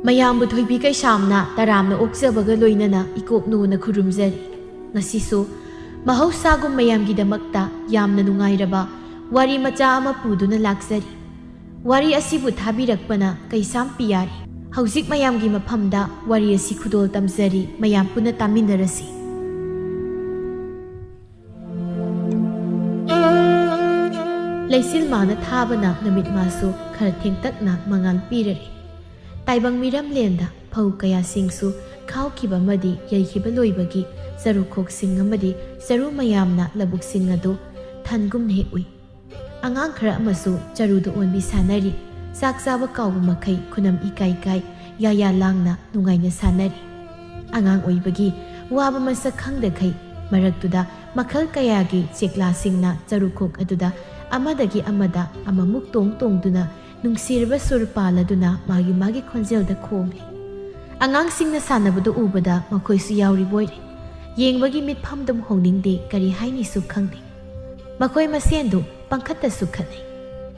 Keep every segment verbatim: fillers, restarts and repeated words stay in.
ꯃꯌꯥꯝꯕꯨ ꯊꯣꯏꯕꯤ ꯀꯩꯁꯥꯝꯅ ꯇꯔꯥꯝꯅ ꯑꯣꯛꯆꯕꯒ ꯂꯣꯏꯅꯅ ꯏꯀꯣꯛꯅꯣꯅ ꯈꯨꯔꯨꯝꯖꯔꯤ꯫ ꯉꯁꯤꯁꯨ ꯃꯍꯧꯁꯥꯒꯨꯝ ꯃꯌꯥꯝꯒꯤꯗꯃꯛꯇ ꯌꯥꯝꯅ ꯅꯨꯡꯉꯥꯏꯔꯕ ꯋꯥꯔꯤ ꯃꯆꯥ ꯑꯃ ꯄꯨꯗꯨꯅ ꯂꯥꯛꯆꯔꯤ꯫ ꯋꯥꯔꯤ ꯑꯁꯤꯕꯨ ꯊꯥꯕꯤꯔꯛꯄꯅ ꯀꯩꯁꯥꯝ ꯄꯤꯌꯥꯔꯤ꯫ ꯍꯧꯖꯤꯛ ꯃꯌꯥꯝꯒꯤ ꯃꯐꯝꯗ ꯋꯥꯔꯤ ꯑꯁꯤ ꯈꯨꯗꯣꯜ ꯇꯝꯖꯔꯤ, ꯃꯌꯥꯝ ꯄꯨꯟꯅ ꯇꯥꯃꯤꯟꯅꯔꯁꯤ꯫ ꯂꯩꯆꯤꯜ ꯃꯥꯅ ꯊꯥꯕꯅ ꯅꯨꯃꯤꯠ ꯃꯥꯁꯨ ꯈꯔ ꯊꯦꯡꯇꯛꯅ ꯃꯉꯥꯜ ꯄꯤꯔꯔꯦ꯫ ꯇꯥꯏꯕꯪ ꯃꯤꯔꯝꯂꯦꯟꯗ ꯐꯧ ꯀꯌꯥꯁꯤꯡꯁꯨ ꯈꯥꯎꯈꯤꯕ ꯑꯃꯗꯤ ꯌꯩꯈꯤꯕ ꯂꯣꯏꯕꯒꯤ ꯆꯔꯨꯈꯣꯛꯁꯤꯡ ꯑꯃꯗꯤ ꯆꯔꯨ ꯃꯌꯥꯝꯅ ꯂꯧꯕꯨꯛꯁꯤꯡ ꯑꯗꯨ ꯊꯟꯒꯨꯝꯅ ꯍꯦꯛ ꯎꯏ꯫ ꯑꯉꯥꯡ ꯈꯔ ꯑꯃꯁꯨ ꯆꯔꯨꯗ ꯑꯣꯟꯕꯤ ꯁꯥꯟꯅꯔꯤ꯫ ꯆꯥꯛ ꯆꯥꯕ ꯀꯥꯎꯕ ꯃꯈꯩ ꯈꯨꯅꯝ ꯏꯀꯥꯏ ꯀꯥꯏ ꯌꯥꯌꯥ ꯂꯥꯡꯅ ꯅꯨꯡꯉꯥꯏꯅ ꯁꯥꯟꯅꯔꯤ꯫ ꯑꯉꯥꯡ ꯑꯣꯏꯕꯒꯤ ꯋꯥꯕ ꯃꯁꯛ ꯈꯪꯗꯈꯩ ꯃꯔꯛꯇꯨꯗ ꯃꯈꯜ ꯀꯌꯥꯒꯤ ꯆꯦꯛꯂꯥꯁꯤꯡꯅ ꯆꯔꯨꯈꯣꯛ ꯑꯗꯨꯗ ꯑꯃꯗꯒꯤ ꯑꯃꯗ ꯑꯃꯃꯨꯛ ꯇꯣꯡ ꯇꯣꯡꯗꯨꯅ ꯅꯨꯡꯁꯤꯔꯕ ꯁꯨꯔ ꯄꯥꯜꯂꯗꯨꯅ ꯃꯥꯒꯤ ꯃꯥꯒꯤ ꯈꯣꯟꯖꯦꯜꯗ ꯈꯣꯡꯂꯤ꯫ ꯑꯉꯥꯡꯁꯤꯡꯅ ꯁꯥꯟꯅꯕꯗꯨ ꯎꯕꯗ ꯃꯈꯣꯏꯁꯨ ꯌꯥꯎꯔꯤꯕꯣꯏꯔꯦ꯫ ꯌꯦꯡꯕꯒꯤ ꯃꯤꯠꯐꯝꯗꯨꯝ ꯍꯣꯡꯅꯤꯡꯗꯦ, ꯀꯔꯤ ꯍꯥꯏꯅꯤꯁꯨ ꯈꯪꯗꯦ꯫ ꯃꯈꯣꯏ ꯃꯁꯦꯟꯗꯨ ꯄꯪꯈꯠꯇꯁꯨ ꯈꯠꯅꯩ꯫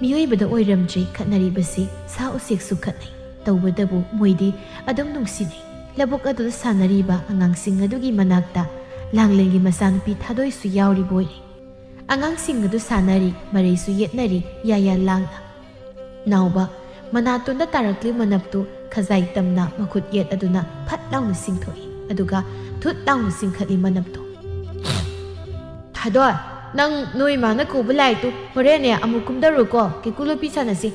ꯃꯤꯑꯣꯏꯕꯗ ꯑꯣꯏꯔꯝꯗ꯭ꯔꯤ ꯈꯠꯅꯔꯤꯕꯁꯤ, ꯁꯥ ꯎꯆꯦꯛꯁꯨ ꯈꯠꯅꯩ꯫ ꯇꯧꯕꯇꯕꯨ ꯃꯣꯏꯗꯤ ꯑꯗꯨꯝ ꯅꯨꯡꯁꯤꯅꯩ꯫ ꯂꯧꯕꯨꯛ ꯑꯗꯨꯗ ꯁꯥꯟꯅꯔꯤꯕ ꯑꯉꯥꯡꯁꯤꯡ ꯑꯗꯨꯒꯤ ꯃꯅꯥꯛꯇ ꯂꯥꯡꯂꯦꯟꯒꯤ ꯃꯆꯥꯅꯨꯄꯤ ꯊꯥꯗꯣꯏꯁꯨ ꯌꯥꯎꯔꯤꯕꯣꯏꯔꯦ꯫ ꯑꯉꯥꯡꯁꯤꯡ ꯑꯗꯨ ꯁꯥꯟꯅꯔꯤ, ꯃꯔꯩꯁꯨ ꯌꯦꯠꯅꯔꯤ, ꯌꯥꯌꯥ ꯂꯥꯡꯅ꯫ ꯅꯥꯎꯕ, ꯃꯅꯥꯇꯣꯟꯗ ꯇꯥꯔꯛꯂꯤꯕ ꯃꯅꯞꯇꯨ ꯈꯖꯥꯏ ꯇꯝꯅ ꯃꯈꯨꯠ ꯌꯦꯠ ꯑꯗꯨꯅ ꯐꯠ ꯂꯥꯎꯅ ꯆꯤꯡꯊꯣꯛꯏ, ꯑꯗꯨꯒ ꯊꯨꯠ ꯂꯥꯎꯅ ꯆꯤꯡꯈꯠꯂꯤ ꯃꯅꯞꯇꯨ꯫ ꯊꯥꯗꯣꯏ, ꯅꯪ ꯅꯣꯏ ꯏꯃꯥꯅ ꯀꯧꯕ ꯂꯥꯏꯔꯤꯛꯇꯨ ꯍꯣꯔꯦꯟꯅꯦ ꯑꯃꯨꯛ ꯀꯨꯝꯗꯔꯨꯀꯣ, ꯀꯦꯀꯨ ꯂꯣꯄꯤ ꯁꯥꯟꯅꯁꯤ꯫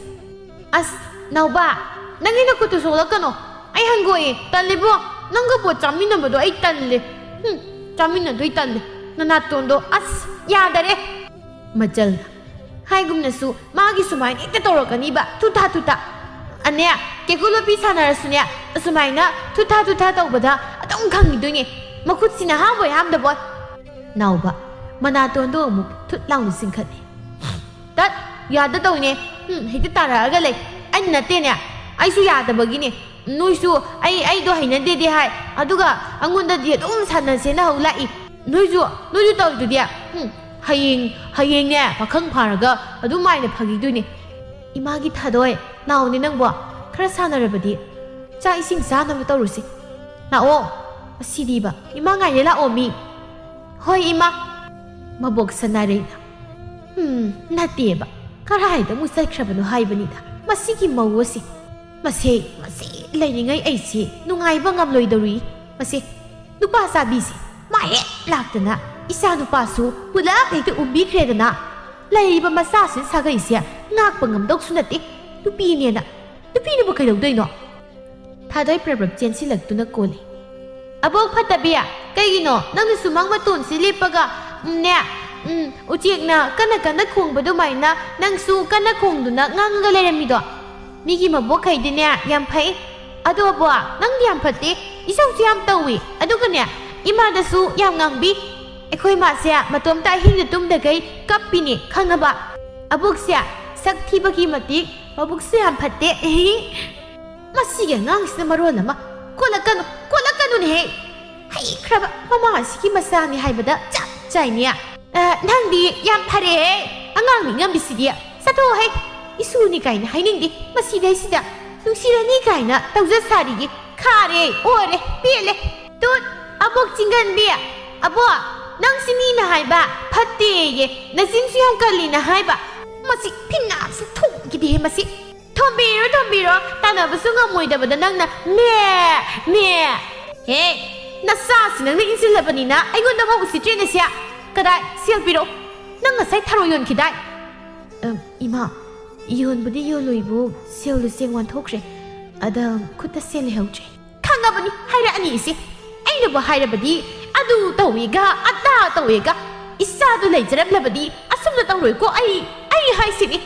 ꯑꯁ, ꯅꯥꯎꯕ, ꯅꯪꯒꯤ ꯅꯈꯨꯠꯇꯨ ꯁꯣꯛꯂꯛꯀꯅꯣ꯫ ꯑꯩ ꯍꯪꯒꯣꯏꯑꯦ, ꯇꯜꯂꯤꯕꯣ꯫ ꯅꯪꯒ ꯄꯣꯠ ꯆꯥꯃꯤꯟꯅꯕꯗꯣ ꯑꯩ ꯇꯜꯂꯦ꯫ ꯍꯨꯝ, ꯆꯥꯃꯤꯟꯅꯗꯣꯏ ꯇꯜꯂꯦ꯫ ꯅꯅꯥꯇꯣꯟꯗꯣ, ꯑꯁ, ꯌꯥꯗꯔꯦ꯫ ꯃꯆꯜꯅ ꯍꯥꯏꯒꯨꯝꯅꯁꯨ ꯃꯥꯒꯤ ꯁꯨꯃꯥꯏꯅ ꯍꯦꯛꯇ ꯇꯧꯔꯛꯀꯅꯤꯕ, ꯊꯨꯠ ꯊꯥ ꯊꯨꯠ ꯊꯥ꯫ ꯑꯅꯦ, ꯀꯦꯀꯨ ꯂꯣꯄꯤ ꯁꯥꯟꯅꯔꯁꯨꯅꯦ, ꯑꯁꯨꯃꯥꯏꯅ ꯊꯨꯠ ꯊꯥ ꯊꯨꯠ ꯊꯥ ꯇꯧꯕꯗ ꯑꯗꯨꯝ ꯈꯪꯈꯤꯗꯣꯏꯅꯦ꯫ ꯃꯈꯨꯠꯁꯤꯅ ꯍꯥꯝꯕꯣꯏ ꯍꯥꯝꯗꯕꯣꯏ꯫ ꯅꯥꯎꯕ, ꯃꯅꯥꯇꯣꯟꯗꯣ ꯑꯃꯨꯛ ꯊꯨꯠ ꯂꯥꯎꯅ ꯆꯤꯡꯈꯠꯂꯤ꯫ ꯇꯠ, ꯌꯥꯗ ꯇꯧꯅꯦ꯫ ꯎꯝ, ꯍꯦꯛꯇ ꯇꯥꯔꯛꯑꯒ ꯂꯩ꯫ ꯑꯩꯅ ꯅꯠꯇꯦꯅꯦ, ꯑꯩꯁꯨ ꯌꯥꯗꯕꯒꯤꯅꯦ꯫ ꯅꯣꯏꯁꯨ ꯑꯩ, ꯑꯩꯗꯣ ꯍꯩꯅꯗꯦꯗꯤ ꯍꯥꯏ, ꯑꯗꯨꯒ ꯑꯩꯉꯣꯟꯗꯗꯤ ꯑꯗꯨꯝ ꯁꯥꯟꯅꯁꯦꯅ ꯍꯧ ꯂꯥꯛꯏ꯫ ꯅꯣꯏꯁꯨ, ꯅꯣꯏꯁꯨ ꯇꯧꯔꯤꯗꯨꯗꯤ꯫ ꯎꯝ, ꯍꯌꯦꯡ, ꯍꯌꯦꯡꯅꯦ, ꯄꯥꯈꯪ ꯐꯥꯔꯒ ꯑꯗꯨꯃꯥꯏꯅ ꯐꯥꯒꯤꯗꯣꯏꯅꯦ꯫ ꯏꯃꯥꯒꯤ ꯊꯥꯗꯣꯏ, ꯂꯥꯛꯑꯣꯅꯦ ꯅꯪꯕꯣ꯫ ꯈꯔ ꯁꯥꯟꯅꯔꯕꯗꯤ ꯆꯥꯛ ꯏꯁꯤꯡ ꯆꯥꯅꯕ ꯇꯧꯔꯨꯁꯤ꯫ ꯂꯥꯛꯑꯣ꯫ ꯑꯁꯤꯗꯤꯕ, ꯏꯃꯥ ꯉꯥꯏꯔꯦ, ꯂꯥꯛꯑꯣ ꯃꯤ꯫ ꯍꯣꯏ ꯏꯃꯥ꯫ ꯃꯕꯣꯛ ꯁꯅꯥꯔꯩꯅ, ꯎꯝ, ꯅꯠꯇꯦꯕ, ꯀꯔꯥꯏꯗ ꯑꯃꯨꯛ ꯆꯠꯈ꯭ꯔꯕꯅꯣ ꯍꯥꯏꯕꯅꯤꯗ ꯃꯁꯤꯒꯤ ꯃꯧ ꯑꯁꯤ꯫ ꯃꯁꯦ, ꯃꯁꯦ ꯂꯩꯔꯤꯉꯩ ꯑꯩꯁꯦ ꯅꯨꯡꯉꯥꯏꯕ ꯉꯝꯂꯣꯏꯗꯧꯔꯤ꯫ ꯃꯁꯦ, ꯅꯨꯄꯥ ꯆꯥꯕꯤꯁꯦ, ꯃꯥ ꯍꯦꯛ ꯂꯥꯛꯇꯅ ꯏꯆꯥ ꯅꯨꯄꯥꯁꯨ ꯄꯨꯂꯞ ꯍꯦꯛꯇ ꯎꯝꯕꯤꯈ꯭ꯔꯦꯗꯅ꯫ ꯂꯩꯔꯤꯕ ꯃꯆꯥꯁꯤꯡ ꯁꯥꯒꯩꯁꯦ ꯉꯥꯛꯄ ꯉꯝꯗꯧꯁꯨ ꯅꯠꯇꯦ꯫ ꯅꯨꯄꯤꯅꯦꯅ, ꯅꯨꯄꯤꯅꯕꯨ ꯀꯩꯗꯧꯗꯣꯏꯅꯣ? ꯊꯥꯗꯣꯏ ꯄ꯭ꯔꯞ ꯄ꯭ꯔꯞ ꯆꯦꯟꯁꯤꯜꯂꯛꯇꯨꯅ ꯀꯣꯜꯂꯤ꯫ ꯑꯕꯣꯛ ꯐꯠꯇꯕꯤ, ꯀꯩꯒꯤꯅꯣ ꯅꯪꯅ ꯁꯨꯃꯥꯡ ꯃꯇꯣꯟꯁꯤ ꯂꯦꯞꯄꯒ, ꯎꯝꯅꯦ, ꯎꯝ, ꯎꯆꯦꯛꯅ ꯀꯟꯅ ꯀꯟꯅ ꯈꯣꯡꯕ ꯑꯗꯨꯃꯥꯏꯅ ꯅꯪꯁꯨ ꯀꯟꯅ ꯈꯣꯡꯗꯨꯅ ꯉꯥꯡꯉꯒ ꯂꯩꯔꯝꯃꯤꯗꯣ? ꯃꯤꯒꯤ ꯃꯕꯣꯛꯈꯩꯗꯤꯅꯦ ꯌꯥꯝ ꯐꯩ꯫ ꯑꯗꯣ ꯑꯕꯣꯛ, ꯅꯪꯗꯤ ꯌꯥꯝ ꯐꯠꯇꯦ꯫ ꯏꯆꯧꯁꯨ ꯌꯥꯝ ꯇꯧꯏ꯫ ꯑꯗꯨꯒꯅꯦ, ꯏꯃꯥꯗꯁꯨ ꯌꯥꯝ ꯉꯥꯡꯕꯤ꯫ ꯑꯩꯈꯣꯏ ꯃꯥꯁꯦ ꯃꯇꯣꯝꯇ ꯑꯍꯤꯡꯗ ꯇꯨꯝꯗꯈꯩ ꯀꯞꯄꯤꯅꯦ, ꯈꯪꯉꯕ? ꯑꯕꯣꯛꯁꯦ ꯁꯛ ꯊꯤꯕꯒꯤ ꯃꯇꯤꯛ ꯃꯕꯨꯛꯁꯨ ꯌꯥꯝ ꯐꯠꯇꯦ꯫ ꯃꯁꯤꯒꯤ ꯑꯉꯥꯡꯁꯤꯅ ꯃꯔꯣꯜ ꯑꯃ꯫ ꯀꯣꯜꯂꯛꯀꯅꯨ, ꯀꯣꯜꯂꯛꯀꯅꯨꯅꯦꯍꯦ꯫ ꯍꯩꯈ꯭ꯔꯕ ꯃꯃꯥ ꯑꯁꯤꯒꯤ ꯃꯆꯥꯅꯤ ꯍꯥꯏꯕꯗ ꯆꯞ ꯆꯥꯏꯅꯦ꯫ ꯑ, ꯅꯪꯗꯤ ꯌꯥꯝ ꯐꯔꯦꯍꯦ꯫ ꯑꯉꯥꯡ ꯅꯤꯡꯉꯝꯕꯤꯁꯤꯗꯤ꯫ ꯆꯠꯊꯣꯛꯑꯣꯍꯦ꯫ ꯏꯁꯨꯅꯤ ꯀꯥꯏꯅ ꯍꯥꯏꯅꯤꯡꯗꯦ꯫ ꯃꯁꯤꯗꯩꯁꯤꯗ ꯅꯨꯡꯁꯤꯔꯅꯤ ꯀꯥꯏꯅ ꯇꯧꯖ ꯁꯥꯔꯤꯌꯦ꯫ ꯈꯥꯔꯦ, ꯑꯣꯔꯦ, ꯄꯦꯜꯂꯦ꯫ ꯇꯨꯠ, ꯑꯕꯣꯛ ꯆꯤꯡꯒꯟꯕꯤ꯫ ꯑꯕꯣꯛ, ꯅꯪꯁꯤ ꯃꯤꯅ ꯍꯥꯏꯕ ꯐꯠꯇꯦꯌꯦ꯫ ꯅꯆꯤꯟꯁꯨ ꯌꯥꯝ ꯀꯜꯂꯤꯅ ꯍꯥꯏꯕ꯫ ꯃꯁꯤ ꯐꯤꯅꯥꯁꯤ ꯊꯣꯛꯈꯤꯗꯦꯍꯦ ꯃꯁꯤ꯫ ꯊꯣꯝꯕꯤꯔꯣ, ꯊꯣꯝꯕꯤꯔꯣ, ꯇꯥꯟꯅꯕꯁꯨ ꯉꯝꯃꯣꯏꯗꯕꯗ ꯅꯪꯅ ꯃꯦ, ꯃꯦ꯫ ꯍꯦ, ꯅꯆꯥꯁꯤ ꯅꯪꯅ ꯏꯟꯁꯤꯜꯂꯕꯅꯤꯅ ꯑꯩꯉꯣꯟꯗ ꯑꯃꯨꯛ ꯎꯁꯤꯠꯇ꯭ꯔꯦꯅꯦ ꯁꯦ꯫ ꯀꯗꯥꯏ, ꯁꯦꯜ ꯄꯤꯔꯛꯑꯣ꯫ ꯅꯪ ꯉꯁꯥꯏ ꯊꯔꯣꯏ ꯌꯣꯟꯈꯤꯗꯥꯏ? ꯑꯝ, ꯏꯃꯥ, ꯌꯣꯟꯕꯨꯗꯤ ꯌꯣꯜꯂꯨꯏꯕꯨ, ꯁꯦꯜꯗꯨ ꯆꯦꯡ ꯋꯥꯟꯊꯣꯛꯈ꯭ꯔꯦ꯫ ꯑꯗ ꯈꯨꯠꯇ ꯁꯦꯜ ꯂꯩꯍꯧꯗ꯭ꯔꯦ꯫ ꯈꯪꯉꯕꯅꯤ, ꯍꯥꯏꯔꯛꯑꯅꯤ ꯏꯆꯦ꯫ ꯑꯩꯅꯕꯨ ꯍꯥꯏꯔꯕꯗꯤ ꯑꯗꯨ ꯇꯧꯏꯒ, ꯑꯗꯥ ꯇꯧꯏꯒ꯫ ꯏꯆꯥꯗꯨ ꯂꯩꯖꯔꯝꯂꯕꯗꯤ ꯑꯁꯨꯝꯅ ꯇꯧꯔꯣꯏꯀꯣ ꯑꯩ, ꯑꯩ ꯍꯥꯏꯁꯤꯅꯤ꯫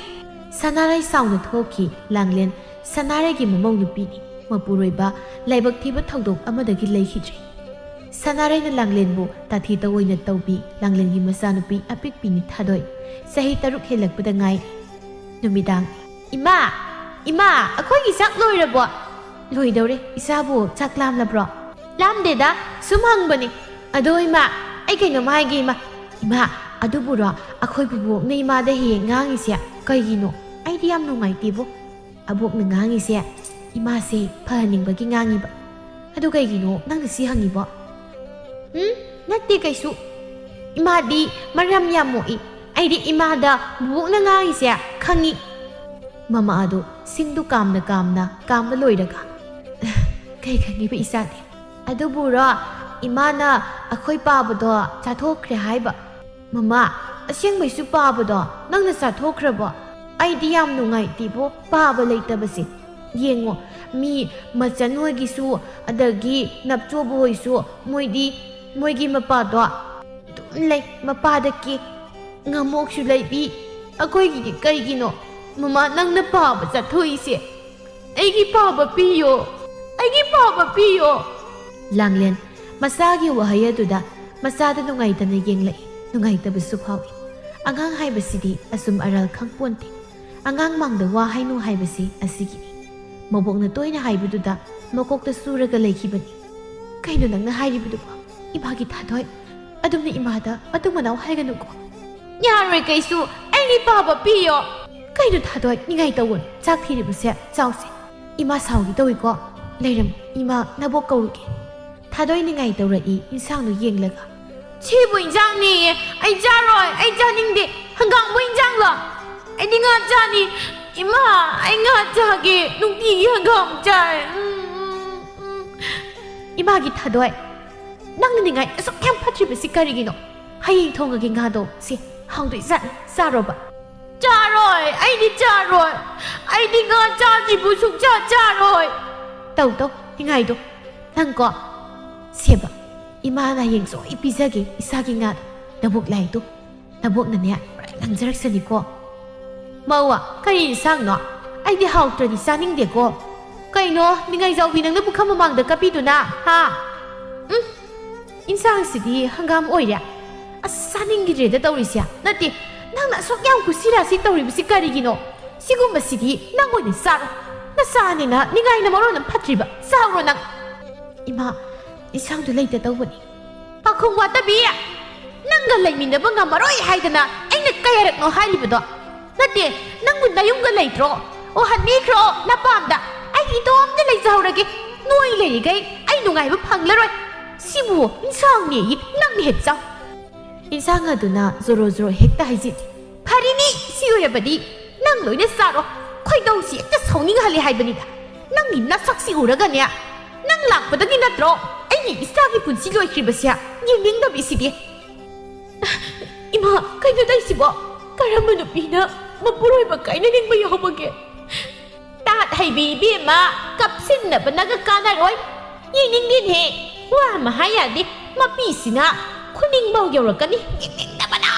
ꯁꯅꯥꯔꯩ ꯆꯥꯎꯅ ꯊꯣꯛꯈꯤ꯫ ꯂꯥꯡꯂꯦꯟ ꯁꯅꯥꯔꯩꯒꯤ ꯃꯃꯧ ꯅꯨꯄꯤꯅꯤ꯫ ꯃꯄꯨꯔꯣꯏꯕ ꯂꯥꯏꯕꯛ ꯊꯤꯕ ꯊꯧꯗꯣꯛ ꯑꯃꯗꯒꯤ ꯂꯩꯈꯤꯗ꯭ꯔꯦ꯫ ꯁꯅꯥꯔꯩꯅ ꯂꯥꯡꯂꯦꯟꯕꯨ ꯇꯥꯊꯤ ꯇꯧꯑꯣꯏꯅ ꯇꯧꯕꯤ꯫ ꯂꯥꯡꯂꯦꯟꯒꯤ ꯃꯆꯥꯅꯨꯄꯤ ꯑꯄꯤꯛꯄꯤꯅꯤ ꯊꯥꯗꯣꯏ꯫ ꯆꯍꯤ ꯇꯔꯨꯛ ꯍꯦꯜꯂꯛꯄꯗ ꯉꯥꯏꯔꯤ꯫ ꯅꯨꯃꯤꯗꯥꯡ꯫ ꯏꯃꯥ! ꯏꯃꯥ! ꯑꯩꯈꯣꯏꯒꯤ ꯆꯥꯛ ꯂꯣꯏꯔꯕꯣ? ꯂꯣꯏꯗꯧꯔꯦ꯫ ꯏꯆꯥꯕꯨ ꯆꯥꯛ ꯂꯥꯝꯂꯕ꯭ꯔꯣ? ꯂꯥꯝꯗꯦꯗ, ꯁꯨꯝ ꯍꯪꯕꯅꯤ꯫ ꯑꯗꯣ ꯏꯃꯥ, ꯑꯩ ꯀꯩꯅꯣꯝ ꯍꯥꯏꯒꯦ, ꯏꯃꯥ꯫ ꯏꯃꯥ, ꯑꯗꯨꯕꯨꯔꯣ, ꯑꯩꯈꯣꯏ ꯕꯨꯕꯣꯛꯅ ꯏꯃꯥꯗ ꯍꯦꯛ ꯉꯥꯡꯉꯤꯁꯦ ꯀꯩꯒꯤꯅꯣ? ꯑꯩꯗꯤ ꯌꯥꯝ ꯅꯨꯡꯉꯥꯏꯇꯦꯕꯣ꯫ ꯑꯕꯣꯛꯅ ꯉꯥꯡꯉꯤꯁꯦ ꯏꯃꯥꯁꯦ ꯐꯍꯟꯅꯤꯡꯕꯒꯤ ꯉꯥꯡꯉꯤꯕ꯫ ꯑꯗꯨ ꯀꯩꯒꯤꯅꯣ ꯅꯪꯅ ꯁꯤ ꯍꯪꯉꯤꯕꯣ? ꯎꯝ, ꯅꯠꯇꯦ ꯀꯩꯁꯨ꯫ ꯏꯃꯥꯗꯤ ꯃꯔꯝ ꯌꯥꯝ ꯃꯣꯛꯏ꯫ ꯑꯩꯗꯤ ꯏꯃꯥꯗ ꯕꯨꯕꯣꯛꯅ ꯉꯥꯡꯉꯤꯁꯦ ꯈꯪꯉꯤ꯫ ꯃꯃꯥ ꯑꯗꯣ ꯁꯤꯡꯗꯨ ꯀꯥꯝꯅ ꯀꯥꯝꯅ ꯀꯥꯝꯕ ꯂꯣꯏꯔꯒ, "ꯀꯩ ꯈꯪꯉꯤꯕ ꯏꯆꯥꯗꯤ?" "ꯑꯗꯨꯕꯨꯔꯣ, ꯏꯃꯥꯅ ꯑꯩꯈꯣꯏ ꯄꯥꯕꯗꯣ ꯆꯥꯊꯣꯛꯈ꯭ꯔꯦ ꯍꯥꯏꯕ꯫" "ꯃꯃꯥ, ꯑꯁꯦꯡꯕꯩꯁꯨ ꯄꯥꯕꯗꯣ ꯅꯪꯅ ꯆꯥꯊꯣꯛꯈ꯭ꯔꯕꯣ? ꯑꯩꯗꯤ ꯌꯥꯝ ꯅꯨꯡꯉꯥꯏꯇꯦꯕꯣ ꯄꯥꯕ ꯂꯩꯇꯕꯁꯦ꯫ ꯌꯦꯡꯉꯣ, ꯃꯤ ꯃꯆꯟ ꯍꯣꯏꯒꯤꯁꯨ, ꯑꯗꯒꯤ ꯅꯞꯆꯣꯕ ꯍꯣꯏꯁꯨ, ꯃꯣꯏꯗꯤ ꯃꯣꯏꯒꯤ ꯃꯄꯥꯗꯣ ꯑꯗꯨꯝ ꯂꯩ, ꯃꯄꯥꯗ ꯀꯦ, ꯉꯥꯃꯣꯛꯁꯨ ꯂꯩꯕꯤ꯫ ꯑꯩꯈꯣꯏꯒꯤꯗꯤ ꯀꯩꯒꯤꯅꯣ ꯃꯃꯥ ꯅꯪꯅ ꯄꯥꯕ ꯆꯥꯊꯣꯛꯏꯁꯦ? ꯑꯩꯒꯤ ꯄꯥꯕ ꯄꯤꯌꯣ, ꯑꯩꯒꯤ ꯄꯥꯕ ꯄꯤꯌꯣ꯫" ꯂꯥꯡꯂꯦꯟ ꯃꯆꯥꯒꯤ ꯋꯥꯍꯩ ꯑꯗꯨꯗ ꯃꯆꯥꯗ ꯅꯨꯡꯉꯥꯏꯇꯅ ꯌꯦꯡꯂꯛꯏ, ꯅꯨꯡꯉꯥꯏꯇꯕꯁꯨ ꯐꯥꯎꯏ꯫ ꯑꯉꯥꯡ ꯍꯥꯏꯕꯁꯤꯗꯤ ꯑꯆꯨꯝ ꯑꯔꯥꯜ ꯈꯪꯄꯣꯟꯇꯦ꯫ ꯑꯉꯥꯡ ꯃꯥꯡꯗ ꯋꯥ ꯍꯥꯏꯅꯨ ꯍꯥꯏꯕꯁꯤ ꯑꯁꯤꯒꯤꯅꯤ꯫ ꯃꯕꯣꯛꯅ ꯇꯣꯏꯅ ꯍꯥꯏꯕꯗꯨꯗ ꯃꯀꯣꯛꯇ ꯆꯨꯔꯒ ꯂꯩꯈꯤꯕꯅꯤ꯫ "ꯀꯩꯅꯣ ꯅꯪꯅ ꯍꯥꯏꯔꯤꯕꯗꯨꯕꯣ? ꯏꯃꯥꯒꯤ ꯊꯥꯗꯣꯏ, ꯑꯗꯨꯝꯅ ꯏꯃꯥꯗ ꯃꯇꯨꯡ ꯃꯅꯥꯎ ꯍꯥꯏꯒꯅꯨꯀꯣ꯫" "ꯌꯥꯔꯣꯏ ꯀꯩꯁꯨ, ꯑꯩꯒꯤ ꯄꯥꯕ ꯄꯤꯌꯣ꯫" "ꯀꯩꯅꯣ ꯊꯥꯗꯣꯏ, ꯅꯤꯡꯉꯥꯏ ꯇꯧꯒꯅꯨ, ꯆꯥꯛ ꯊꯤꯔꯤꯕꯁꯦ ꯆꯥꯎꯁꯦ꯫" "ꯏꯃꯥ ꯁꯥꯎꯒꯦ ꯇꯧꯏꯀꯣ, ꯂꯩꯔꯝꯃꯣ, ꯏꯃꯥ ꯅꯕꯣꯛ ꯀꯧꯔꯨꯒꯦ꯫" ꯊꯥꯗꯣꯏ ꯅꯤꯡꯉꯥꯏ ꯇꯧꯔꯛꯏ ꯏꯟꯁꯥꯡꯗꯨ ꯌꯦꯡꯂꯒ꯫ "ꯁꯤꯕꯨ ꯏꯟꯁꯥꯡꯅꯦꯌꯦ, ꯑꯩ ꯆꯥꯔꯣꯏ, ꯑꯩ ꯆꯥꯅꯤꯡꯗꯦ꯫ ꯍꯪꯒꯥꯝꯕꯨ ꯏꯟꯁꯥꯡꯂꯣ? ꯑꯩꯗꯤ ꯉꯥ ꯆꯥꯅꯤ꯫ ꯏꯃꯥ, ꯑꯩ ꯉꯥ ꯆꯥꯒꯦ, ꯅꯨꯡꯇꯤꯒꯤ ꯍꯪꯒꯥꯝ ꯆꯥꯏ꯫" ꯎꯝ, ꯎꯝ, ꯎꯝ꯫ "ꯏꯃꯥꯒꯤ ꯊꯥꯗꯣꯏ, ꯅꯪꯅ ꯅꯤꯡꯉꯥꯏ ꯑꯁꯨꯛ ꯌꯥꯝ ꯐꯠꯇ꯭ꯔꯤꯕꯁꯤ ꯀꯔꯤꯒꯤꯅꯣ? ꯍꯌꯦꯡ ꯊꯣꯡꯉꯒꯦ ꯉꯥꯗꯣ, ꯁꯤ ꯍꯥꯎꯗꯣꯏꯖꯥꯠꯅꯤ, ꯆꯥꯔꯣꯕ꯫" "ꯆꯥꯔꯣꯏ, ꯑꯩꯗꯤ ꯆꯥꯔꯣꯏ꯫ ꯑꯩꯗꯤ ꯉꯥ ꯆꯥꯗ꯭ꯔꯤꯕꯨ ꯁꯨꯡꯆꯥ ꯆꯥꯔꯣꯏ꯫" "ꯇꯧ, ꯇꯧ, ꯅꯤꯡꯉꯥꯏꯗꯣ꯫ ꯅꯪꯀꯣ, ꯁꯦꯕ, ꯏꯃꯥꯅ ꯍꯌꯦꯡ ꯁꯣꯏ ꯄꯤꯖꯒꯦ ꯏꯁꯥꯒꯤ ꯉꯥꯗꯣ꯫ ꯅꯕꯣꯛ ꯂꯥꯏꯗꯣ, ꯅꯕꯣꯛꯅꯅꯦ ꯄꯨꯔꯥ ꯉꯥꯡꯖꯔꯛꯁꯅꯤꯀꯣ꯫" "ꯃꯧ, ꯀꯔꯤ ꯏꯟꯁꯥꯡꯅꯣ? ꯑꯩꯗꯤ ꯍꯥꯎꯇ꯭ꯔꯗꯤ ꯆꯥꯅꯤꯡꯗꯦꯀꯣ꯫" "ꯀꯩꯅꯣ, ꯅꯤꯡꯉꯥꯏꯖꯥꯎꯕꯤ ꯅꯪꯅ ꯄꯨꯈꯝ ꯃꯃꯥꯡꯗ ꯀꯞꯄꯤꯗꯨꯅ, ꯍꯥ?" "ꯎꯝ, ꯏꯟꯁꯥꯡꯁꯤꯗꯤ ꯍꯪꯒꯥꯝ ꯑꯣꯏꯔꯦ꯫ ꯑꯁ, ꯆꯥꯅꯤꯡꯈꯤꯗ꯭ꯔꯦꯗ ꯇꯧꯔꯤꯁꯦ꯫ ꯅꯠꯇꯦ, ꯅꯪꯅ ꯑꯁꯨꯛ ꯌꯥꯝ ꯀꯨꯁꯤ ꯔꯥꯁꯤ ꯇꯧꯔꯤꯕꯁꯤ ꯀꯔꯤꯒꯤꯅꯣ? ꯁꯤꯒꯨꯝꯕꯁꯤꯗꯤ ꯅꯪ ꯑꯣꯏꯅ ꯆꯥꯔꯣ꯫ ꯅꯆꯥꯅꯤꯅ ꯅꯤꯡꯉꯥꯏꯅ ꯃꯔꯣꯟ ꯑꯃ ꯐꯠꯇ꯭ꯔꯤꯕ꯫ ꯆꯥꯎꯔꯣ ꯅꯪ꯫" "ꯏꯃꯥ, ꯏꯟꯁꯥꯡꯗꯨ ꯂꯩꯇ ꯇꯧꯕꯅꯤ꯫" ꯄꯥꯈꯣꯡ ꯋꯥꯇꯕꯤ, ꯅꯪꯒ ꯂꯩꯃꯤꯟꯅꯕ ꯉꯝꯃꯔꯣꯏ ꯍꯥꯏꯗꯅ ꯑꯩꯅ ꯀꯌꯥꯔꯛꯅꯣ ꯍꯥꯏꯔꯤꯕꯗꯣ? ꯅꯠꯇꯦ, ꯅꯪꯕꯨ ꯅꯌꯨꯝꯒ ꯂꯩꯇ꯭ꯔꯣ? ꯑꯣ, ꯍꯟꯕꯤꯈ꯭ꯔꯣ ꯅꯄꯥꯝꯗ꯫ ꯑꯩ ꯏꯇꯣꯝꯇ ꯂꯩꯖꯍꯧꯔꯒꯦ꯫ ꯅꯣꯏ ꯂꯩꯔꯤꯈꯩ ꯑꯩ ꯅꯨꯡꯉꯥꯏꯕ ꯐꯪꯂꯔꯣꯏ꯫ ꯁꯤꯕꯨ ꯏꯟꯁꯥꯡꯅꯦꯌꯦ, ꯅꯪꯅ ꯍꯦꯛ ꯆꯥꯎ꯫ ꯏꯟꯁꯥꯡ ꯑꯗꯨꯅ ꯖꯣꯔꯣ ꯖꯣꯔꯣ ꯍꯦꯛꯇ ꯍꯩꯖꯤꯜꯂꯤ꯫ ꯐꯔꯤꯅꯤ, ꯁꯤ ꯑꯣꯏꯔꯕꯗꯤ ꯅꯪ ꯂꯣꯏꯅ ꯆꯥꯔꯣ꯫ ꯈꯣꯏꯗꯧꯁꯤ ꯍꯦꯛꯇ ꯁꯥꯎꯅꯤꯡꯍꯜꯂꯤ ꯍꯥꯏꯕꯅꯤꯗ꯫ ꯅꯪꯒꯤ ꯅꯁꯛꯁꯤ ꯎꯔꯒꯅꯦ, ꯅꯪ ꯂꯥꯛꯄꯗꯒꯤ ꯅꯠꯇ꯭ꯔꯣ ꯑꯩꯒꯤ ꯏꯆꯥꯒꯤ ꯄꯨꯟꯁꯤ ꯂꯣꯏꯈ꯭ꯔꯤꯕꯁꯦ? ꯌꯦꯡꯅꯤꯡꯗꯕꯤꯁꯤꯗꯤ꯫ ꯏꯃꯥ, ꯀꯩꯅꯣ ꯇꯧꯏꯁꯤꯕꯣ? ꯀꯔꯝꯕ ꯅꯨꯄꯤꯅ ꯃꯄꯨꯔꯣꯏꯕ ꯀꯥꯏꯅꯅꯤꯡꯕ ꯌꯥꯎꯕꯒꯦ? ꯇꯥꯠ ꯍꯩꯕꯤ ꯏꯕꯦꯝꯃ, ꯀꯞꯁꯤꯟꯅꯕꯅꯒ ꯀꯥꯟꯅꯔꯣꯏ꯫ ꯌꯦꯡꯅꯤꯡꯗꯦꯅꯦ꯫ ꯋꯥ ꯑꯃ ꯍꯥꯏ ꯌꯥꯗꯦ꯫ ꯃꯄꯤꯁꯤꯅ ꯈꯨꯅꯤꯡꯐꯥꯎ ꯌꯧꯔꯛꯀꯅꯤ꯫ ꯌꯦꯡꯅꯤꯡꯗꯕꯅ꯫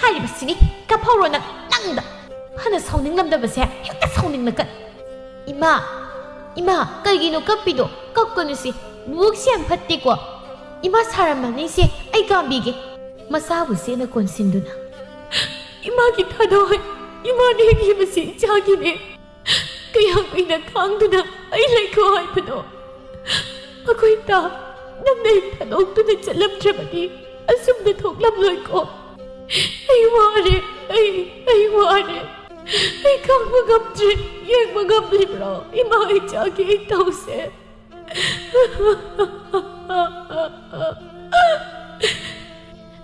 ꯍꯥꯏꯔꯤꯕꯁꯤꯅꯤ, ꯀꯞꯍꯧꯔꯣ ꯅꯪ, ꯅꯪꯗ꯫ ꯐꯅ ꯁꯥꯎꯅꯤꯡꯂꯝꯗꯕꯁꯦ ꯍꯦꯛꯇ ꯁꯥꯎꯅꯤꯡꯂꯛꯀꯅꯤ꯫ ꯏꯃꯥ, ꯏꯃꯥ, ꯀꯩꯒꯤꯅꯣ ꯀꯞꯄꯤꯗꯣ? ꯀꯞꯀꯅꯨꯁꯦ꯫ ꯕꯨꯕꯣꯛꯁꯦ ꯌꯥꯝ ꯐꯠꯇꯦꯀꯣ꯫ ꯏꯃꯥ ꯁꯥꯔꯝꯃꯅꯤꯁꯦ, ꯑꯩ ꯀꯥꯝꯕꯤꯒꯦ꯫ ꯃꯆꯥꯕꯨ ꯆꯦꯠꯅ ꯀꯣꯟꯁꯤꯟꯗꯨꯅ꯫ ꯏꯃꯥꯒꯤ ꯊꯥꯗꯣꯏ, ꯏꯃꯥꯅ ꯍꯤꯡꯂꯤꯕꯁꯤ ꯏꯆꯥꯒꯤꯅꯦ꯫ ꯀꯌꯥꯝ ꯀꯨꯏꯅ ꯈꯥꯡꯗꯨꯅ ꯑꯩ ꯂꯩꯈꯣ ꯍꯥꯏꯕꯅꯣ? ꯑꯩꯈꯣꯏ ꯇꯥ, ꯅꯪꯅ ꯑꯩ ꯊꯥꯗꯣꯛꯇꯨꯅ ꯆꯠꯂꯝꯗ꯭ꯔꯕꯗꯤ ꯑꯁꯨꯝꯅ ꯊꯣꯛꯂꯝꯂꯣꯏꯀꯣ꯫ ꯑꯩ ꯋꯥꯔꯦ, ꯑꯩ, ꯑꯩ ꯋꯥꯔꯦ꯫ ꯑꯩ ꯈꯥꯡꯕ ꯉꯝꯗ꯭ꯔꯦ꯫ ꯌꯦꯡꯕ ꯉꯝꯂꯤꯕ꯭ꯔꯣ ꯏꯃꯥ ꯏꯆꯥꯒꯤ ꯑꯩ ꯇꯧꯁꯦ?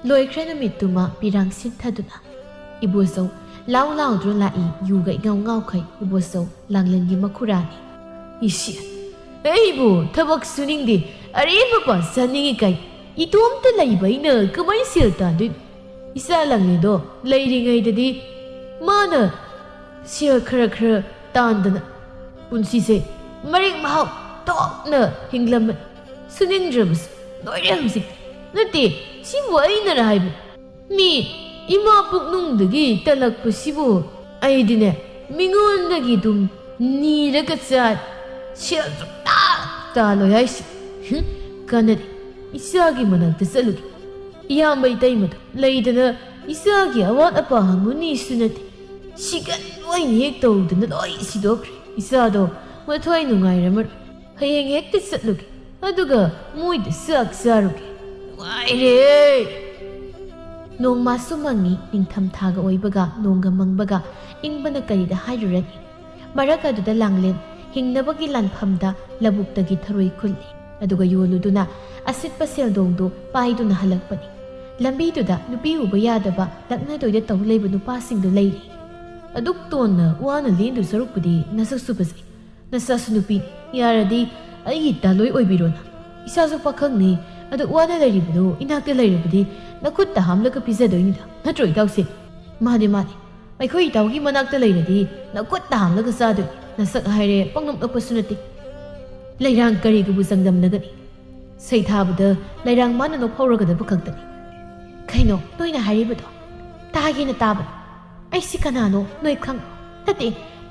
ꯂꯣꯏꯈ꯭ꯔꯦ ꯅꯨꯃꯤꯠꯇꯨꯃ ꯄꯤꯔꯥꯡ ꯁꯤꯟꯊꯗꯨꯅ꯫ ꯏꯕꯣꯆꯧ ꯂꯥꯎ ꯂꯥꯎꯗꯨꯅ ꯂꯥꯛꯏ, ꯌꯨꯒ ꯏꯉꯥꯎ ꯉꯥꯎꯈꯩ꯫ ꯏꯕꯣꯆꯧ ꯂꯥꯡꯂꯦꯟꯒꯤ ꯃꯈꯨꯔꯥꯅꯤ꯫ ꯏꯁꯤ, ꯑꯩꯕꯨ ꯊꯕꯛ ꯁꯨꯅꯤꯡꯗꯦ, ꯑꯔꯦꯝꯕ ꯄꯥ ꯆꯥꯅꯤꯡꯉꯤ ꯀꯥꯏ꯫ ꯏꯇꯣꯝꯇ ꯂꯩꯕ ꯑꯩꯅ ꯀꯃꯥꯏ ꯁꯦꯜ ꯇꯥꯟꯗꯣꯏꯅꯣ? ꯏꯆꯥ ꯂꯥꯡꯂꯦꯟꯗꯣ ꯂꯩꯔꯤꯉꯩꯗꯗꯤ ꯃꯥꯅ ꯁꯦꯜ ꯈꯔ ꯈꯔ ꯇꯥꯟꯗꯅ ꯄꯨꯟꯁꯤꯁꯦ ꯃꯔꯦꯛ ꯃꯍꯥꯎ ꯊꯣꯛꯅ ꯍꯤꯡꯂꯝꯕꯅꯤ꯫ ꯁꯨꯅꯤꯡꯗ꯭ꯔꯕꯁꯨ ꯂꯣꯏꯔꯦ ꯍꯧꯖꯤꯛ꯫ ꯅꯠꯇꯦ, ꯁꯤꯕꯨ ꯑꯩꯅꯔ ꯍꯥꯏꯕ? ꯃꯤ ꯏꯃꯥ ꯄꯨꯛꯅꯨꯡꯗꯒꯤ ꯇꯜꯂꯛꯄꯁꯤꯕꯨ ꯑꯩꯗꯤꯅꯦ, ꯃꯤꯉꯣꯟꯗꯒꯤ ꯑꯗꯨꯝ ꯅꯤꯔꯒ ꯆꯥꯏ꯫ ꯁꯦꯜ ꯁꯨꯡꯇꯥ ꯇꯥꯜꯂꯣꯏ ꯍꯥꯏꯁꯤ꯫ ꯍꯨꯝ, ꯀꯥꯟꯅꯗꯦ꯫ ꯏꯆꯥꯒꯤ ꯃꯅꯥꯛꯇ ꯆꯠꯂꯨꯒꯦ꯫ ꯏꯌꯥꯝꯕ ꯏꯇꯩꯃꯗꯣ ꯂꯩꯗꯅ ꯏꯆꯥꯒꯤ ꯑꯋꯥꯠ ꯑꯄꯥ ꯍꯪꯉꯨꯅꯤꯁꯨ ꯅꯠꯇꯦ꯫ ꯁꯤꯒꯟ ꯑꯣꯏꯅ ꯍꯦꯛ ꯇꯧꯗꯅ ꯂꯣꯏ ꯁꯤꯗꯣꯛꯈ꯭ꯔꯦ꯫ ꯏꯆꯥꯗꯣ ꯃꯊ꯭ꯋꯥꯏ ꯅꯨꯡꯉꯥꯏꯔꯝꯃꯔꯣꯏ꯫ ꯍꯌꯦꯡ ꯍꯦꯛꯇ ꯆꯠꯂꯨꯒꯦ꯫ ꯑꯗꯨꯒ ꯃꯣꯏꯗ ꯆꯥꯛ ꯆꯥꯔꯨꯒꯦ꯫ ꯅꯨꯡꯉꯥꯏꯔꯦ꯫ ꯅꯣꯡꯃꯁꯨ ꯃꯪꯉꯤ, ꯅꯤꯡꯊꯝꯊꯥꯒ ꯑꯣꯏꯕꯒ ꯅꯣꯡꯒ ꯃꯪꯕꯒ ꯏꯪꯕꯅ ꯀꯔꯤꯗ ꯍꯥꯏꯔꯨꯔꯅꯤ꯫ ꯃꯔꯛ ꯑꯗꯨꯗ ꯂꯥꯡꯂꯦꯟ ꯍꯤꯡꯅꯕꯒꯤ ꯂꯥꯟꯐꯝꯗ ꯂꯧꯕꯨꯛꯇꯒꯤ ꯊꯔꯣꯏ ꯈꯨꯜꯂꯤ, ꯑꯗꯨꯒ ꯌꯣꯜꯂꯨꯗꯨꯅ ꯑꯁꯤꯠꯄ ꯁꯦꯜꯗꯣꯡꯗꯨ ꯄꯥꯏꯗꯨꯅ ꯍꯜꯂꯛꯄꯅꯤ꯫ ꯂꯝꯕꯤꯗꯨꯗ ꯅꯨꯄꯤ ꯎꯕ ꯌꯥꯗꯕ ꯂꯛꯅꯗꯣꯏꯗ ꯇꯧ ꯂꯩꯕ ꯅꯨꯄꯥꯁꯤꯡꯗꯨ ꯂꯩꯔꯤ꯫ ꯑꯗꯨꯛ ꯇꯣꯟꯅ ꯋꯥꯅ ꯂꯦꯟꯗꯨ ꯁꯔꯨꯛꯄꯨꯗꯤ ꯅꯁꯛꯁꯨ ꯐꯖꯩ, ꯅꯆꯥꯁꯨ ꯅꯨꯄꯤꯅꯤ꯫ ꯌꯥꯔꯗꯤ ꯑꯩꯒꯤ ꯏꯇꯥ ꯂꯣꯏ ꯑꯣꯏꯕꯤꯔꯣꯅ꯫ ꯏꯆꯥꯁꯨ ꯄꯥꯈꯪꯅꯤ, ꯑꯗꯨ ꯋꯥꯅ ꯂꯩꯔꯤꯕꯗꯨ ꯏꯅꯥꯛꯇ ꯂꯩꯔꯕꯗꯤ ꯅꯈꯨꯠꯇ ꯍꯥꯝꯂꯒ ꯄꯤꯖꯗꯣꯏꯅꯤꯗ, ꯅꯠꯇ꯭ꯔꯣ ꯏꯇꯥꯎꯁꯦ? ꯃꯥꯅꯦ, ꯃꯥꯅꯦ꯫ ꯑꯩꯈꯣꯏ ꯏꯇꯥꯎꯒꯤ ꯃꯅꯥꯛꯇ ꯂꯩꯔꯗꯤ ꯅꯈꯨꯠꯇ ꯍꯥꯝꯂꯒ ꯆꯥꯗꯣꯏꯅꯤ꯫ ꯅꯁꯛ ꯍꯥꯏꯔꯦ ꯄꯪꯅꯣꯛ ꯅꯣꯛꯄꯁꯨ ꯅꯠꯇꯦ꯫ ꯂꯩꯔꯥꯡ ꯀꯔꯤꯒꯕꯨ ꯆꯥꯡꯗꯝꯅꯒꯅꯤ? ꯁꯩꯊꯥꯕꯗ ꯂꯩꯔꯥꯡ ꯃꯥꯅ ꯅꯣꯛꯐꯧꯔꯒꯗꯕ ꯈꯛꯇꯅꯤ꯫ ꯀꯩꯅꯣ ꯅꯣꯏꯅ ꯍꯥꯏꯔꯤꯕꯗꯣ? ꯇꯥꯒꯦꯅ ꯇꯥꯕꯅꯤ꯫ ꯑꯩꯁꯤ ꯀꯅꯥꯅꯣ ꯅꯣꯏ ꯈꯪ? ꯅꯠꯇꯦ,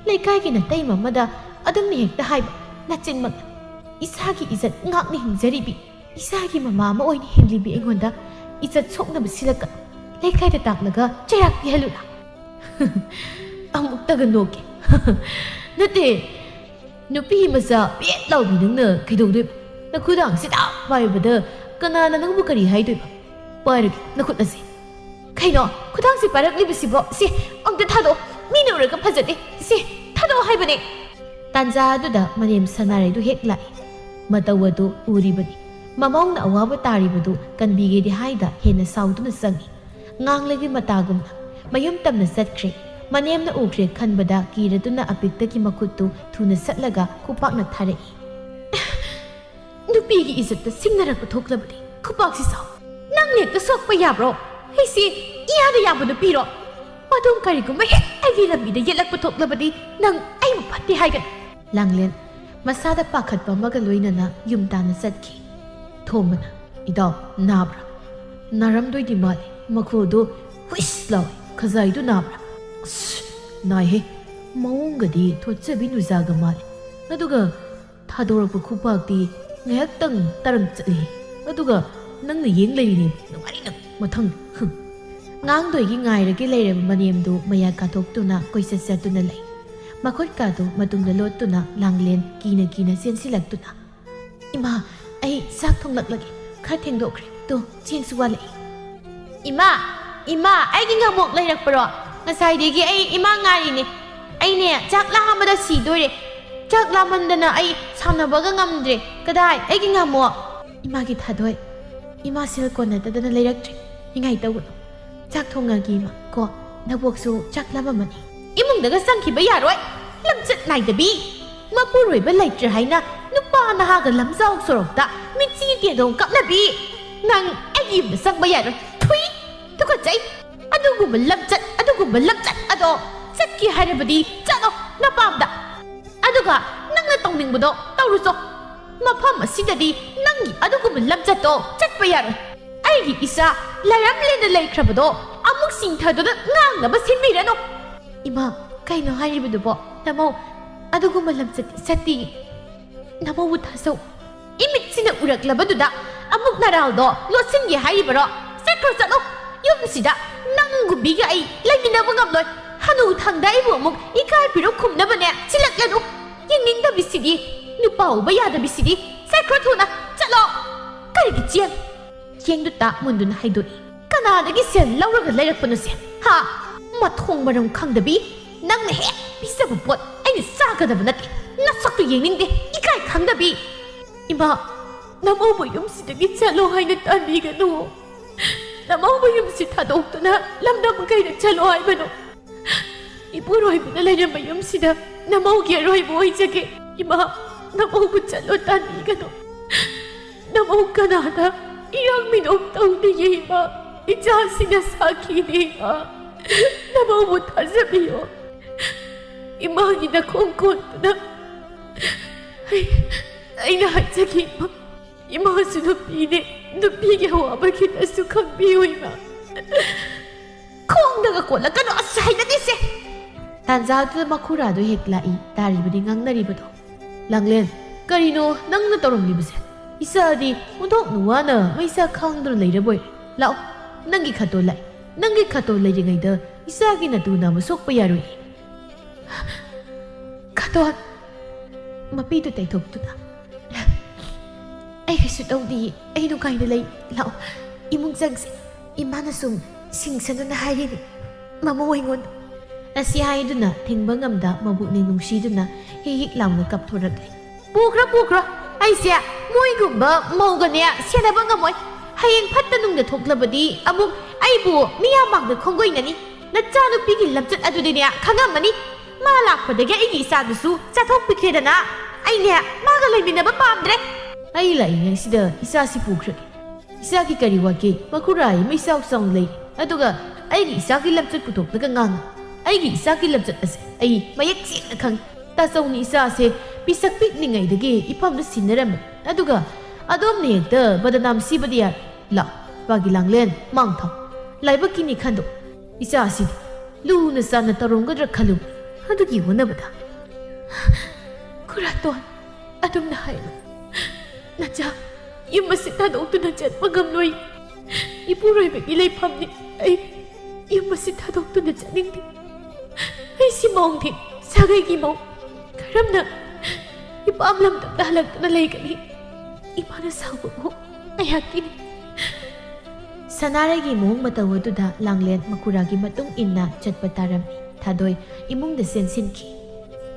ꯂꯩꯀꯥꯏꯒꯤ ꯅꯇꯩꯃ ꯑꯃꯗ ꯑꯗꯨꯝꯅ ꯍꯦꯛꯇ ꯍꯥꯏꯕ꯫ ꯅꯆꯤꯟꯃꯛ꯫ ꯏꯁꯥꯒꯤ ꯏꯖꯠ ꯉꯥꯛꯅ ꯍꯤꯡꯖꯔꯤꯕꯤ, ꯏꯁꯥꯒꯤ ꯃꯃꯥ ꯑꯃ ꯑꯣꯏꯅ ꯍꯤꯡꯂꯤꯕꯤ ꯑꯩꯉꯣꯟꯗ ꯏꯖꯠ ꯁꯣꯛꯅꯕ ꯁꯤꯜꯂꯛꯀꯅꯨ꯫ ꯂꯩꯀꯥꯏꯗ ꯇꯥꯛꯂꯒ ꯆꯩꯔꯥꯛ ꯄꯤꯍꯜꯂꯨꯔꯥ? ꯑꯃꯨꯛꯇꯒ ꯅꯣꯛꯀꯦ꯫ ꯅꯠꯇꯦ, ꯅꯨꯄꯤ ꯃꯆꯥ ꯄꯦꯠ ꯂꯥꯎꯕꯤ ꯅꯪꯅ ꯀꯩꯗꯧꯗꯣꯏꯕ? ꯅꯈꯨꯗꯥꯡꯁꯤꯗ ꯄꯥꯏꯕꯗ ꯀꯅꯥꯅ ꯅꯪꯕꯨ ꯀꯔꯤ ꯍꯥꯏꯗꯣꯏꯕ? ꯄꯥꯏꯔꯒꯦ ꯅꯈꯨꯠ ꯑꯁꯤ꯫ ꯀꯩꯅꯣ ꯈꯨꯗꯥꯡꯁꯤ ꯄꯥꯏꯔꯛꯂꯤꯕꯁꯤꯕꯣ? ꯁꯤ ꯑꯝꯇ ꯊꯥꯗꯣꯛꯑꯣ꯫ ꯃꯤꯅ ꯎꯔꯒ ꯐꯖꯗꯦ꯫ ꯁꯤ ꯊꯥꯗꯣꯛꯑꯣ ꯍꯥꯏꯕꯅꯦ꯫ ꯇꯥꯟꯖꯥ ꯑꯗꯨꯗ ꯃꯅꯦꯝ ꯁꯅꯥꯔꯩꯗꯨ ꯍꯦꯛ ꯂꯥꯛꯏ꯫ ꯃꯇꯧ ꯑꯗꯨ ꯎꯔꯤꯕꯅꯤ꯫ ꯃꯃꯧꯅ ꯑꯋꯥꯕ ꯇꯥꯔꯤꯕꯗꯨ ꯀꯟꯕꯤꯒꯦꯗꯤ ꯍꯥꯏꯗ ꯍꯦꯟꯅ ꯁꯥꯎꯗꯨꯅ ꯆꯪꯏ꯫ ꯉꯥꯡꯂꯒꯤ ꯃꯇꯥꯒꯨꯝꯅ ꯃꯌꯨꯝ ꯇꯝꯅ ꯆꯠꯈ꯭ꯔꯦ꯫ ꯃꯅꯦꯝꯅ ꯎꯈ꯭ꯔꯦ ꯈꯟꯕꯗ ꯀꯤꯔꯗꯨꯅ ꯑꯄꯤꯛꯇꯒꯤ ꯃꯈꯨꯠꯇꯨ ꯊꯨꯅ ꯁꯠꯂꯒ ꯈꯨꯄꯥꯛꯅ ꯊꯥꯔꯛꯏ꯫ ꯅꯨꯄꯤꯒꯤ ꯏꯖꯠꯇ ꯁꯤꯡꯅꯔꯛꯄ ꯊꯣꯛꯂꯕꯗꯤ ꯈꯨꯄꯥꯛꯁꯤ ꯆꯥꯎ꯫ ꯅꯪ ꯍꯦꯛꯇ ꯁꯣꯛꯄ ꯌꯥꯕ꯭ꯔꯣ? ꯑꯩꯁꯤ ꯏꯌꯥꯗ ꯌꯥꯕ ꯅꯨꯄꯤꯔꯣ? ꯃꯗꯨꯝ ꯀꯔꯤꯒꯨꯝꯕ ꯍꯦꯛ ꯑꯩꯒꯤ ꯂꯝꯕꯤꯗ ꯌꯦꯠꯂꯛꯄ ꯊꯣꯛꯂꯕꯗꯤ ꯅꯪ ꯑꯩꯕꯨ ꯐꯠꯇꯦ ꯍꯥꯏꯒꯅꯤ꯫ ꯂꯥꯡꯂꯦꯟ ꯃꯁꯥꯗ ꯄꯥꯈꯠꯄ ꯑꯃꯒ ꯂꯣꯏꯅꯅ ꯌꯨꯝ ꯇꯥꯟꯅ ꯆꯠꯈꯤ꯫ ꯊꯣꯝꯕꯅ, "ꯏꯇꯥꯎ, ꯅꯥꯕ꯭ꯔꯥ? ꯅꯥꯔꯝꯗꯣꯏꯗꯤ ꯃꯥꯜꯂꯤ꯫ ꯃꯈꯣꯜꯗꯣ ꯍꯨꯏꯁ ꯂꯥꯎꯏ꯫ ꯈꯖꯥꯏꯗꯨ ꯅꯥꯕ꯭ꯔꯥ?" "ꯑꯁ, ꯅꯥꯏꯍꯦ꯫ ꯃꯑꯣꯡꯒꯗꯤ ꯊꯣꯠꯆꯕꯤ ꯅꯨꯖꯥꯒ ꯃꯥꯜꯂꯤ꯫ ꯑꯗꯨꯒ ꯊꯥꯗꯣꯔꯛꯄ ꯈꯨꯄꯥꯛꯇꯤ ꯉꯥꯏꯍꯥꯛꯇꯪ ꯇꯔꯪ ꯆꯠꯂꯤ꯫ ꯑꯗꯨꯒ ꯅꯪꯅ ꯌꯦꯡ ꯂꯩꯔꯤꯅꯦ꯫ ꯅꯨꯡꯉꯥꯏꯔꯤ ꯅꯪ꯫ ꯃꯊꯪ꯫" ꯍꯨꯝ꯫ ꯉꯥꯡꯗꯣꯏꯒꯤ ꯉꯥꯏꯔꯒꯦ ꯂꯩꯔꯕ ꯃꯅꯦꯝꯗꯨ ꯃꯌꯥ ꯀꯥꯊꯣꯛꯇꯨꯅ ꯀꯣꯏꯆꯠ ꯆꯠꯇꯨꯅ ꯂꯩ꯫ ꯃꯈꯨꯠꯀꯥꯗꯨ ꯃꯇꯨꯡꯗ ꯂꯣꯠꯇꯨꯅ ꯂꯥꯡꯂꯦꯟ ꯀꯤꯅ ꯀꯤꯅ ꯆꯦꯟꯁꯤꯜꯂꯛꯇꯨꯅ, "ꯏꯃꯥ, ꯑꯩ ꯆꯥꯛ ꯊꯣꯡꯂꯛꯂꯒꯦ꯫ ꯈꯔ ꯊꯦꯡꯗꯣꯛꯈ꯭ꯔꯦ꯫ ꯇꯨ, ꯆꯦꯡꯁꯨ ꯋꯥꯠꯂꯛꯏ꯫ "ꯏꯃꯥ, ꯏꯃꯥ, ꯑꯩꯒꯤ ꯉꯥꯃꯣꯛ ꯂꯩꯔꯛꯄ꯭ꯔꯣ? ꯉꯁꯥꯏꯗꯒꯤ ꯑꯩ ꯏꯃꯥ ꯉꯥꯏꯔꯤꯅꯦ꯫ ꯑꯩꯅꯦ, ꯆꯥꯛ ꯂꯥꯝꯕꯗ ꯁꯤꯗꯣꯏꯔꯦ꯫ ꯆꯥꯛ ꯂꯥꯝꯃꯟꯗꯅ ꯑꯩ ꯁꯥꯟꯅꯕꯒ ꯉꯝꯗ꯭ꯔꯦ꯫ ꯀꯗꯥꯏ ꯑꯩꯒꯤ ꯉꯥꯃꯣꯛ?" "ꯏꯃꯥꯒꯤ ꯊꯥꯗꯣꯏ, ꯏꯃꯥ ꯁꯦꯜ ꯀꯣꯟꯅꯗꯗꯅ ꯂꯩꯔꯛꯇ꯭ꯔꯦ꯫ ꯅꯤꯡꯉꯥꯏ ꯇꯧꯒꯅꯨ꯫ ꯆꯥꯛ ꯊꯣꯡꯉꯒꯦ ꯏꯃꯥ ꯀꯣ꯫ ꯅꯕꯣꯛꯁꯨ ꯆꯥꯛ ꯂꯥꯝꯃꯝꯃꯅꯤ꯫" "ꯏꯃꯨꯡꯗꯒ ꯆꯪꯈꯤꯕ ꯌꯥꯔꯣꯏ꯫ ꯂꯝꯆꯠ ꯅꯥꯏꯗꯕꯤ꯫ ꯃꯄꯨꯔꯣꯏꯕ ꯂꯩꯇ꯭ꯔꯦ ꯍꯥꯏꯅ ꯅꯨꯄꯥ ꯅꯍꯥꯒ ꯂꯝꯖꯥꯎ ꯁꯣꯔꯣꯛꯇ ꯃꯤꯠꯆꯤ ꯇꯦꯟꯗꯣꯡ ꯀꯞꯅꯕꯤ꯫ ꯅꯪ ꯑꯩꯒꯤ ꯌꯨꯝꯗ ꯆꯪꯕ ꯌꯥꯔꯣꯏ꯫ ꯊꯨꯏ꯫ ꯇꯨꯀꯠꯆꯩ꯫ ꯑꯗꯨꯒꯨꯝꯕ ꯂꯝꯆꯠ, ꯑꯗꯨꯒꯨꯝꯕ ꯂꯝꯆꯠ ꯑꯗꯣ ꯆꯠꯀꯦ ꯍꯥꯏꯔꯕꯗꯤ ꯆꯠꯂꯣ ꯅꯄꯥꯝꯗ꯫ ꯑꯗꯨꯒ ꯅꯪꯅ ꯇꯧꯅꯤꯡꯕꯗꯣ ꯇꯧꯔꯨꯆꯣ꯫ ꯃꯐꯝ ꯑꯁꯤꯗꯗꯤ ꯅꯪꯒꯤ ꯑꯗꯨꯒꯨꯝꯕ ꯂꯝꯆꯠꯇꯣ ꯆꯠꯄ ꯌꯥꯔꯣꯏ꯫ ꯑꯩꯒꯤ ꯏꯆꯥ ꯂꯥꯏꯔꯝꯂꯦꯟꯗ ꯂꯩꯈ꯭ꯔꯕꯗꯣ ꯑꯃꯨꯛ ꯆꯤꯡꯊꯗꯨꯅ ꯉꯥꯡꯅꯕ ꯁꯤꯟꯕꯤꯔꯅꯨ꯫" "ꯏꯃꯥ, ꯀꯩꯅꯣ ꯍꯥꯏꯔꯤꯕꯗꯨꯕꯣ? ꯅꯃꯧ ꯑꯗꯨꯒꯨꯝꯕ ꯂꯝꯆꯠꯇꯤ ꯆꯠꯇꯤꯌꯦ꯫ ꯅꯃꯧꯕꯨ ꯊꯥꯖꯧ꯫" "ꯏꯃꯤꯠꯁꯤꯅ ꯎꯔꯛꯂꯕꯗꯨꯗ ꯑꯃꯨꯛ ꯅꯔꯥꯜꯗꯣ ꯂꯣꯠꯁꯤꯟꯒꯦ ꯍꯥꯏꯔꯤꯕꯔꯣ? ꯆꯠꯈ꯭ꯔꯣ, ꯆꯠꯂꯣ꯫ ꯌꯨꯝꯁꯤꯗ ꯅꯪꯒꯨꯝꯕꯤꯒ ꯑꯩ ꯂꯩꯃꯤꯟꯅꯕ ꯉꯝꯂꯣꯏ꯫ ꯍꯅꯨ ꯊꯪꯗ ꯑꯩꯕꯨ ꯑꯃꯨꯛ ꯏꯀꯥꯏ ꯄꯤꯔꯨꯛ ꯈꯨꯝꯅꯕꯅꯦ ꯁꯤꯜꯂꯛꯂꯅꯨ꯫ ꯌꯦꯡꯅꯤꯡꯗꯕꯤꯁꯤꯗꯤ, ꯅꯨꯄꯥ ꯎꯕ ꯌꯥꯗꯕꯤꯁꯤꯗꯤ꯫ ꯆꯠꯈ꯭ꯔꯣ ꯊꯨꯅ, ꯆꯠꯂꯣ꯫" "ꯀꯔꯤꯒꯤ ꯆꯦꯡ?" ꯆꯦꯡꯗꯨ ꯇꯥꯛ ꯃꯨꯟꯗꯨꯅ ꯍꯥꯏꯗꯣꯛꯏ꯫ "ꯀꯅꯥꯗꯒꯤ ꯁꯦꯜ ꯂꯧꯔꯒ ꯂꯩꯔꯛꯄꯅꯣꯁꯦ? ꯍꯥ? ꯃꯊꯣꯡ ꯃꯔꯝ ꯈꯪꯗꯕꯤ꯫ ꯅꯪꯅ ꯍꯦꯛ ꯄꯤꯖꯕ ꯄꯣꯠ ꯑꯩꯅ ꯆꯥꯒꯗꯕ ꯅꯠꯇꯦ꯫ ꯅꯁꯛꯇꯨ ꯌꯦꯡꯅꯤꯡꯗꯦ, ꯏꯀꯥꯏ ꯈꯪꯗꯕꯤ꯫" "ꯏꯃꯥ, ꯅꯃꯧꯕꯨ ꯌꯨꯝꯁꯤꯗꯒꯤ ꯆꯠꯂꯣ ꯍꯥꯏꯅ ꯇꯥꯟꯕꯤꯒꯅꯨ꯫ ꯅꯃꯧꯕꯨ ꯌꯨꯝꯁꯤ ꯊꯥꯗꯣꯛꯇꯨꯅ ꯂꯝꯗꯝ ꯀꯩꯗ ꯆꯠꯂꯣ ꯍꯥꯏꯕꯅꯣ? ꯏꯄꯨꯔꯣꯏꯕꯅ ꯂꯩꯔꯝꯕ ꯌꯨꯝꯁꯤꯗ ꯅꯃꯧꯒꯤ ꯑꯔꯣꯏꯕ ꯑꯣꯏꯖꯒꯦ꯫ ꯏꯃꯥ, ꯅꯃꯧꯕꯨ ꯆꯠꯂꯣ ꯇꯥꯟꯕꯤꯒꯅꯨ꯫ ꯅꯃꯧ ꯀꯅꯥꯗ ꯏꯔꯥꯡ ꯃꯤꯅꯣꯛ ꯇꯧꯅꯤꯡꯉꯤ ꯏꯃꯥ? ꯏꯆꯥꯁꯤꯡꯅ ꯁꯥꯈꯤꯅꯤ ꯏꯃꯥ꯫ ꯅꯃꯧꯕꯨ ꯊꯥꯖꯕꯤꯌꯣ꯫ ꯏꯃꯥꯒꯤ ꯅꯈꯣꯡ ꯀꯣꯟꯗꯨꯅ ꯑꯩ, ꯑꯩꯅ ꯍꯥꯏꯖꯒꯦ ꯏꯃꯥ꯫ ꯏꯃꯥꯁꯨ ꯅꯨꯄꯤꯅꯦ꯫ ꯅꯨꯄꯤꯒꯤ ꯑꯋꯥꯕ ꯈꯤꯇꯁꯨ ꯈꯪꯕꯤꯌꯨ ꯏꯃꯥ꯫" "ꯈꯣꯡꯗꯒ ꯀꯣꯜꯂꯛꯀꯅꯨ, ꯑꯁ ꯍꯩꯅꯗꯦꯁꯦ꯫" ꯇꯥꯟꯖꯥꯗꯨꯗ ꯃꯈꯨꯔꯥꯗꯣ ꯍꯦꯛ ꯂꯥꯛꯏ, ꯇꯥꯔꯤꯕꯅꯤ ꯉꯥꯡꯅꯔꯤꯕꯗꯣ꯫ "ꯂꯥꯡꯂꯦꯟ, ꯀꯔꯤꯅꯣ ꯅꯪꯅ ꯇꯧꯔꯝꯂꯤꯕꯁꯦ? ꯏꯆꯥꯗꯤ ꯑꯣꯟꯊꯣꯛꯅ ꯋꯥꯅ ꯃꯩꯁꯥ ꯈꯥꯡꯗꯨꯅ ꯂꯩꯔꯕꯣꯏꯔꯦ꯫ ꯂꯥꯛꯑꯣ, ꯅꯪꯒꯤ ꯈꯠꯇꯣ ꯂꯥꯛꯑꯦ꯫ ꯅꯪꯒꯤ ꯈꯠꯇꯣ ꯂꯩꯔꯤꯉꯩꯗ ꯏꯆꯥꯒꯤ ꯅꯇꯨ ꯅꯥꯕ ꯁꯣꯛꯄ ꯌꯥꯔꯣꯏ꯫" ꯈꯠꯇꯣ ꯃꯄꯤꯗꯨ ꯇꯩꯊꯣꯛꯇꯨꯅ "ꯑꯩ ꯀꯩꯁꯨ ꯇꯧꯗꯤꯌꯦ, ꯑꯩ ꯅꯨꯡꯉꯥꯏꯅ ꯂꯩ꯫ ꯂꯥꯛꯑꯣ, ꯏꯃꯨꯡ ꯆꯪꯁꯦ꯫ ꯏꯃꯥꯅ ꯁꯨꯝ ꯁꯤꯡꯁꯅꯨꯅ ꯍꯥꯏꯔꯤꯅꯦ ꯃꯃꯧ ꯑꯩꯉꯣꯟꯗ"꯫ ꯑꯁꯤ ꯍꯥꯏꯗꯨꯅ ꯊꯤꯡꯕ ꯉꯝꯗ ꯃꯕꯨꯛꯅꯤꯡ ꯅꯨꯡꯁꯤꯗꯨꯅ ꯍꯤꯛ ꯍꯤꯛ ꯂꯥꯎꯅ ꯀꯞꯊꯣꯔꯛꯂꯤ꯫ "ꯄꯨꯈ꯭ꯔꯣ, ꯄꯨꯈ꯭ꯔꯣ, ꯑꯩꯁꯦ ꯃꯣꯏꯒꯨꯝꯕ ꯃꯧꯒꯅꯦ ꯁꯦꯟꯅꯕ ꯉꯝꯃꯣꯏ꯫ ꯍꯌꯦꯡ ꯐꯠꯇ ꯅꯨꯡꯗ ꯊꯣꯛꯂꯕꯗꯤ ꯑꯃꯨꯛ ꯑꯩꯕꯨ ꯃꯤꯌꯥꯝ ꯃꯥꯡꯗ ꯈꯣꯡꯒꯣꯏꯅꯅꯤ꯫ ꯅꯆꯥꯅꯨꯄꯤꯒꯤ ꯂꯝꯆꯠ ꯑꯗꯨꯗꯤꯅꯦ ꯈꯪꯉꯝꯃꯅꯤ꯫ ꯃꯥ ꯂꯥꯛꯄꯗꯒꯤ ꯑꯩꯒꯤ ꯏꯆꯥꯗꯨꯁꯨ ꯆꯥꯊꯣꯛꯄꯤꯈ꯭ꯔꯦꯗꯅ꯫ ꯑꯩꯅꯦ ꯃꯥꯒ ꯂꯩꯃꯤꯟꯅꯕ ꯄꯥꯝꯗ꯭ꯔꯦ"꯫ ꯑꯩ ꯂꯥꯛꯏꯉꯩꯁꯤꯗ ꯏꯆꯥꯁꯤ ꯄꯨꯈ꯭ꯔꯒꯦ꯫ ꯏꯆꯥꯒꯤ ꯀꯔꯤ ꯋꯥꯒꯦ? ꯃꯈꯨꯔꯥ ꯑꯃ ꯏꯆꯥꯎ ꯆꯥꯎꯅ ꯂꯩ, ꯑꯗꯨꯒ ꯑꯩꯒꯤ ꯏꯆꯥꯒꯤ ꯂꯝꯆꯠ ꯄꯨꯊꯣꯛꯂꯒ ꯉꯥꯡꯉꯤ꯫ ꯑꯩꯒꯤ ꯏꯆꯥꯒꯤ ꯂꯝꯆꯠ ꯑꯁꯦ ꯑꯩ ꯃꯌꯦꯛ ꯁꯦꯡꯅ ꯈꯪꯉꯤ꯫ ꯇꯥꯆꯧꯅ ꯏꯆꯥꯁꯦ ꯄꯤꯁꯛ ꯄꯤꯛꯂꯤꯉꯩꯗꯒꯤ ꯏꯐꯝꯗ ꯁꯤꯟꯅꯔꯝꯃꯤ, ꯑꯗꯨꯒ ꯑꯗꯣꯝꯅ ꯍꯦꯛꯇ ꯕꯗꯅꯥꯝ ꯁꯤꯕꯗꯤ ꯌꯥꯔꯣꯏ꯫ ꯂꯥꯛ, ꯏꯄꯥꯒꯤ ꯂꯥꯡꯂꯦꯟ, ꯃꯥꯡ ꯊꯥꯎ꯫ ꯂꯥꯏꯕꯛꯀꯤꯅꯤ ꯈꯟꯗꯣꯛ꯫ ꯏꯆꯥꯁꯤꯗꯤ ꯂꯨꯅ ꯆꯥꯟꯅ ꯇꯧꯔꯝꯒꯗ꯭ꯔꯥ ꯈꯜꯂꯨ꯫ ꯑꯗꯨꯒꯤ ꯍꯣꯠꯅꯕꯗ꯫ ꯈꯨꯔꯥꯇꯣꯟ, ꯑꯗꯨꯝꯅ ꯍꯥꯏꯅꯨ꯫ ꯅꯆꯥ ꯌꯨꯝ ꯑꯁꯤ ꯊꯥꯗꯣꯛꯇꯨꯅ ꯆꯠꯄ ꯉꯝꯂꯣꯏ꯫ ꯏꯄꯨꯔꯣꯏꯕꯒꯤ ꯂꯩꯐꯝꯅꯤ꯫ ꯑꯩ ꯌꯨꯝ ꯑꯁꯤ ꯊꯥꯗꯣꯛꯇꯨꯅ ꯆꯠꯅꯤꯡꯗꯦ꯫ ꯑꯩꯁꯤ ꯃꯧꯅꯤ, ꯁꯥꯒꯩꯒꯤ ꯃꯧ꯫ ꯀꯔꯝꯅ ꯏꯄꯥꯝ ꯂꯝꯗꯝꯗ ꯍꯜꯂꯛꯇꯨꯅ ꯂꯩꯒꯅꯤ? ꯏꯃꯥꯅ ꯁꯥꯎꯕꯕꯨ ꯉꯥꯏꯍꯥꯛꯀꯤꯅꯤ꯫ ꯁꯅꯥꯔꯩꯒꯤ ꯃꯑꯣꯡ ꯃꯇꯧ ꯑꯗꯨꯗ ꯂꯥꯡꯂꯦꯟ ꯃꯈꯨꯔꯥꯒꯤ ꯃꯇꯨꯡ ꯏꯟꯅ ꯆꯠꯄ ꯇꯥꯔꯝꯃꯤ꯫ ꯊꯥꯗꯣꯏ ꯏꯃꯨꯡꯗ ꯆꯦꯟꯁꯤꯟꯈꯤ꯫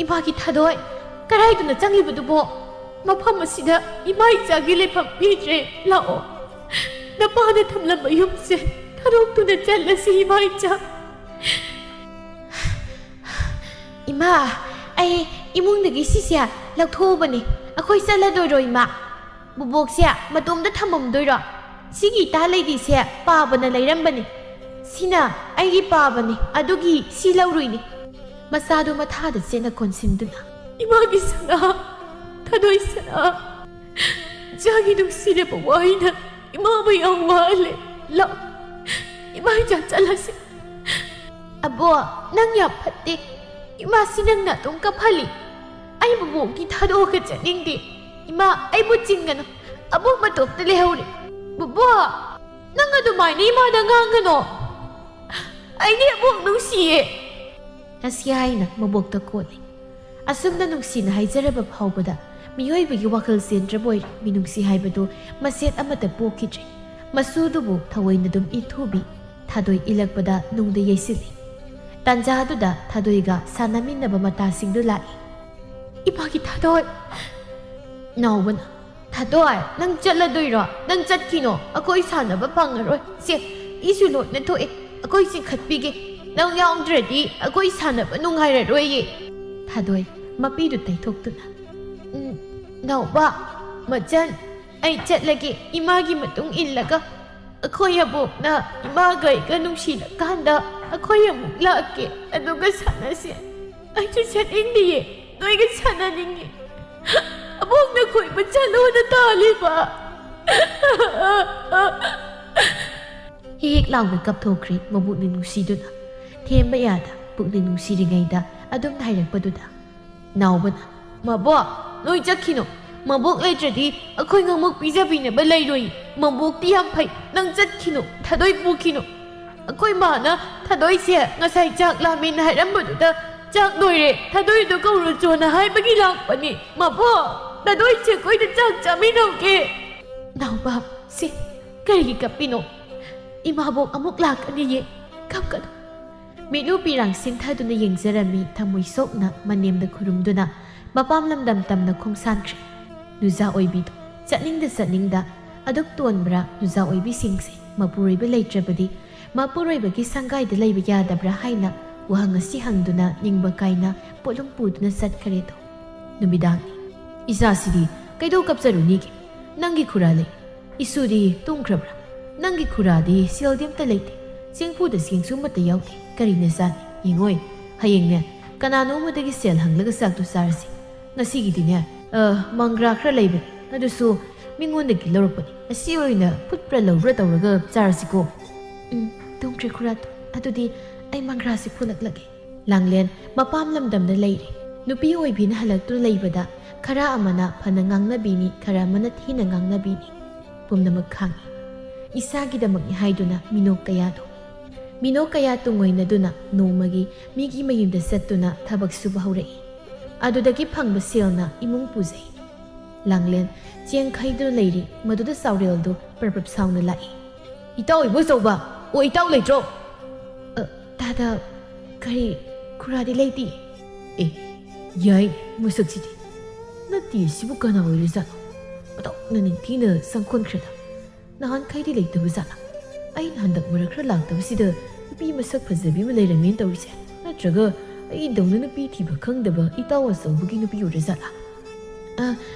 "ꯏꯃꯥꯒꯤ ꯊꯥꯗꯣꯏ, ꯀꯗꯥꯏꯗꯅꯣ ꯆꯪꯂꯤꯕꯗꯨꯕꯣ? ꯃꯐꯝ ꯑꯁꯤꯗ ꯏꯃꯥ ꯏꯆꯥꯒꯤ ꯂꯩꯐꯝ ꯄꯤꯗ꯭ꯔꯦ꯫ ꯂꯥꯛꯑꯣ, ꯅꯄꯥꯅ ꯊꯝꯂꯝꯕ ꯌꯨꯝꯁꯦ ꯊꯥꯗꯣꯛꯇꯨꯅ ꯆꯠꯂꯁꯤ ꯏꯃꯥ ꯏꯆꯥ"꯫ "ꯏꯃꯥ, ꯑꯩ ꯏꯃꯨꯡꯗꯒꯤ ꯁꯤꯁꯦ ꯂꯧꯊꯣꯛꯎꯕꯅꯤ꯫ ꯑꯩꯈꯣꯏ ꯆꯠꯂꯗꯣꯏꯔꯣ ꯏꯃꯥ? ꯕꯨꯕꯣꯛꯁꯦ ꯃꯇꯣꯝꯇ ꯊꯝꯃꯝꯗꯣꯏꯔꯣ? ꯁꯤꯒꯤ ꯏꯇꯥ ꯂꯩꯗꯤꯁꯦ ꯄꯥꯕꯅ ꯂꯩꯔꯝꯕꯅꯤ꯫ ꯁꯤꯅ ꯑꯩꯒꯤ ꯄꯥꯕꯅꯤ, ꯑꯗꯨꯒꯤ ꯁꯤ ꯂꯧꯔꯨꯏꯅꯤ"꯫ ꯃꯆꯥꯗꯨ ꯃꯊꯥꯗ ꯆꯦꯠꯅ ꯀꯣꯟꯁꯤꯟꯗꯨꯅ꯫ "ꯏꯃꯥꯒꯤ ꯁꯅꯥ, ꯊꯥꯗꯣꯏ ꯁꯅꯥ, ꯏꯆꯥꯒꯤ ꯅꯨꯡꯁꯤꯔꯕ ꯋꯥꯍꯩꯅ ꯏꯃꯥꯕꯨ ꯌꯥꯝ ꯋꯥꯍꯜꯂꯦ꯫ ꯂꯥꯛ, ꯏꯃꯥ ꯏꯆꯥ ꯆꯠꯂꯁꯤ"꯫ "ꯑꯕꯣ, ꯅꯪ ꯌꯥꯝ ꯐꯠꯇꯦ꯫ ꯏꯃꯥꯁꯤ ꯅꯪꯅ ꯑꯗꯨꯝ ꯀꯞꯍꯜꯂꯤ꯫ ꯑꯩ ꯕꯨꯕꯣꯛꯀꯤ ꯊꯥꯗꯣꯛꯑꯒ ꯆꯠꯅꯤꯡꯗꯦ꯫ ꯏꯃꯥ, ꯑꯩꯕꯨ ꯆꯤꯡꯒꯅꯨ꯫ ꯑꯕꯣꯛ ꯃꯇꯣꯝꯇ ꯂꯩꯍꯧꯔꯦ꯫ ꯕꯨꯕꯣꯛ, ꯅꯪ ꯑꯗꯨꯃꯥꯏꯅ ꯏꯃꯥꯗ ꯉꯥꯡꯒꯅꯣ"꯫ "ꯑꯩꯗꯤ ꯑꯕꯣꯛ ꯅꯨꯡꯁꯤꯌꯦ"꯫ ꯑꯁꯤ ꯍꯥꯏꯅ ꯃꯕꯣꯛꯇ ꯀꯣꯠꯂꯤ꯫ ꯑꯁꯨꯝꯅ ꯅꯨꯡꯁꯤꯅ ꯍꯥꯏꯖꯔꯕ ꯐꯥꯎꯕꯗ ꯃꯤꯑꯣꯏꯕꯒꯤ ꯋꯥꯈꯜ ꯆꯦꯟꯗ꯭ꯔꯕ ꯑꯣꯏꯔꯦ꯫ ꯃꯤꯅꯨꯡꯁꯤ ꯍꯥꯏꯕꯗꯨ ꯃꯆꯦꯠ ꯑꯃꯠꯇ ꯄꯣꯛꯈꯤꯗ꯭ꯔꯦ꯫ ꯃꯁꯨꯗꯨꯕꯨ ꯊꯑꯣꯏꯅ ꯑꯗꯨꯝ ꯏꯟꯊꯨꯕꯤ꯫ ꯊꯥꯗꯣꯏ ꯏꯜꯂꯛꯄꯗ ꯅꯨꯡꯗ ꯌꯩꯁꯤꯜꯂꯤ꯫ ꯇꯥꯟꯖꯥꯗꯨꯗ ꯊꯥꯗꯣꯏꯒ ꯁꯥꯟꯅꯃꯤꯟꯅꯕ ꯃꯇꯥꯁꯤꯡꯗꯨ ꯂꯥꯛꯏ꯫ "ꯏꯃꯥꯒꯤ ꯊꯥꯗꯣꯏ!" ꯅꯥꯎꯕꯅ, "ꯊꯥꯗꯣꯏ, ꯅꯪ ꯆꯠꯂꯗꯣꯏꯔꯣ? ꯅꯪ ꯆꯠꯈꯤꯅꯣ, ꯑꯩꯈꯣꯏ ꯁꯥꯟꯅꯕ ꯐꯪꯉꯔꯣꯏ꯫ ꯁꯦ, ꯏꯁꯨ ꯂꯣꯏꯅ ꯊꯣꯛꯑꯦ, ꯑꯩꯈꯣꯏ ꯆꯤꯡꯈꯠꯄꯤꯒꯦ꯫ ꯅꯪ ꯌꯥꯎꯗ꯭ꯔꯗꯤ ꯑꯩꯈꯣꯏ ꯁꯥꯟꯅꯕ ꯅꯨꯡꯉꯥꯏꯔꯔꯣꯏꯌꯦ꯫" ꯊꯥꯗꯣꯏ ꯃꯄꯤꯗꯨ ꯇꯩꯊꯣꯛꯇꯨꯅ, "ꯎꯝ, ꯅꯥꯎꯕ, ꯃꯆꯟ, ꯑꯩ ꯆꯠꯂꯒꯦ꯫ ꯏꯃꯥꯒꯤ ꯃꯇꯨꯡ ꯏꯜꯂꯒ ꯑꯩꯈꯣꯏ ꯑꯕꯣꯛꯅ ꯏꯃꯥꯒ ꯑꯩꯒ ꯅꯨꯡꯁꯤꯔꯀꯥꯟꯗ ꯑꯩꯈꯣꯏ ꯑꯃꯨꯛ ꯂꯥꯛꯀꯦ, ꯑꯗꯨꯒ ꯁꯥꯟꯅꯁꯦ꯫ ꯑꯩꯁꯨ ꯆꯠꯅꯤꯡꯗꯤꯌꯦ, ꯅꯣꯏꯒ ꯁꯥꯟꯅꯅꯤꯡꯉꯤ꯫ ꯑꯕꯣꯛꯅ ꯀꯣꯏꯕ ꯆꯠꯂꯣꯅ ꯇꯥꯜꯂꯤꯕ꯫" ꯍꯦꯛ ꯍꯦꯛ ꯂꯥꯎꯅ ꯀꯞꯊꯣꯛꯈ꯭ꯔꯦ ꯃꯕꯣꯛꯅ ꯅꯨꯡꯁꯤꯗꯨꯅ꯫ ꯊꯦꯝꯕ ꯌꯥꯗ ꯄꯨꯛꯅꯤꯡ ꯅꯨꯡꯁꯤꯔꯤꯉꯩꯗ ꯑꯗꯨꯝ ꯍꯥꯏꯔꯛꯄꯗꯨꯗ ꯅꯥꯎꯕꯅ, "ꯃꯕꯣꯛ, ꯅꯣꯏ ꯆꯠꯈꯤꯅꯨ꯫ ꯃꯕꯣꯛ ꯂꯩꯇ꯭ꯔꯗꯤ ꯑꯩꯈꯣꯏ ꯉꯥꯃꯨꯛ ꯄꯤꯖꯕꯤꯅꯕ ꯂꯩꯔꯣꯏ꯫ ꯃꯕꯣꯛꯇꯤ ꯌꯥꯝ ꯐꯩ꯫ ꯅꯪ ꯆꯠꯈꯤꯅꯨ, ꯊꯥꯗꯣꯏ ꯄꯨꯈꯤꯅꯨ꯫ ꯑꯩꯈꯣꯏ ꯃꯥꯅ ꯊꯥꯗꯣꯏꯁꯦ ꯉꯁꯥꯏ ꯆꯥꯛ ꯂꯥꯝꯃꯦꯅ ꯍꯥꯏꯔꯝꯕꯗꯨꯗ ꯆꯥꯛ ꯂꯣꯏꯔꯦ, ꯊꯥꯗꯣꯏꯗꯣ ꯀꯧꯔꯨꯆꯣꯅ ꯍꯥꯏꯕꯒꯤ ꯂꯥꯛꯄꯅꯤ꯫ ꯃꯕꯣꯛ, ꯊꯥꯗꯣꯏꯁꯦ ꯑꯩꯈꯣꯏꯗ ꯆꯥꯛ ꯆꯥꯃꯤꯟꯅꯧꯒꯦ꯫" ꯅꯥꯎꯕ, ꯁꯤ ꯀꯔꯤꯒꯤ ꯀꯞꯄꯤꯅꯣ? ꯏꯃꯥꯕꯣꯛ ꯑꯃꯨꯛ ꯂꯥꯛꯀꯅꯤꯌꯦ꯫ ꯀꯞꯀꯅꯨ꯫ ꯃꯤꯠꯂꯨ ꯄꯤꯔꯥꯡ ꯁꯤꯟꯊꯗꯨꯅ ꯌꯦꯡꯖꯔꯝꯃꯤ ꯊꯃꯣꯏ ꯁꯣꯛꯅ ꯃꯅꯦꯝꯗ ꯈꯨꯔꯨꯝꯗꯨꯅ ꯃꯄꯥꯝ ꯂꯝꯗꯝ ꯇꯝꯅ ꯈꯣꯡꯁꯥꯟꯈ꯭ꯔꯦ꯫ ꯅꯨꯖꯥ ꯑꯣꯏꯕꯤꯗꯣ ꯆꯠꯅꯤꯡꯗ ꯆꯠꯅꯤꯡꯗ ꯑꯗꯨꯛ ꯇꯣꯟꯕ꯭ꯔꯥ? ꯅꯨꯖꯥ ꯑꯣꯏꯕꯤꯁꯤꯡꯁꯦ ꯃꯄꯨꯔꯣꯏꯕ ꯂꯩꯇ꯭ꯔꯕꯗꯤ ꯃꯄꯨꯔꯣꯏꯕꯒꯤ ꯁꯪꯒꯥꯏꯗ ꯂꯩꯕ ꯌꯥꯗꯕ꯭ꯔꯥ ꯍꯥꯏꯅ ꯋꯥꯍꯪ ꯑꯁꯤ ꯍꯪꯗꯨꯅ ꯅꯤꯡꯕ ꯀꯥꯏꯅ ꯄꯣꯠꯂꯨꯝ ꯄꯨꯗꯨꯅ ꯆꯠꯈꯔꯦꯗꯣ꯫ ꯅꯨꯃꯤꯗꯥꯡꯅꯤ꯫ ꯏꯆꯥꯁꯤꯗꯤ ꯀꯩꯗꯧ ꯀꯞꯆꯔꯨꯅꯤꯒꯦ? ꯅꯪꯒꯤ ꯈꯨꯔꯥ ꯂꯩ꯫ ꯏꯁꯨꯗꯤ ꯇꯨꯝꯈ꯭ꯔꯕ꯭ꯔꯥ? ꯅꯪꯒꯤ ꯈꯨꯔꯥꯗꯤ ꯁꯦꯜꯗꯤ ꯑꯝꯇ ꯂꯩꯇꯦ꯫ ꯆꯦꯡꯐꯨꯗ ꯆꯦꯡꯁꯨ ꯑꯃꯠꯇ ꯌꯥꯎꯗꯦ꯫ ꯀꯔꯤꯅ ꯆꯥꯅꯤ? ꯌꯦꯡꯉꯣꯏ꯫ ꯍꯌꯦꯡꯅꯦ ꯀꯅꯥꯅꯣ ꯑꯃꯗꯒꯤ ꯁꯦꯜ ꯍꯪꯂꯒ ꯆꯥꯛꯇꯨ ꯆꯥꯔꯁꯤ꯫ ꯉꯁꯤꯒꯤꯗꯤꯅꯦ, ꯑ, ꯃꯪꯒ꯭ꯔꯥ ꯈꯔ ꯂꯩꯕꯅꯤ꯫ ꯑꯗꯨꯁꯨ ꯃꯤꯉꯣꯟꯗꯒꯤ ꯂꯧꯔꯛꯄꯅꯤ꯫ ꯑꯁꯤ ꯑꯣꯏꯅ ꯐꯨꯠꯄ꯭ꯔꯥ ꯂꯧꯕ꯭ꯔꯥ ꯇꯧꯔꯒ ꯆꯥꯔꯁꯤꯀꯣ꯫ ꯎꯝ, ꯇꯨꯝꯈ꯭ꯔꯦ ꯈꯨꯔꯥꯗꯣ꯫ ꯑꯗꯨꯗꯤ ꯑꯩ ꯃꯪꯒ꯭ꯔꯥꯁꯤ ꯐꯨꯠꯂꯛꯂꯒꯦ꯫ ꯂꯥꯡꯂꯦꯟ ꯃꯄꯥꯝ ꯂꯝꯗꯝꯗ ꯂꯩꯔꯦ꯫ ꯅꯨꯄꯤ ꯑꯣꯏꯕꯤꯅ ꯍꯜꯂꯛꯇꯨꯅ ꯂꯩꯕꯗ ꯈꯔ ꯑꯃꯅ ꯐꯅ ꯉꯥꯡꯅꯕꯤꯅꯤ, ꯈꯔ ꯑꯃꯅ ꯊꯤꯅ ꯉꯥꯡꯅꯕꯤꯅꯤ꯫ ꯄꯨꯝꯅꯃꯛ ꯈꯥꯡꯏ꯫ ꯏꯁꯥꯒꯤꯗꯃꯛꯅꯤ ꯍꯥꯏꯗꯨꯅ ꯃꯤꯅꯣꯛ ꯀꯌꯥꯗꯣ꯫ ꯃꯤꯅꯣꯛ ꯀꯌꯥ ꯇꯨꯡꯑꯣꯏꯅꯗꯨꯅ ꯅꯣꯡꯃꯒꯤ ꯃꯤꯒꯤ ꯃꯌꯨꯝꯗ ꯆꯠꯇꯨꯅ ꯊꯕꯛ ꯁꯨꯕ ꯍꯧꯔꯛꯏ꯫ ꯑꯗꯨꯗꯒꯤ ꯐꯪꯕ ꯁꯦꯜꯅ ꯏꯃꯨꯡ ꯄꯨꯖꯩ꯫ ꯂꯥꯡꯂꯦꯟ ꯆꯦꯡ ꯈꯩꯗꯨꯅ ꯂꯩꯔꯤ꯫ ꯃꯗꯨꯗ ꯆꯥꯎꯔꯦꯜꯗꯨ ꯄ꯭ꯔꯞ ꯄ꯭ꯔꯞ ꯁꯥꯎꯅ ꯂꯥꯛꯏ꯫ "ꯏꯇꯥꯎ ꯏꯕꯣꯆꯧꯕ! ꯑꯣ, ꯏꯇꯥꯎ ꯂꯩꯇ꯭ꯔꯣ?" "ꯑ, ꯇꯥꯗ, ꯀꯔꯤ, ꯈꯨꯔꯥꯗꯤ ꯂꯩꯇꯦ?" "ꯑꯦ, ꯌꯥꯏ ꯃꯁꯛꯁꯤꯗꯤ꯫ ꯅꯠꯇꯦ, ꯁꯤꯕꯨ ꯀꯅꯥ ꯑꯣꯏꯔꯖꯥꯠꯅꯣ? ꯃꯇꯧꯅ ꯅꯤꯡꯊꯤꯅ ꯆꯪꯈꯣꯟꯈ꯭ꯔꯦꯗ꯫ ꯅꯍꯥꯟꯈꯩꯗꯤ ꯂꯩꯇꯕ ꯖꯥꯠꯂꯥ? ꯑꯩꯅ ꯍꯟꯗꯛ ꯃꯔꯛ ꯈꯔ ꯂꯥꯛꯇꯕꯁꯤꯗ ꯅꯨꯄꯤ ꯃꯁꯛ ꯐꯖꯕꯤ ꯑꯃ ꯂꯩꯔꯝꯃꯦꯅ ꯇꯧꯔꯤꯁꯦ꯫ ꯅꯠꯇ꯭ꯔꯒ ꯑꯩꯗꯧꯅ ꯅꯨꯄꯤ ꯊꯤꯕ ꯈꯪꯗꯕ ꯏꯇꯥꯎ ꯑꯆꯧꯕꯒꯤ ꯅꯨꯄꯤ ꯑꯣꯏꯔꯖꯥꯠꯂꯥ?" "ꯑ,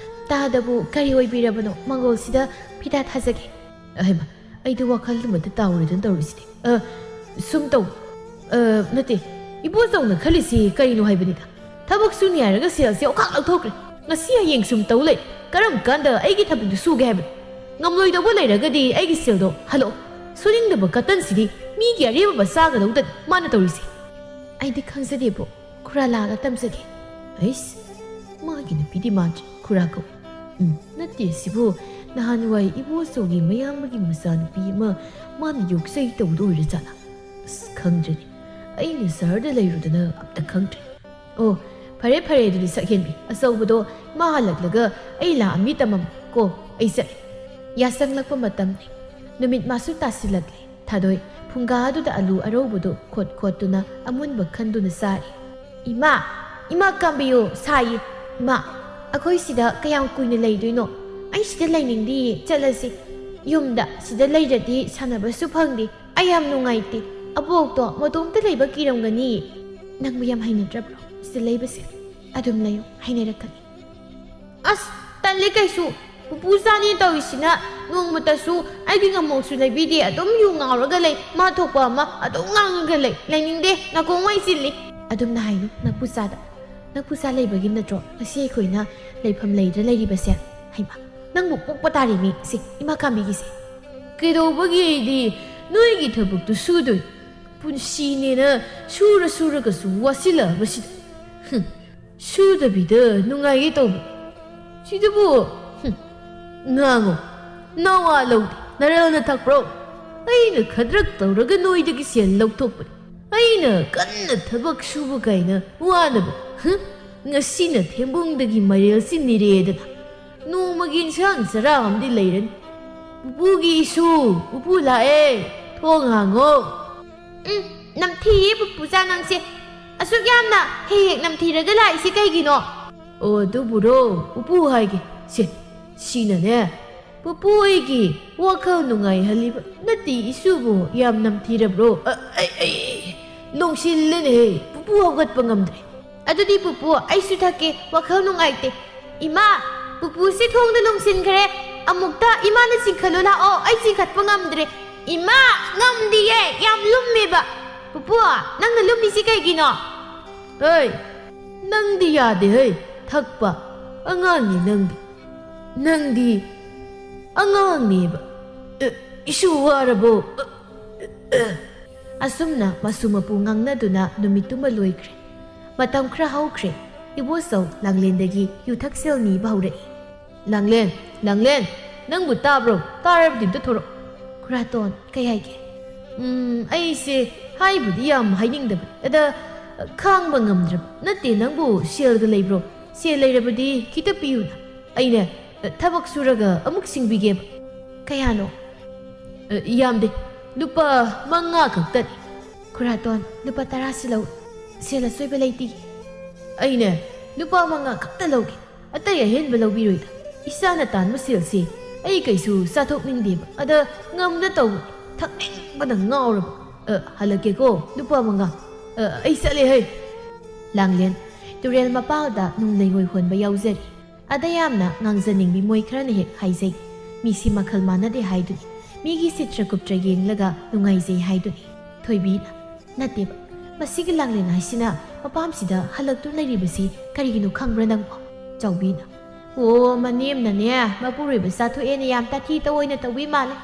ꯇꯥꯗꯕꯨ ꯀꯔꯤ ꯑꯣꯏꯕꯤꯔꯕꯅꯣ? ꯃꯪꯒꯣꯜꯁꯤꯗ ꯐꯤꯗꯥ ꯊꯥꯖꯒꯦ꯫" ꯑꯍꯩꯃ, ꯑꯩꯗꯤ ꯋꯥꯈꯜ ꯑꯃꯗ ꯇꯥꯎꯔꯦꯗꯅ ꯇꯧꯔꯤꯁꯤꯗꯤ꯫ "ꯑ, ꯁꯨꯝ ꯇꯧ꯫ ꯑ, ꯅꯠꯇꯦ, ꯏꯕꯣꯆꯧꯅ ꯈꯜꯂꯤꯁꯤ ꯀꯔꯤꯅꯣ ꯍꯥꯏꯕꯅꯤꯗ꯫ ꯊꯕꯛ ꯁꯨꯅꯤ ꯍꯥꯏꯔꯒ ꯁꯦꯜꯁꯦ ꯑꯣꯈꯥꯛ ꯂꯧꯊꯣꯛꯈ꯭ꯔꯦ꯫ ꯉꯁꯤ ꯍꯌꯦꯡ ꯁꯨꯝ ꯇꯧ ꯂꯩ꯫ ꯀꯔꯝ ꯀꯥꯟꯗ ꯑꯩꯒꯤ ꯊꯕꯛꯇꯨ ꯁꯨꯒꯦ ꯍꯥꯏꯕꯅꯣ? ꯉꯝꯂꯣꯏꯗꯧꯕ ꯂꯩꯔꯒꯗꯤ ꯑꯩꯒꯤ ꯁꯦꯜꯗꯣ ꯍꯜꯂꯛꯑꯣ꯫ ꯁꯨꯅꯤꯡꯗꯕ ꯀꯇꯟꯁꯤꯗꯤ ꯃꯤꯒꯤ ꯑꯔꯦꯝꯕ ꯆꯥꯒꯗꯧꯗꯅꯤ ꯃꯥꯅ ꯇꯧꯔꯤꯁꯦ꯫" "ꯑꯩꯗꯤ ꯈꯪꯖꯗꯦꯕꯣ꯫ ꯈꯨꯔꯥ ꯂꯥꯛꯑꯒ ꯇꯝꯖꯒꯦ꯫" ꯑꯩꯁ, ꯃꯥꯒꯤ ꯅꯨꯄꯤꯗꯤ ꯃꯥꯟꯗ꯭ꯔꯦ, ꯈꯨꯔꯥ ꯀꯧ꯫ ꯎꯝ, ꯅꯠꯇꯦ ꯁꯤꯕꯨ, ꯅꯍꯥꯟꯋꯥꯏ ꯏꯕꯣꯆꯧꯒꯤ ꯃꯌꯥꯝꯕꯒꯤ ꯃꯆꯥꯅꯨꯄꯤ ꯑꯃ ꯃꯥꯅ ꯌꯣꯛꯆꯩ ꯇꯧꯕꯗꯣ ꯑꯣꯏꯔꯖꯥꯠꯂꯥ? ꯑꯁ, ꯈꯪꯗ꯭ꯔꯦꯅꯦ꯫ ꯑꯩꯅ ꯁꯍꯔꯗ ꯂꯩꯔꯨꯗꯅ ꯑꯝꯇ ꯈꯪꯗ꯭ꯔꯦ꯫ ꯑꯣ, ꯐꯔꯦ ꯐꯔꯦ, ꯑꯗꯨꯗꯤ ꯁꯛꯍꯦꯟꯕꯤ, ꯑꯆꯧꯕꯗꯣ ꯃꯥ ꯍꯜꯂꯛꯂꯒ ꯑꯩ ꯂꯥꯛꯑꯝꯃꯤ ꯇꯝꯃꯝꯃꯨ ꯀꯣ, ꯑꯩ ꯆꯠꯂꯦ꯫ ꯌꯥꯆꯪꯂꯛꯄ ꯃꯇꯝꯅꯤ꯫ ꯅꯨꯃꯤꯠ ꯃꯥꯁꯨ ꯇꯥꯁꯤꯜꯂꯛꯂꯦ꯫ ꯊꯥꯗꯣꯏ ꯐꯨꯡꯒꯥ ꯑꯗꯨꯗ ꯑꯂꯨ ꯑꯔꯧꯕꯗꯨ ꯈꯣꯠ ꯈꯣꯠꯇꯨꯅ ꯑꯃꯨꯟꯕ ꯈꯟꯗꯨꯅ ꯆꯥꯔꯤ꯫ "ꯏꯃꯥ, ꯏꯃꯥ ꯀꯥꯝꯕꯤꯌꯨ, ꯁꯥꯏꯌꯦ꯫ ꯏꯃꯥ, ꯑꯩꯈꯣꯏ ꯁꯤꯗ ꯀꯌꯥꯝ ꯀꯨꯏꯅ ꯂꯩꯗꯣꯏꯅꯣ? ꯑꯩ ꯁꯤꯗ ꯂꯩꯅꯤꯡꯗꯤꯌꯦ, ꯆꯠꯂꯁꯤ꯫ ꯌꯨꯝꯗ, ꯁꯤꯗ ꯂꯩꯔꯗꯤ ꯁꯥꯟꯅꯕꯁꯨ ꯐꯪꯗꯦ꯫ ꯑꯩ ꯌꯥꯝ ꯅꯨꯡꯉꯥꯏꯇꯦ꯫ ꯑꯕꯣꯛꯇꯣ ꯃꯇꯣꯝꯇ ꯂꯩꯕ ꯀꯤꯔꯝꯒꯅꯤ꯫ ꯅꯪꯕꯨ ꯌꯥꯝ ꯍꯩꯅꯗ꯭ꯔꯕ꯭ꯔꯣ ꯁꯤꯗ ꯂꯩꯕꯁꯦ? ꯑꯗꯨꯝ ꯂꯩꯌꯨ, ꯍꯩꯅꯔꯛꯀꯅꯤ꯫" "ꯑꯁ, ꯇꯜꯂꯦ ꯀꯩꯁꯨ꯫ ꯄꯨꯄꯨ ꯆꯥꯅꯤ ꯇꯧꯔꯤꯁꯤꯅ ꯅꯣꯡꯃꯇꯁꯨ ꯑꯩꯒꯤ ꯉꯥꯃꯣꯛꯁꯨ ꯂꯩꯕꯤꯗꯦ꯫ ꯑꯗꯨꯝ ꯌꯨ ꯉꯥꯎꯔꯒ ꯂꯩ꯫ ꯃꯥ ꯊꯣꯛꯄ ꯑꯃ ꯑꯗꯨꯝ ꯉꯥꯡꯉꯒ ꯂꯩ꯫ ꯂꯩꯅꯤꯡꯗꯦ, ꯅꯥꯀꯣꯡ ꯃꯩ ꯆꯤꯜꯂꯤ꯫" "ꯑꯗꯨꯝꯅ ꯍꯥꯏꯅꯨ, ꯅꯄꯨꯆꯥꯗ꯫ ꯅꯄꯨꯆꯥ ꯂꯩꯕꯒꯤ ꯅꯠꯇ꯭ꯔꯣ ꯉꯁꯤ ꯑꯩꯈꯣꯏꯅ ꯂꯩꯐꯝ ꯂꯩꯗ꯭ꯔ ꯂꯩꯔꯤꯕꯁꯦ?" "ꯍꯩꯃꯥ, ꯅꯪꯕꯨ ꯄꯣꯛꯄ ꯇꯥꯔꯦꯅꯦ ꯁꯦ, ꯏꯃꯥ ꯀꯥꯝꯕꯤꯒꯤꯁꯦ꯫" "ꯀꯩꯗꯧꯕꯒꯤ ꯑꯩꯗꯤ ꯅꯣꯏꯒꯤ ꯊꯕꯛꯇꯨ ꯁꯨꯗꯣꯏ? ꯄꯨꯟꯁꯤꯅꯦꯅ ꯁꯨꯔ ꯁꯨꯔꯒꯁꯨ ꯋꯥꯁꯤꯜꯂꯛꯑꯕꯁꯤꯗ꯫ ꯍꯨꯝ, ꯁꯨꯗꯕꯤꯗ ꯅꯨꯡꯉꯥꯏꯒꯦ ꯇꯧꯕ꯫ ꯁꯤꯗꯕꯨ, ꯍꯨꯝ, ꯉꯥꯡꯉꯣ꯫ ꯅꯋꯥ ꯂꯧꯗꯦ, ꯅꯔꯜꯅ ꯊꯛꯄ꯭ꯔꯣ? ꯑꯩꯅ ꯈꯗ꯭ꯔꯛ ꯇꯧꯔꯒ ꯅꯣꯏꯗꯒꯤ ꯁꯦꯜ ꯂꯧꯊꯣꯛꯄꯅꯤ꯫ ꯑꯩꯅ ꯀꯟꯅ ꯊꯕꯛ ꯁꯨꯕ ꯀꯥꯏꯅ ꯋꯥꯅꯕ, ꯍꯨꯝ? ꯉꯁꯤꯅ ꯊꯦꯝꯕꯨꯡꯗꯒꯤ ꯃꯥꯏꯔꯦꯜꯁꯤ ꯅꯤꯔꯦꯗꯅ꯫ ꯅꯣꯡꯃꯒꯤ ꯏꯟꯁꯥꯡ ꯆꯔꯥ ꯑꯃꯗꯤ ꯂꯩꯔꯅꯤ꯫ ꯄꯨꯄꯨꯒꯤ ꯏꯁꯨ, ꯄꯨꯄꯨ ꯂꯥꯛꯑꯦ, ꯊꯣꯡ ꯍꯥꯡꯉꯣ꯫ ꯎꯝ, ꯅꯝꯊꯤꯌꯦ ꯄꯨꯄꯨꯖꯥ ꯅꯪꯁꯦ꯫ ꯑꯁꯨꯛ ꯌꯥꯝꯅ ꯍꯦꯛ ꯍꯦꯛ ꯅꯝꯊꯤꯔꯒ ꯂꯥꯛꯏꯁꯦ ꯀꯩꯒꯤꯅꯣ? ꯑꯣ, ꯑꯗꯨꯕꯨꯔꯣ, ꯄꯨꯄꯨ ꯍꯥꯏꯒꯦ꯫ ꯁꯦ, ꯁꯤꯅꯅꯦ, ꯄꯨꯄꯨ ꯑꯩꯒꯤ ꯋꯥꯈꯜ ꯅꯨꯡꯉꯥꯏꯍꯜꯂꯤꯕ ꯅꯠꯇꯦ, ꯏꯁꯨꯕꯨ ꯌꯥꯝ ꯅꯝꯊꯤꯔꯕ꯭ꯔꯣ? ꯑ, ꯑꯩ, ꯑꯩ, ꯅꯣꯡꯁꯤꯜꯂꯦꯅꯦꯍꯦ, ꯄꯨꯄꯨ ꯍꯧꯒꯠꯄ ꯉꯝꯗ꯭ꯔꯦ꯫ ꯑꯗꯨꯗꯤ ꯄꯨꯄꯨ, ꯑꯩꯁꯨ ꯊꯛꯀꯦ, ꯋꯥꯈꯜ ꯅꯨꯡꯉꯥꯏꯇꯦ꯫ ꯏꯃꯥ, ꯄꯨꯄꯨꯁꯦ ꯊꯣꯡꯗ ꯂꯣꯡꯁꯤꯟꯈ꯭ꯔꯦ꯫ ꯑꯃꯨꯛꯇ ꯏꯃꯥꯅ ꯆꯤꯡꯈꯠꯂꯨ ꯂꯥꯛꯑꯣ, ꯑꯩ ꯆꯤꯡꯈꯠꯄ ꯉꯝꯗ꯭ꯔꯦ꯫ ꯏꯃꯥ, ꯉꯝꯗꯤꯌꯦ, ꯌꯥꯝ ꯂꯨꯝꯃꯦꯕ꯫ ꯄꯨꯄꯨ, ꯅꯪꯅ ꯂꯨꯝꯃꯤꯁꯤ ꯀꯩꯒꯤꯅꯣ? ꯍꯩ, ꯅꯪꯗꯤ ꯌꯥꯗꯦ ꯍꯩ, ꯊꯛꯄ꯫ ꯑꯉꯥꯡꯅꯤ ꯅꯪꯗꯤ꯫ ꯅꯪꯗꯤ ꯑꯉꯥꯡꯅꯦꯕ꯫ ꯑꯦ, ꯏꯁꯨ ꯋꯥꯔꯕꯣ? ꯑꯁꯨꯝꯅ ꯃꯁꯨ ꯃꯄꯨ ꯉꯥꯡꯅꯗꯨꯅ ꯅꯨꯃꯤꯠꯇꯨꯃ ꯂꯣꯏꯈ꯭ꯔꯦ꯫ ꯃꯇꯝ ꯈꯔ ꯍꯧꯈ꯭ꯔꯦ꯫ ꯏꯕꯣꯆꯧ ꯂꯥꯡꯂꯦꯟꯗꯒꯤ ꯌꯨ ꯊꯛꯁꯦꯜ ꯅꯤꯕ ꯍꯧꯔꯛꯏ꯫ "ꯂꯥꯡꯂꯦꯟ, ꯂꯥꯡꯂꯦꯟ, ꯅꯪꯕꯨ ꯇꯥꯕ꯭ꯔꯣ? ꯇꯥꯔꯕꯗꯤ ꯑꯝꯇ ꯊꯣꯔꯛꯑꯣ꯫" "ꯈꯨꯔꯥꯇꯣꯟ, ꯀꯩ ꯍꯥꯏꯒꯦ?" "ꯎꯝ, ꯑꯩꯁꯦ ꯍꯥꯏꯕꯨꯗꯤ ꯌꯥꯝ ꯍꯥꯏꯅꯤꯡꯗꯕꯅꯤ, ꯑꯗ ꯈꯥꯡꯕ ꯉꯝꯗ꯭ꯔꯕ꯫ ꯅꯠꯇꯦ, ꯅꯪꯕꯨ ꯁꯦꯜꯒ ꯂꯩꯕ꯭ꯔꯣ? ꯁꯦꯜ ꯂꯩꯔꯕꯗꯤ ꯈꯤꯇ ꯄꯤꯌꯨꯅ꯫ ꯑꯩꯅꯦ, ꯊꯕꯛ ꯁꯨꯔꯒ ꯑꯃꯨꯛ ꯁꯤꯡꯕꯤꯒꯦꯕ꯫" "ꯀꯌꯥꯅꯣ?" "ꯑ, ꯌꯥꯝꯗꯦ, ꯂꯨꯄꯥ ꯃꯉꯥ ꯈꯛꯇꯅꯤ꯫" "ꯈꯨꯔꯥꯇꯣꯟ, ꯂꯨꯄꯥ ꯇꯔꯥꯁꯤ ꯂꯧ, ꯁꯦꯜ ꯑꯆꯣꯏꯕ ꯂꯩꯇꯤꯌꯦ꯫" "ꯑꯩꯅꯦ, ꯂꯨꯄꯥ ꯃꯉꯥ ꯈꯛꯇ ꯂꯧꯒꯦ, ꯑꯇꯩ ꯑꯍꯦꯟꯕ ꯂꯧꯕꯤꯔꯣꯏꯗ꯫ ꯏꯁꯥꯅ ꯇꯥꯟꯕ ꯁꯦꯜꯁꯤ ꯑꯩ ꯀꯩꯁꯨ ꯆꯥꯊꯣꯛꯅꯤꯡꯗꯦꯕ, ꯑꯗ ꯉꯝꯗ ꯇꯧꯕ, ꯊꯛꯅꯤꯡꯕꯅ ꯉꯥꯎꯔꯕ꯫ ꯑ, ꯍꯜꯂꯛꯀꯦꯀꯣ, ꯂꯨꯄꯥ ꯃꯉꯥ꯫ ꯑ, ꯑꯩ ꯆꯠꯂꯦ ꯍꯩ꯫" ꯂꯥꯡꯂꯦꯟ ꯇꯨꯔꯦꯜ ꯃꯄꯥꯜꯗ ꯅꯨꯡ ꯂꯩꯉꯣꯏ ꯍꯣꯟꯕ ꯌꯥꯎꯖꯔꯤ꯫ ꯑꯗ ꯌꯥꯝꯅ ꯉꯥꯡꯖꯅꯤꯡꯕꯤ ꯃꯣꯏ ꯈꯔꯅ ꯍꯦꯛ ꯍꯥꯏꯖꯩ, "ꯃꯤꯁꯤ ꯃꯈꯜ ꯃꯥꯟꯅꯗꯦ" ꯍꯥꯏꯗꯨꯅꯤ꯫ ꯃꯤꯒꯤ ꯆꯤꯇ꯭ꯔꯒꯨꯞꯇ꯭ꯔ ꯌꯦꯡꯂꯒ ꯅꯨꯡꯉꯥꯏꯖꯩ ꯍꯥꯏꯗꯨꯅꯤ꯫ ꯊꯣꯏꯕꯤꯅ, "ꯅꯠꯇꯦꯕ, ꯃꯁꯤꯒꯤ ꯂꯥꯡꯂꯦꯟ ꯍꯥꯏꯁꯤꯅ ꯃꯄꯥꯝꯁꯤꯗ ꯍꯜꯂꯛꯇꯨꯅ ꯂꯩꯔꯤꯕꯁꯤ ꯀꯔꯤꯒꯤꯅꯣ ꯈꯪꯕ꯭ꯔꯥ ꯅꯪꯕꯣ?" ꯆꯥꯎꯕꯤꯅ, "ꯑꯣ, ꯃꯅꯦꯝꯅꯅꯦ, ꯃꯄꯨꯔꯣꯏꯕ ꯆꯥꯊꯣꯛꯑꯦꯅ ꯌꯥꯝ ꯇꯥꯊꯤ ꯇꯧꯑꯣꯏꯅ ꯇꯧꯕꯤ ꯃꯥꯜꯂꯦ꯫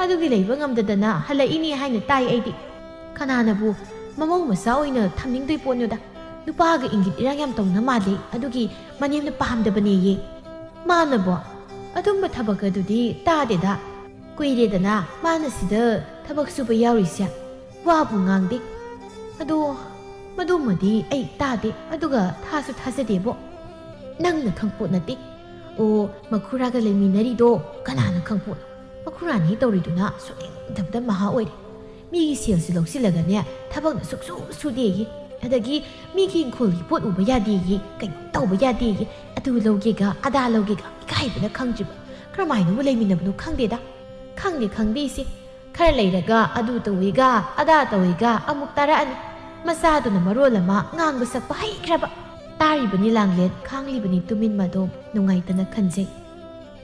ꯑꯗꯨꯒꯤ ꯂꯩꯕ ꯉꯝꯗꯗꯅ ꯍꯜꯂꯛꯏꯅꯤ ꯍꯥꯏꯅ ꯇꯥꯏ ꯑꯩꯗꯤ꯫ ꯀꯅꯥꯅꯕꯨ ꯃꯃꯧ ꯃꯆꯥ ꯑꯣꯏꯅ ꯊꯝꯅꯤꯡꯗꯣꯏ ꯄꯣꯠꯅꯣꯗ꯫ ꯅꯨꯄꯥꯒ ꯏꯪꯒꯤꯠ ꯏꯔꯥꯡ ꯌꯥꯝ ꯇꯧꯅ ꯃꯥꯜꯂꯦ, ꯑꯗꯨꯒꯤ ꯃꯅꯦꯝꯅ ꯄꯥꯝꯗꯕꯅꯦꯌꯦ꯫" "ꯃꯥꯅꯕꯣ? ꯑꯗꯨꯝꯕ ꯊꯕꯛ ꯑꯗꯨꯗꯤ ꯇꯥꯗꯦꯗ꯫ ꯀꯨꯏꯔꯦꯗꯅ ꯃꯥꯅ ꯁꯤꯗ ꯊꯕꯛ ꯁꯨꯕ ꯌꯥꯎꯔꯤꯁꯦ꯫ ꯋꯥꯕꯨ ꯉꯥꯡꯗꯦ꯫ ꯑꯗꯣ, ꯃꯗꯨꯃꯗꯤ ꯑꯩ ꯇꯥꯗꯦ, ꯑꯗꯨꯒ ꯊꯥꯁꯨ ꯊꯥꯖꯗꯦꯕꯣ꯫ ꯅꯪꯅ ꯈꯪꯄꯣꯠ ꯅꯠꯇꯦ꯫ ꯑꯣ, ꯃꯈꯨꯔꯥꯒ ꯂꯩꯃꯤꯟꯅꯔꯤꯗꯣ ꯀꯅꯥꯅ ꯈꯪꯄꯣꯠ? ꯃꯈꯨꯔꯥꯅ ꯍꯦꯛ ꯇꯧꯔꯤꯗꯨꯅ ꯁꯨꯛꯅꯤꯡꯗꯕꯗ ꯃꯍꯥ ꯑꯣꯏꯔꯦ꯫ ꯃꯤꯒꯤ ꯁꯦꯜꯁꯤ ꯂꯧꯁꯤꯜꯂꯒꯅꯦ, ꯊꯕꯛꯅ ꯁꯨꯛꯁꯨ ꯁꯨꯗꯦꯌꯦ꯫ ꯑꯗꯒꯤ ꯃꯤꯒꯤ ꯏꯪꯈꯣꯜꯒꯤ ꯄꯣꯠ ꯎꯕ ꯌꯥꯗꯦꯌꯦ, ꯀꯩꯅꯣ ꯇꯧꯕ ꯌꯥꯗꯦꯌꯦ, ꯑꯗꯨ ꯂꯧꯒꯦꯒ ꯑꯗꯥ ꯂꯧꯒꯦꯒ ꯏꯀꯥꯏꯕꯅ ꯈꯪꯗ꯭ꯔꯤꯕ꯫ ꯀꯔꯝꯍꯥꯏꯅꯕꯨ ꯂꯩꯃꯤꯟꯅꯕꯅꯣ ꯈꯪꯗꯦꯗ꯫ ꯈꯪꯗꯦ, ꯈꯪꯗꯦ ꯏꯆꯦ꯫ ꯈꯔ ꯂꯩꯔꯒ ꯑꯗꯨ ꯇꯧꯏꯒ ꯑꯗꯥ ꯇꯧꯏꯒ ꯑꯃꯨꯛ ꯇꯥꯔꯛꯑꯅꯤ꯫ ꯃꯆꯥꯗꯨꯅ ꯃꯔꯣꯜ ꯑꯃ ꯉꯥꯡꯕ ꯁꯛꯄ ꯍꯩꯈ꯭ꯔꯕ꯫ ꯇꯥꯔꯤꯕꯅꯤ ꯂꯥꯡꯂꯦꯟ, ꯈꯥꯡꯂꯤꯕꯅꯤ ꯇꯨꯃꯤꯟ ꯃꯗꯣꯝ, ꯅꯨꯡꯉꯥꯏꯇꯅ ꯈꯟꯖꯩ꯫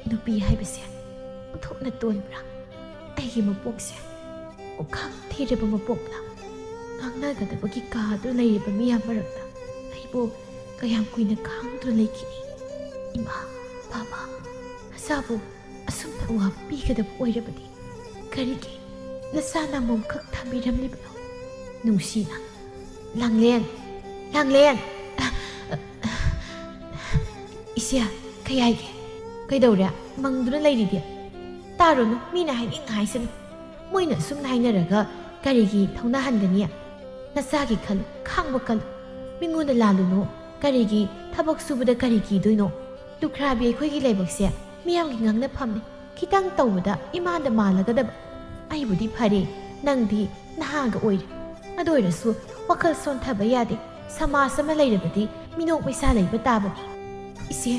ꯅꯨꯄꯤ ꯍꯥꯏꯕꯁꯦ ꯑꯣꯟꯊꯣꯛꯅ ꯇꯣꯟꯕ꯭ꯔꯥ? ꯑꯩꯒꯤ ꯃꯄꯣꯛꯁꯦ ꯄꯨꯈꯝ ꯊꯤꯔꯕ ꯃꯄꯣꯛꯂ? ꯉꯥꯡꯅꯒꯗꯕꯒꯤ ꯀꯥꯗꯨ ꯂꯩꯔꯤꯕ ꯃꯤꯌꯥꯝ ꯃꯔꯛꯇ ꯑꯩꯕꯨ ꯀꯌꯥꯝ ꯀꯨꯏꯅ ꯈꯥꯡꯗꯨꯅ ꯂꯩꯈꯤꯅꯤ? ꯏꯃꯥ, ꯕꯥꯕꯥ, ꯃꯆꯥꯕꯨ ꯑꯁꯨꯝꯅ ꯑꯋꯥꯕ ꯄꯤꯒꯗꯕ ꯑꯣꯏꯔꯕꯗꯤ ꯀꯔꯤꯒꯤ ꯅꯆꯥ ꯅꯃꯣꯝꯈꯛ ꯊꯝꯕꯤꯔꯝꯂꯤꯕꯅꯣ? ꯅꯨꯡꯁꯤꯅ, ꯂꯥꯡꯂꯦꯟ, ꯂꯥꯡꯂꯦꯟ! ꯏꯆꯦ, ꯀꯩ ꯍꯥꯏꯒꯦ? ꯀꯩꯗꯧꯔꯦ? ꯃꯪꯗꯨꯅ ꯂꯩꯔꯤꯗꯤ? ꯇꯥꯔꯨꯅꯨ, ꯃꯤꯅ ꯍꯥꯏꯅꯤꯡ ꯍꯥꯏꯁꯅꯨ꯫ ꯃꯣꯏꯅ ꯑꯁꯨꯝꯅ ꯍꯥꯏꯅꯔꯒ ꯀꯔꯤꯒꯤ ꯊꯧꯅꯥ ꯍꯟꯒꯅꯤ? ꯅꯆꯥꯒꯤ ꯈꯜꯂꯨ, ꯈꯥꯡꯕ ꯀꯜꯂꯨ꯫ ꯃꯤꯉꯣꯟꯗ ꯂꯥꯜꯂꯨꯅꯨ꯫ ꯀꯔꯤꯒꯤ ꯊꯕꯛ ꯁꯨꯕꯗ ꯀꯔꯤ ꯀꯤꯗꯣꯏꯅꯣ? ꯂꯨꯈ꯭ꯔꯥꯕꯤ ꯑꯩꯈꯣꯏꯒꯤ ꯂꯥꯏꯕꯛꯁꯦ ꯃꯤꯌꯥꯝꯒꯤ ꯉꯥꯡꯅꯐꯝꯅꯤ꯫ ꯈꯤꯇꯪ ꯇꯧꯕꯗ ꯏꯃꯥꯟꯗ ꯃꯥꯜꯂꯒꯗꯕ꯫ ꯑꯩꯕꯨꯗꯤ ꯐꯔꯦ, ꯅꯪꯗꯤ ꯅꯍꯥꯒ ꯑꯣꯏꯔꯤ꯫ ꯑꯗꯨ ꯑꯣꯏꯔꯁꯨ ꯋꯥꯈꯜ ꯁꯣꯟꯊꯕ ꯌꯥꯗꯦ꯫ ꯁꯃꯥꯖ ꯑꯃ ꯂꯩꯔꯕꯗꯤ ꯃꯤꯅꯣꯛ ꯃꯩꯁꯥ ꯂꯩꯕ ꯇꯥꯕꯅꯤ꯫ ꯏꯆꯦ,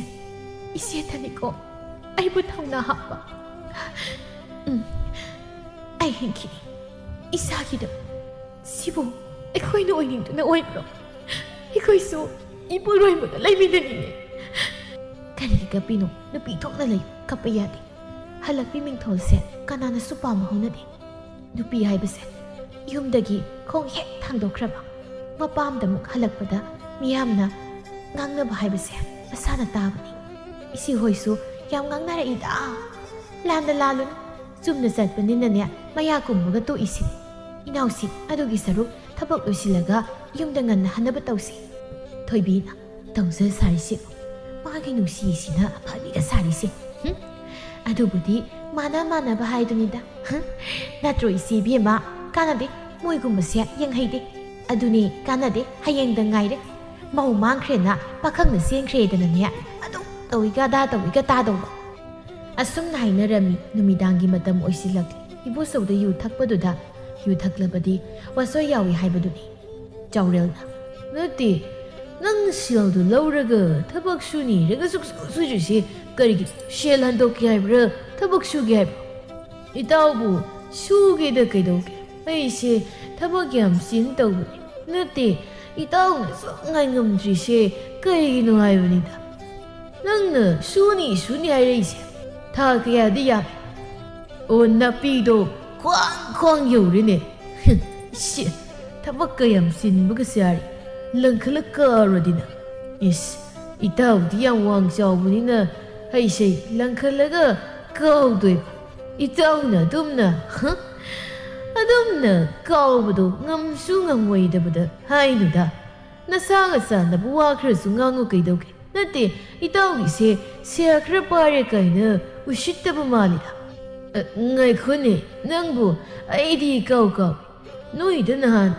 ꯏꯆꯦꯇꯅꯤꯀꯣ ꯑꯩꯕꯨ ꯊꯧꯅꯥ ꯍꯥꯞꯄ꯫ ꯎꯝ, ꯑꯩ ꯍꯤꯡꯈꯤꯅꯤ ꯏꯆꯥꯒꯤꯗꯃꯛ꯫ ꯁꯤꯕꯨ ꯑꯩꯈꯣꯏꯅ ꯑꯣꯏꯅꯤꯡꯗꯨꯅ ꯑꯣꯏꯕ꯭ꯔꯣ? ꯑꯩꯈꯣꯏꯁꯨ ꯏꯄꯨꯔꯣꯏꯕꯒ ꯂꯩꯃꯤꯟꯅꯅꯤꯡꯉꯤ꯫ ꯀꯔꯤꯒꯤ ꯀꯞꯄꯤꯅꯣ? ꯅꯨꯄꯤ ꯊꯣꯛꯅ ꯂꯩ, ꯀꯞꯄ ꯌꯥꯗꯦ꯫ ꯍꯜꯂꯛꯄꯤ ꯃꯤꯡꯊꯣꯜꯁꯦ ꯀꯅꯥꯅꯁꯨ ꯄꯥꯝꯕ ꯍꯧꯅꯗꯦ꯫ ꯅꯨꯄꯤ ꯍꯥꯏꯕꯁꯦ ꯌꯨꯝꯗꯒꯤ ꯈꯣꯡ ꯍꯦꯛ ꯊꯥꯡꯗꯣꯛꯈ꯭ꯔꯕ, ꯃꯄꯥꯝꯗ ꯑꯃꯨꯛ ꯍꯜꯂꯛꯄꯗ ꯃꯤꯌꯥꯝꯅ ꯉꯥꯡꯅꯕ ꯍꯥꯏꯕꯁꯦ ꯃꯁꯥꯅ ꯇꯥꯕꯅꯤ꯫ ꯏꯆꯦꯍꯣꯏꯁꯨ ꯌꯥꯝ ꯉꯥꯡꯅꯔꯛꯏꯗ꯫ ꯂꯥꯟꯗ ꯂꯥꯜꯂꯨꯅꯨ, ꯆꯨꯝꯅ ꯆꯠꯄꯅꯤꯅꯅꯦ ꯃꯌꯥ ꯀꯨꯝꯕꯒ ꯇꯣꯛꯏꯁꯤꯅꯤ꯫ ꯏꯅꯥꯎꯁꯤ, ꯑꯗꯨꯒꯤ ꯁꯔꯨꯛ ꯊꯕꯛ ꯂꯣꯏꯁꯤꯜꯂꯒ ꯌꯨꯝꯗ ꯉꯟꯅ ꯍꯟꯅꯕ ꯇꯧꯁꯤ꯫ ꯊꯣꯏꯕꯤꯅ ꯇꯧꯖ ꯁꯥꯔꯤꯁꯦ, ꯃꯥꯒꯤ ꯅꯨꯡꯁꯤꯁꯤꯅ ꯑꯐꯕꯤꯒ ꯁꯥꯔꯤꯁꯦ꯫ ꯍꯨꯝ? ꯑꯗꯨꯕꯨꯗꯤ ꯃꯥꯅ ꯃꯥꯟꯅꯕ ꯍꯥꯏꯗꯨꯅꯤꯗ꯫ ꯍꯨꯝ? ꯅꯠꯇ꯭ꯔꯣ ꯏꯆꯦ ꯏꯕꯦꯝꯃ? ꯀꯥꯟꯅꯗꯦ, ꯃꯣꯏꯒꯨꯝꯕꯁꯦ ꯌꯦꯡꯍꯩꯗꯦ꯫ ꯑꯗꯨꯅꯦ ꯀꯥꯟꯅꯗꯦ, ꯍꯌꯦꯡꯗ ꯉꯥꯏꯔꯦ꯫ ꯃꯧ ꯃꯥꯡꯈ꯭ꯔꯦꯅ ꯄꯥꯈꯪꯅ ꯆꯦꯟꯈ꯭ꯔꯦꯗꯅꯅꯦ ꯑꯗꯨꯝ ꯇꯧꯏꯒ ꯑꯗꯥ ꯇꯧꯏꯒ ꯇꯥꯗꯧꯕ꯫ ꯑꯁꯨꯝꯅ ꯍꯥꯏꯅꯔꯝꯃꯤ꯫ ꯅꯨꯃꯤꯗꯥꯡꯒꯤ ꯃꯇꯝ ꯑꯣꯏꯁꯤꯜꯂꯛꯂꯤ꯫ ꯏꯕꯣꯆꯧꯗ ꯌꯨ ꯊꯛꯄꯗꯨꯗ ꯌꯨ ꯊꯛꯂꯕꯗꯤ ꯋꯥꯁꯣꯏ ꯌꯥꯎꯏ ꯍꯥꯏꯕꯗꯨꯅꯤ꯫ ꯆꯥꯎꯔꯦꯜꯅ, "ꯅꯠꯇꯦ, ꯅꯪ ꯁꯦꯜꯗꯨ ꯂꯧꯔꯒ ꯊꯕꯛ ꯁꯨꯅꯤꯔꯒ ꯁꯨꯛꯁꯨ ꯁꯨꯗ꯭ꯔꯤꯁꯦ ꯀꯔꯤꯒꯤ? ꯁꯦꯜ ꯍꯟꯗꯣꯛꯀꯦ ꯍꯥꯏꯕ꯭ꯔꯥ, ꯊꯕꯛ ꯁꯨꯒꯦ ꯍꯥꯏꯕ꯭ꯔꯥ?" "ꯏꯇꯥꯎꯕꯨ ꯁꯨꯒꯦꯗ ꯀꯩꯗꯧꯒꯦ? ꯑꯩꯁꯦ ꯊꯕꯛ ꯌꯥꯝ ꯆꯤꯟ ꯇꯧꯕꯅꯤ꯫ ꯅꯠꯇꯦ, ꯏꯇꯥꯎꯅ ꯁꯨꯛ ꯉꯥꯏ ꯉꯝꯗ꯭ꯔꯤꯁꯦ ꯀꯩꯒꯤꯅꯣ ꯍꯥꯏꯕꯅꯤꯗ꯫ ꯅꯪꯅ ꯁꯨꯅꯤ ꯁꯨꯅꯤ ꯍꯥꯏꯔꯛꯏꯁꯦ ꯊꯥ ꯀꯌꯥꯗꯤ ꯌꯥꯝꯃꯦ?" "ꯑꯣ, ꯅꯥꯄꯤꯗꯣ ꯈ꯭ꯋꯥꯡ ꯈ꯭ꯋꯥꯡ ꯌꯧꯔꯦꯅꯦ꯫" "ꯁꯤ, ꯊꯕꯛꯀ ꯌꯥꯝ ꯆꯤꯟꯕꯒ ꯁꯥꯔꯤ꯫ ꯂꯪꯈꯠꯂ ꯀꯥꯎꯔꯗꯤꯅ꯫" "ꯏꯁ, ꯏꯇꯥꯎꯗꯤ ꯌꯥꯝ ꯋꯥꯡ ꯆꯥꯎꯕꯅꯤꯅ ꯍꯩꯁꯩ ꯂꯪꯈꯠꯂꯒ ꯀꯥꯎꯗꯣꯏꯕ꯫ ꯏꯇꯥꯎꯅ ꯑꯗꯨꯝꯅ, ꯍ? ꯑꯗꯨꯝꯅ ꯀꯥꯎꯕꯗꯣ ꯉꯝꯁꯨ ꯉꯝꯃꯣꯏꯗꯕꯗ ꯍꯥꯏꯅꯨꯗ꯫ ꯅꯁꯥꯒ ꯆꯥꯟꯅꯕ ꯋꯥ ꯈꯔꯁꯨ ꯉꯥꯡꯉꯨ ꯀꯩꯗꯧꯒꯦ? ꯅꯠꯇꯦ, ꯏꯇꯥꯎꯒꯤꯁꯦ ꯁꯦꯜ ꯈꯔ ꯄꯥꯏꯔꯦ ꯀꯥꯏꯅ ꯎꯁꯤꯠꯇꯕ ꯃꯥꯜꯂꯤꯗ꯫" "ꯑ, ꯉꯥꯏꯈꯣꯅꯦ, ꯅꯪꯕꯨ ꯑꯩꯗꯤ ꯏꯀꯥꯎ ꯀꯥꯎꯏ꯫ ꯅꯣꯏꯗ ꯅꯍꯥꯟ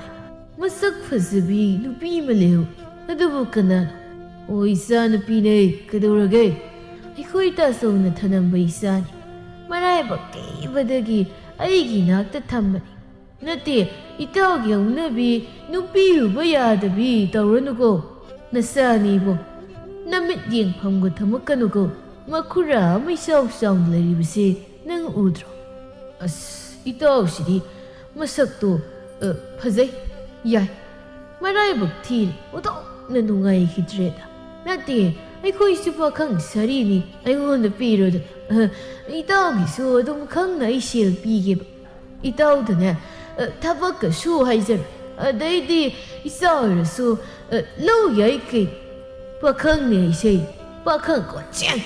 ꯃꯁꯛ ꯐꯖꯕꯤ ꯅꯨꯄꯤ ꯑꯃ ꯂꯩꯍꯧ꯫ ꯑꯗꯨꯕꯨ ꯀꯅꯥꯅꯣ?" "ꯑꯣ, ꯏꯆꯥꯅꯨꯄꯤꯅꯦ꯫ ꯀꯩꯗꯧꯔꯒꯦ?" "ꯑꯩꯈꯣꯏ ꯇꯥꯆꯧꯅ ꯊꯅꯝꯕ ꯏꯆꯥꯅꯤ꯫ ꯃꯔꯥꯏꯕꯛ ꯊꯤꯕꯗꯒꯤ ꯑꯩꯒꯤ ꯏꯅꯥꯛꯇ ꯊꯝꯕꯅꯤ꯫" "ꯅꯠꯇꯦ, ꯏꯇꯥꯎꯒꯤ ꯍꯧꯅꯕꯤ ꯅꯨꯄꯤ ꯎꯕ ꯌꯥꯗꯕꯤ ꯇꯧꯔꯅꯨꯀꯣ꯫ ꯅꯆꯥꯅꯤꯕꯣ, ꯅꯃꯤꯠ ꯌꯦꯡꯐꯝꯒ ꯊꯝꯃꯛꯀꯅꯨꯀꯣ꯫ ꯃꯈꯨꯔꯥ ꯑꯃ ꯏꯆꯥꯎ ꯆꯥꯎꯅ ꯂꯩꯔꯤꯕꯁꯦ ꯅꯪ ꯎꯗ꯭ꯔꯣ? ꯑꯁ, ꯏꯇꯥꯎꯁꯤꯗꯤ ꯃꯁꯛꯇꯣ, ꯑ, ꯐꯖꯩ, ꯌꯥꯏ꯫ ꯃꯔꯥꯏꯕꯛ ꯊꯤꯔꯦ, ꯑꯣꯟꯊꯣꯛꯅ ꯅꯨꯡꯉꯥꯏꯈꯤꯗ꯭ꯔꯦꯗ꯫ ꯅꯠꯇꯦ, ꯑꯩꯈꯣꯏꯁꯨ ꯄꯥꯈꯪ ꯁꯥꯔꯤꯅꯤ, ꯑꯩꯉꯣꯟꯗ ꯄꯤꯔꯣꯗ꯫ ꯑ, ꯏꯇꯥꯎꯒꯤꯁꯨ ꯑꯗꯨꯝ ꯈꯪꯅ ꯑꯩ ꯁꯦꯜ ꯄꯤꯒꯦꯕ꯫ ꯏꯇꯥꯎꯗꯅꯦ, ꯑ, ꯊꯕꯛꯀ ꯁꯨ ꯍꯥꯏꯖꯔꯣꯏ꯫ ꯑꯗꯩꯗꯤ ꯏꯆꯥ ꯑꯣꯏꯔꯁꯨ, ꯑ, ꯂꯧ ꯌꯥꯏ ꯀꯩ꯫ ꯄꯥꯈꯪꯅꯦ ꯑꯩꯁꯦ, ꯄꯥꯈꯪ ꯀꯣꯠꯆꯦꯟ꯫"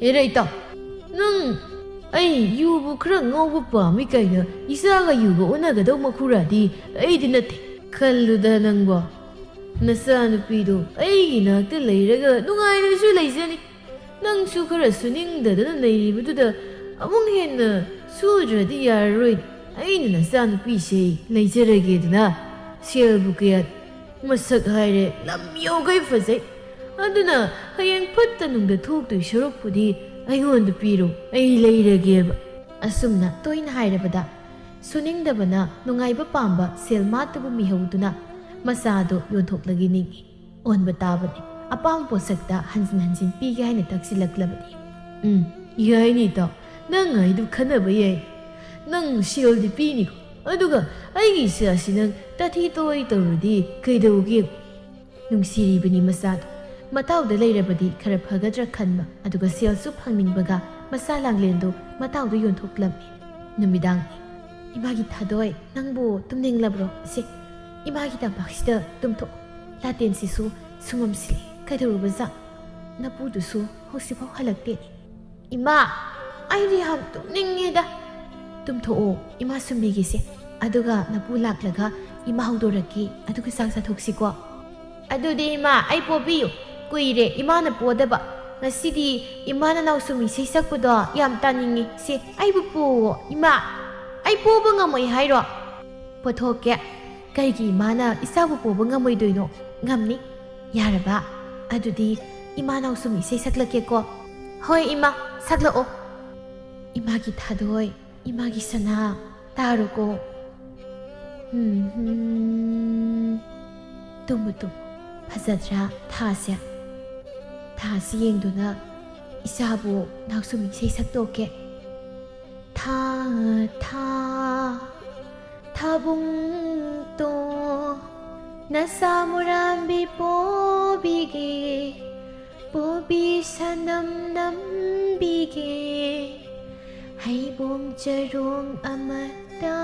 "ꯍꯦꯔꯥ ꯏꯇꯥꯎ, ꯅꯪ ꯑꯩ ꯌꯨꯕꯨ ꯈꯔ ꯉꯧꯕ ꯄꯥꯝꯃꯤ ꯀꯥꯏꯅ ꯏꯆꯥꯒ ꯌꯨꯒ ꯑꯣꯟꯅꯒꯗꯧ ꯃꯈꯨꯔꯥꯗꯤ ꯑꯩꯗꯤ ꯅꯠꯇꯦ꯫ ꯈꯜꯂꯨꯗ ꯅꯪꯕꯣ, ꯅꯆꯥꯅꯨꯄꯤꯗꯣ ꯑꯩꯒꯤ ꯅꯥꯛꯇ ꯂꯩꯔꯒ ꯅꯨꯡꯉꯥꯏꯅꯁꯨ ꯂꯩꯖꯅꯤ꯫ ꯅꯪꯁꯨ ꯈꯔ ꯁꯨꯅꯤꯡꯗꯗꯅ ꯂꯩꯔꯤꯕꯗꯨꯗ ꯑꯃꯨꯛ ꯍꯦꯟꯅ ꯁꯨꯗ꯭ꯔꯗꯤ ꯌꯥꯔꯔꯣꯏ꯫ ꯑꯩꯅ ꯅꯆꯥꯅꯨꯄꯤꯁꯦ ꯂꯩꯖꯔꯒꯦꯗꯅ꯫ ꯁꯦꯜꯕꯨ ꯀꯌꯥ, ꯃꯁꯛ ꯍꯥꯏꯔꯦ ꯂꯝ ꯌꯧꯒꯩ ꯐꯖꯩ꯫ ꯑꯗꯨꯅ ꯍꯌꯦꯡ ꯐꯠꯇ ꯅꯨꯡꯗ ꯊꯣꯛꯇꯣꯏ ꯁꯔꯨꯛꯄꯨꯗꯤ ꯑꯩꯉꯣꯟꯗ ꯄꯤꯔꯣ, ꯑꯩ ꯂꯩꯔꯒꯦꯕ꯫ ꯑꯁꯨꯝꯅ ꯇꯣꯏꯅ ꯍꯥꯏꯔꯕꯗ ꯁꯨꯅꯤꯡꯗꯕꯅ ꯅꯨꯡꯉꯥꯏꯕ ꯄꯥꯝꯕ ꯁꯦꯜꯃꯥꯇꯕꯨ ꯃꯤꯍꯧꯗꯨꯅ ꯃꯆꯥꯗꯣ ꯌꯣꯟꯊꯣꯛꯂꯒꯦ ꯅꯤꯡꯏ꯫ ꯑꯣꯟꯕ ꯇꯥꯕꯅꯤ꯫ ꯑꯄꯥꯝꯕ ꯄꯣꯠꯁꯛꯇ ꯍꯟꯖꯤꯟ ꯍꯟꯖꯤꯟ ꯄꯤꯒꯦ ꯍꯥꯏꯅ ꯇꯛꯁꯤꯜꯂꯛꯂꯕꯅꯤ꯫ "ꯎꯝ, ꯌꯥꯏꯅꯦ ꯏꯇꯥꯎ, ꯅꯪ ꯍꯥꯏꯗꯨ ꯈꯟꯅꯕ ꯌꯥꯏ꯫ ꯅꯪ ꯁꯦꯜꯗꯤ ꯄꯤꯅꯤꯀꯣ, ꯑꯗꯨꯒ ꯑꯩꯒꯤ ꯏꯆꯥꯁꯤ ꯅꯪ ꯇꯥꯊꯤ ꯇꯣꯏ ꯇꯧꯔꯗꯤ ꯀꯩꯗꯧꯒꯦ?" ꯅꯨꯡꯁꯤꯔꯤꯕꯅꯤ ꯃꯆꯥꯗꯣ꯫ ꯃꯇꯥꯎꯗ ꯂꯩꯔꯕꯗꯤ ꯈꯔ ꯐꯒꯗ꯭ꯔꯥ ꯈꯟꯕ, ꯑꯗꯨꯒ ꯁꯦꯜꯁꯨ ꯐꯪꯅꯤꯡꯕꯒ ꯃꯆꯥ ꯂꯥꯡꯂꯦꯟꯗꯣ ꯃꯇꯥꯎꯗ ꯌꯣꯟꯊꯣꯛꯂꯝꯃꯤ꯫ ꯅꯨꯃꯤꯗꯥꯡꯅꯤ꯫ "ꯏꯃꯥꯒꯤ ꯊꯥꯗꯣꯏ, ꯅꯪꯕꯨ ꯇꯨꯝꯅꯤꯡꯂꯕ꯭ꯔꯣ? ꯁꯦ, ꯏꯃꯥꯒꯤ ꯇꯝꯄꯥꯛꯁꯤꯗ ꯇꯨꯝꯊꯣꯛ꯫ ꯂꯥꯇꯦꯟꯁꯤꯁꯨ ꯁꯨꯃꯝꯁꯤꯜꯂꯦ꯫ ꯀꯩꯗꯧꯔꯨꯕꯖꯥꯠ? ꯅꯄꯨꯗꯨꯁꯨ ꯍꯧꯖꯤꯛꯐꯥꯎ ꯍꯜꯂꯛꯇꯦ꯫" "ꯏꯃꯥ, ꯑꯩꯗꯤ ꯌꯥꯝ ꯇꯨꯝꯅꯤꯡꯉꯦꯗ꯫" "ꯇꯨꯝꯊꯣꯛꯑꯣ, ꯏꯃꯥ ꯁꯨꯝꯕꯤꯒꯦꯁꯦ꯫ ꯑꯗꯨꯒ ꯅꯄꯨ ꯂꯥꯛꯂꯒ ꯏꯃꯥ ꯍꯧꯗꯣꯔꯛꯀꯦ, ꯑꯗꯨꯒ ꯆꯥꯛ ꯆꯥꯊꯣꯛꯁꯤꯀꯣ꯫" "ꯑꯗꯨꯗꯤ ꯏꯃꯥ, ꯑꯩ ꯄꯣꯕꯤꯌꯨ꯫ ꯀꯨꯏꯔꯦ ꯏꯃꯥꯅ ꯄꯣꯗꯕ꯫ ꯉꯁꯤꯗꯤ ꯏꯃꯥꯅ ꯅꯥꯎꯁꯨꯝ ꯏꯁꯩ ꯁꯛꯄꯗꯣ ꯌꯥꯝ ꯇꯥꯅꯤꯡꯉꯤ꯫ ꯁꯦ, ꯑꯩꯕꯨ ꯄꯣꯋꯣ, ꯏꯃꯥ꯫ ꯑꯩ ꯄꯣꯕ ꯉꯝꯃꯣꯏ ꯍꯥꯏꯔꯣ?" "ꯄꯣꯊꯣꯛꯀꯦ꯫ ꯀꯩꯒꯤ ꯏꯃꯥꯅ ꯏꯆꯥꯕꯨ ꯄꯣꯕ ꯉꯝꯃꯣꯏꯗꯣꯏꯅꯣ? ꯉꯝꯅꯤ꯫ ꯌꯥꯔꯕ? ꯑꯗꯨꯗꯤ ꯏꯃꯥ ꯅꯥꯎꯁꯨꯝ ꯏꯁꯩ ꯁꯛꯂꯛꯀꯦꯀꯣ꯫" "ꯍꯣꯏ ꯏꯃꯥ, ꯁꯛꯂꯛꯑꯣ꯫" "ꯏꯃꯥꯒꯤ ꯊꯥꯗꯣꯏ, ꯏꯃꯥꯒꯤ ꯁꯅꯥ, ꯇꯥꯔꯣꯀꯣ꯫" ꯍꯝ, ꯍꯝ꯫ Tamu, Tamu. ꯐꯖꯗ꯭ꯔꯥ ꯊꯥꯁꯦ? ꯊꯥꯁꯤ ꯌꯦꯡꯗꯨꯅ ꯏꯆꯥꯕꯨ ꯅꯥꯎꯁꯨꯝ ꯏꯁꯩ ꯁꯛꯇꯣꯛꯀꯦ꯫ "ꯊꯥ, ꯊꯥ, ꯊꯥꯕꯨꯡꯇꯣꯟ, ꯅꯁꯥ ꯃꯨꯔꯥꯝꯕꯤ ꯄꯣꯕꯤꯒꯦ, ꯄꯣꯕꯤ ꯁꯅꯝ ꯅꯝꯕꯤꯒꯦ, ꯍꯩꯕꯣꯡ ꯆꯔꯣꯡ ꯑꯃꯠꯇ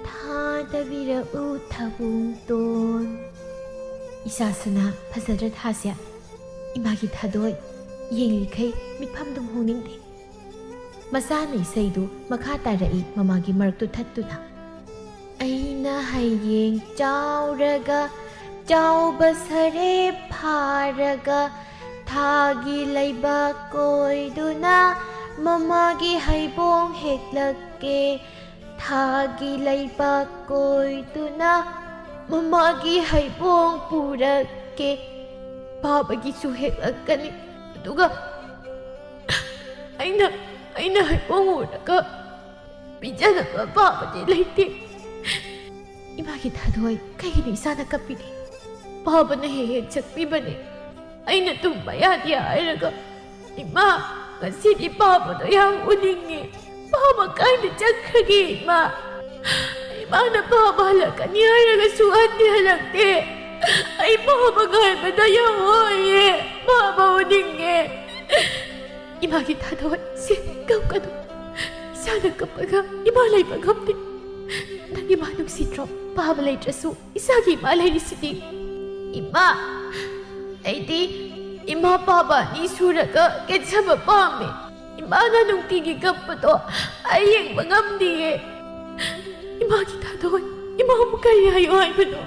ꯊꯥꯗꯕꯤꯔꯛꯎ ꯊꯥꯕꯨꯡꯇꯣꯟ꯫" ꯏꯆꯥ ꯁꯅꯥ, ꯐꯖꯗ꯭ꯔ ꯊꯥꯁꯦ? ꯏꯃꯥꯒꯤ ꯊꯥꯗꯣꯏ, ꯌꯦꯡꯂꯤꯈꯩ ꯃꯤꯠꯐꯝꯗꯨꯝ ꯍꯣꯡꯅꯤꯡꯗꯦ꯫ ꯃꯆꯥꯅ ꯏꯁꯩꯗꯨ ꯃꯈꯥ ꯇꯥꯔꯛꯏ, ꯃꯃꯥꯒꯤ ꯃꯔꯛꯇꯨ ꯊꯠꯇꯨꯅ꯫ "ꯑꯩꯅ ꯍꯌꯦꯡ ꯆꯥꯎꯔꯒ, ꯆꯥꯎꯕ ꯁꯔꯦꯞ ꯐꯥꯔꯒ, ꯊꯥꯒꯤ ꯂꯩꯕꯥꯛ ꯀꯣꯏꯗꯨꯅ, ꯃꯃꯥꯒꯤ ꯍꯩꯕꯣꯡ ꯍꯦꯛꯂꯛꯀꯦ꯫ ꯊꯥꯒꯤ ꯂꯩꯕꯥꯛ ꯀꯣꯏꯗꯨꯅ, ꯃꯃꯥꯒꯤ ꯍꯩꯕꯣꯡ ꯄꯨꯔꯛꯀꯦ꯫ ꯄꯥꯕꯒꯤꯁꯨ ꯍꯦꯛꯂꯛꯀꯅꯤ꯫ ꯑꯗꯨꯒ ꯑꯩꯅ, ꯑꯩꯅ ꯍꯩꯕꯣꯡ ꯎꯔꯒ ꯄꯤꯖꯅꯕ ꯄꯥꯕꯗꯤ ꯂꯩꯇꯦ꯫ ꯏꯃꯥꯒꯤ ꯊꯥꯗꯣꯏ, ꯀꯩꯒꯤꯅꯣ ꯏꯁꯥꯅ ꯀꯞꯄꯤꯗꯤ? ꯄꯥꯕꯅ ꯍꯦꯛ ꯍꯦꯛ ꯆꯠꯄꯤꯕꯅꯦ꯫ ꯑꯩꯅ ꯇꯨꯝꯕ ꯌꯥꯗꯦ ꯍꯥꯏꯔꯒ, ꯏꯃꯥ, ꯉꯁꯤꯗꯤ ꯄꯥꯕꯗꯣ ꯌꯥꯝ ꯎꯅꯤꯡꯉꯦ꯫ ꯄꯥꯕ ꯀꯥꯏꯗ ꯆꯠꯈ꯭ꯔꯒꯦ, ꯏꯃꯥ? ꯏꯃꯥꯅ ꯄꯥꯕ ꯍꯜꯂꯛꯀꯅꯤ ꯍꯥꯏꯔꯒꯁꯨ ꯍꯟꯗꯤ ꯍꯜꯂꯛꯇꯦ꯫ ꯑꯩ ꯄꯥꯕ ꯉꯥꯏꯕꯗ ꯌꯥꯝ ꯋꯥꯏꯌꯦ꯫ ꯄꯥꯕ ꯎꯅꯤꯡꯉꯦ꯫ ꯏꯃꯥꯒꯤ ꯊꯥꯗꯣꯏ, ꯁꯦ, ꯀꯞꯀꯅꯨ꯫ ꯏꯁꯥꯅ ꯀꯞꯄꯒ ꯏꯃꯥ ꯂꯩꯕ ꯉꯝꯗꯦ꯫ ꯅꯪ ꯏꯃꯥ ꯅꯨꯡꯁꯤꯗ꯭ꯔꯣ? ꯄꯥꯕ ꯂꯩꯇ꯭ꯔꯁꯨ ꯏꯁꯥꯒꯤ ꯏꯃꯥ ꯂꯩꯔꯤꯁꯤꯗꯤ꯫ ꯏꯃꯥ, ꯑꯩꯗꯤ ꯏꯃꯥ ꯄꯥꯕ ꯑꯅꯤ ꯁꯨꯔꯒ ꯀꯦꯟꯁꯕ ꯄꯥꯝꯃꯦ꯫ ꯏꯃꯥꯅ ꯅꯨꯡꯇꯤꯒꯤ ꯀꯞꯄꯗꯣ ꯑꯩ ꯌꯦꯡꯕ ꯉꯝꯗꯤꯌꯦ꯫ ꯏꯃꯥꯒꯤ ꯊꯥꯗꯣꯏ, ꯏꯃꯥꯕꯨ ꯀꯔꯤ ꯍꯥꯏꯌꯣ ꯍꯥꯏꯕꯅꯣ?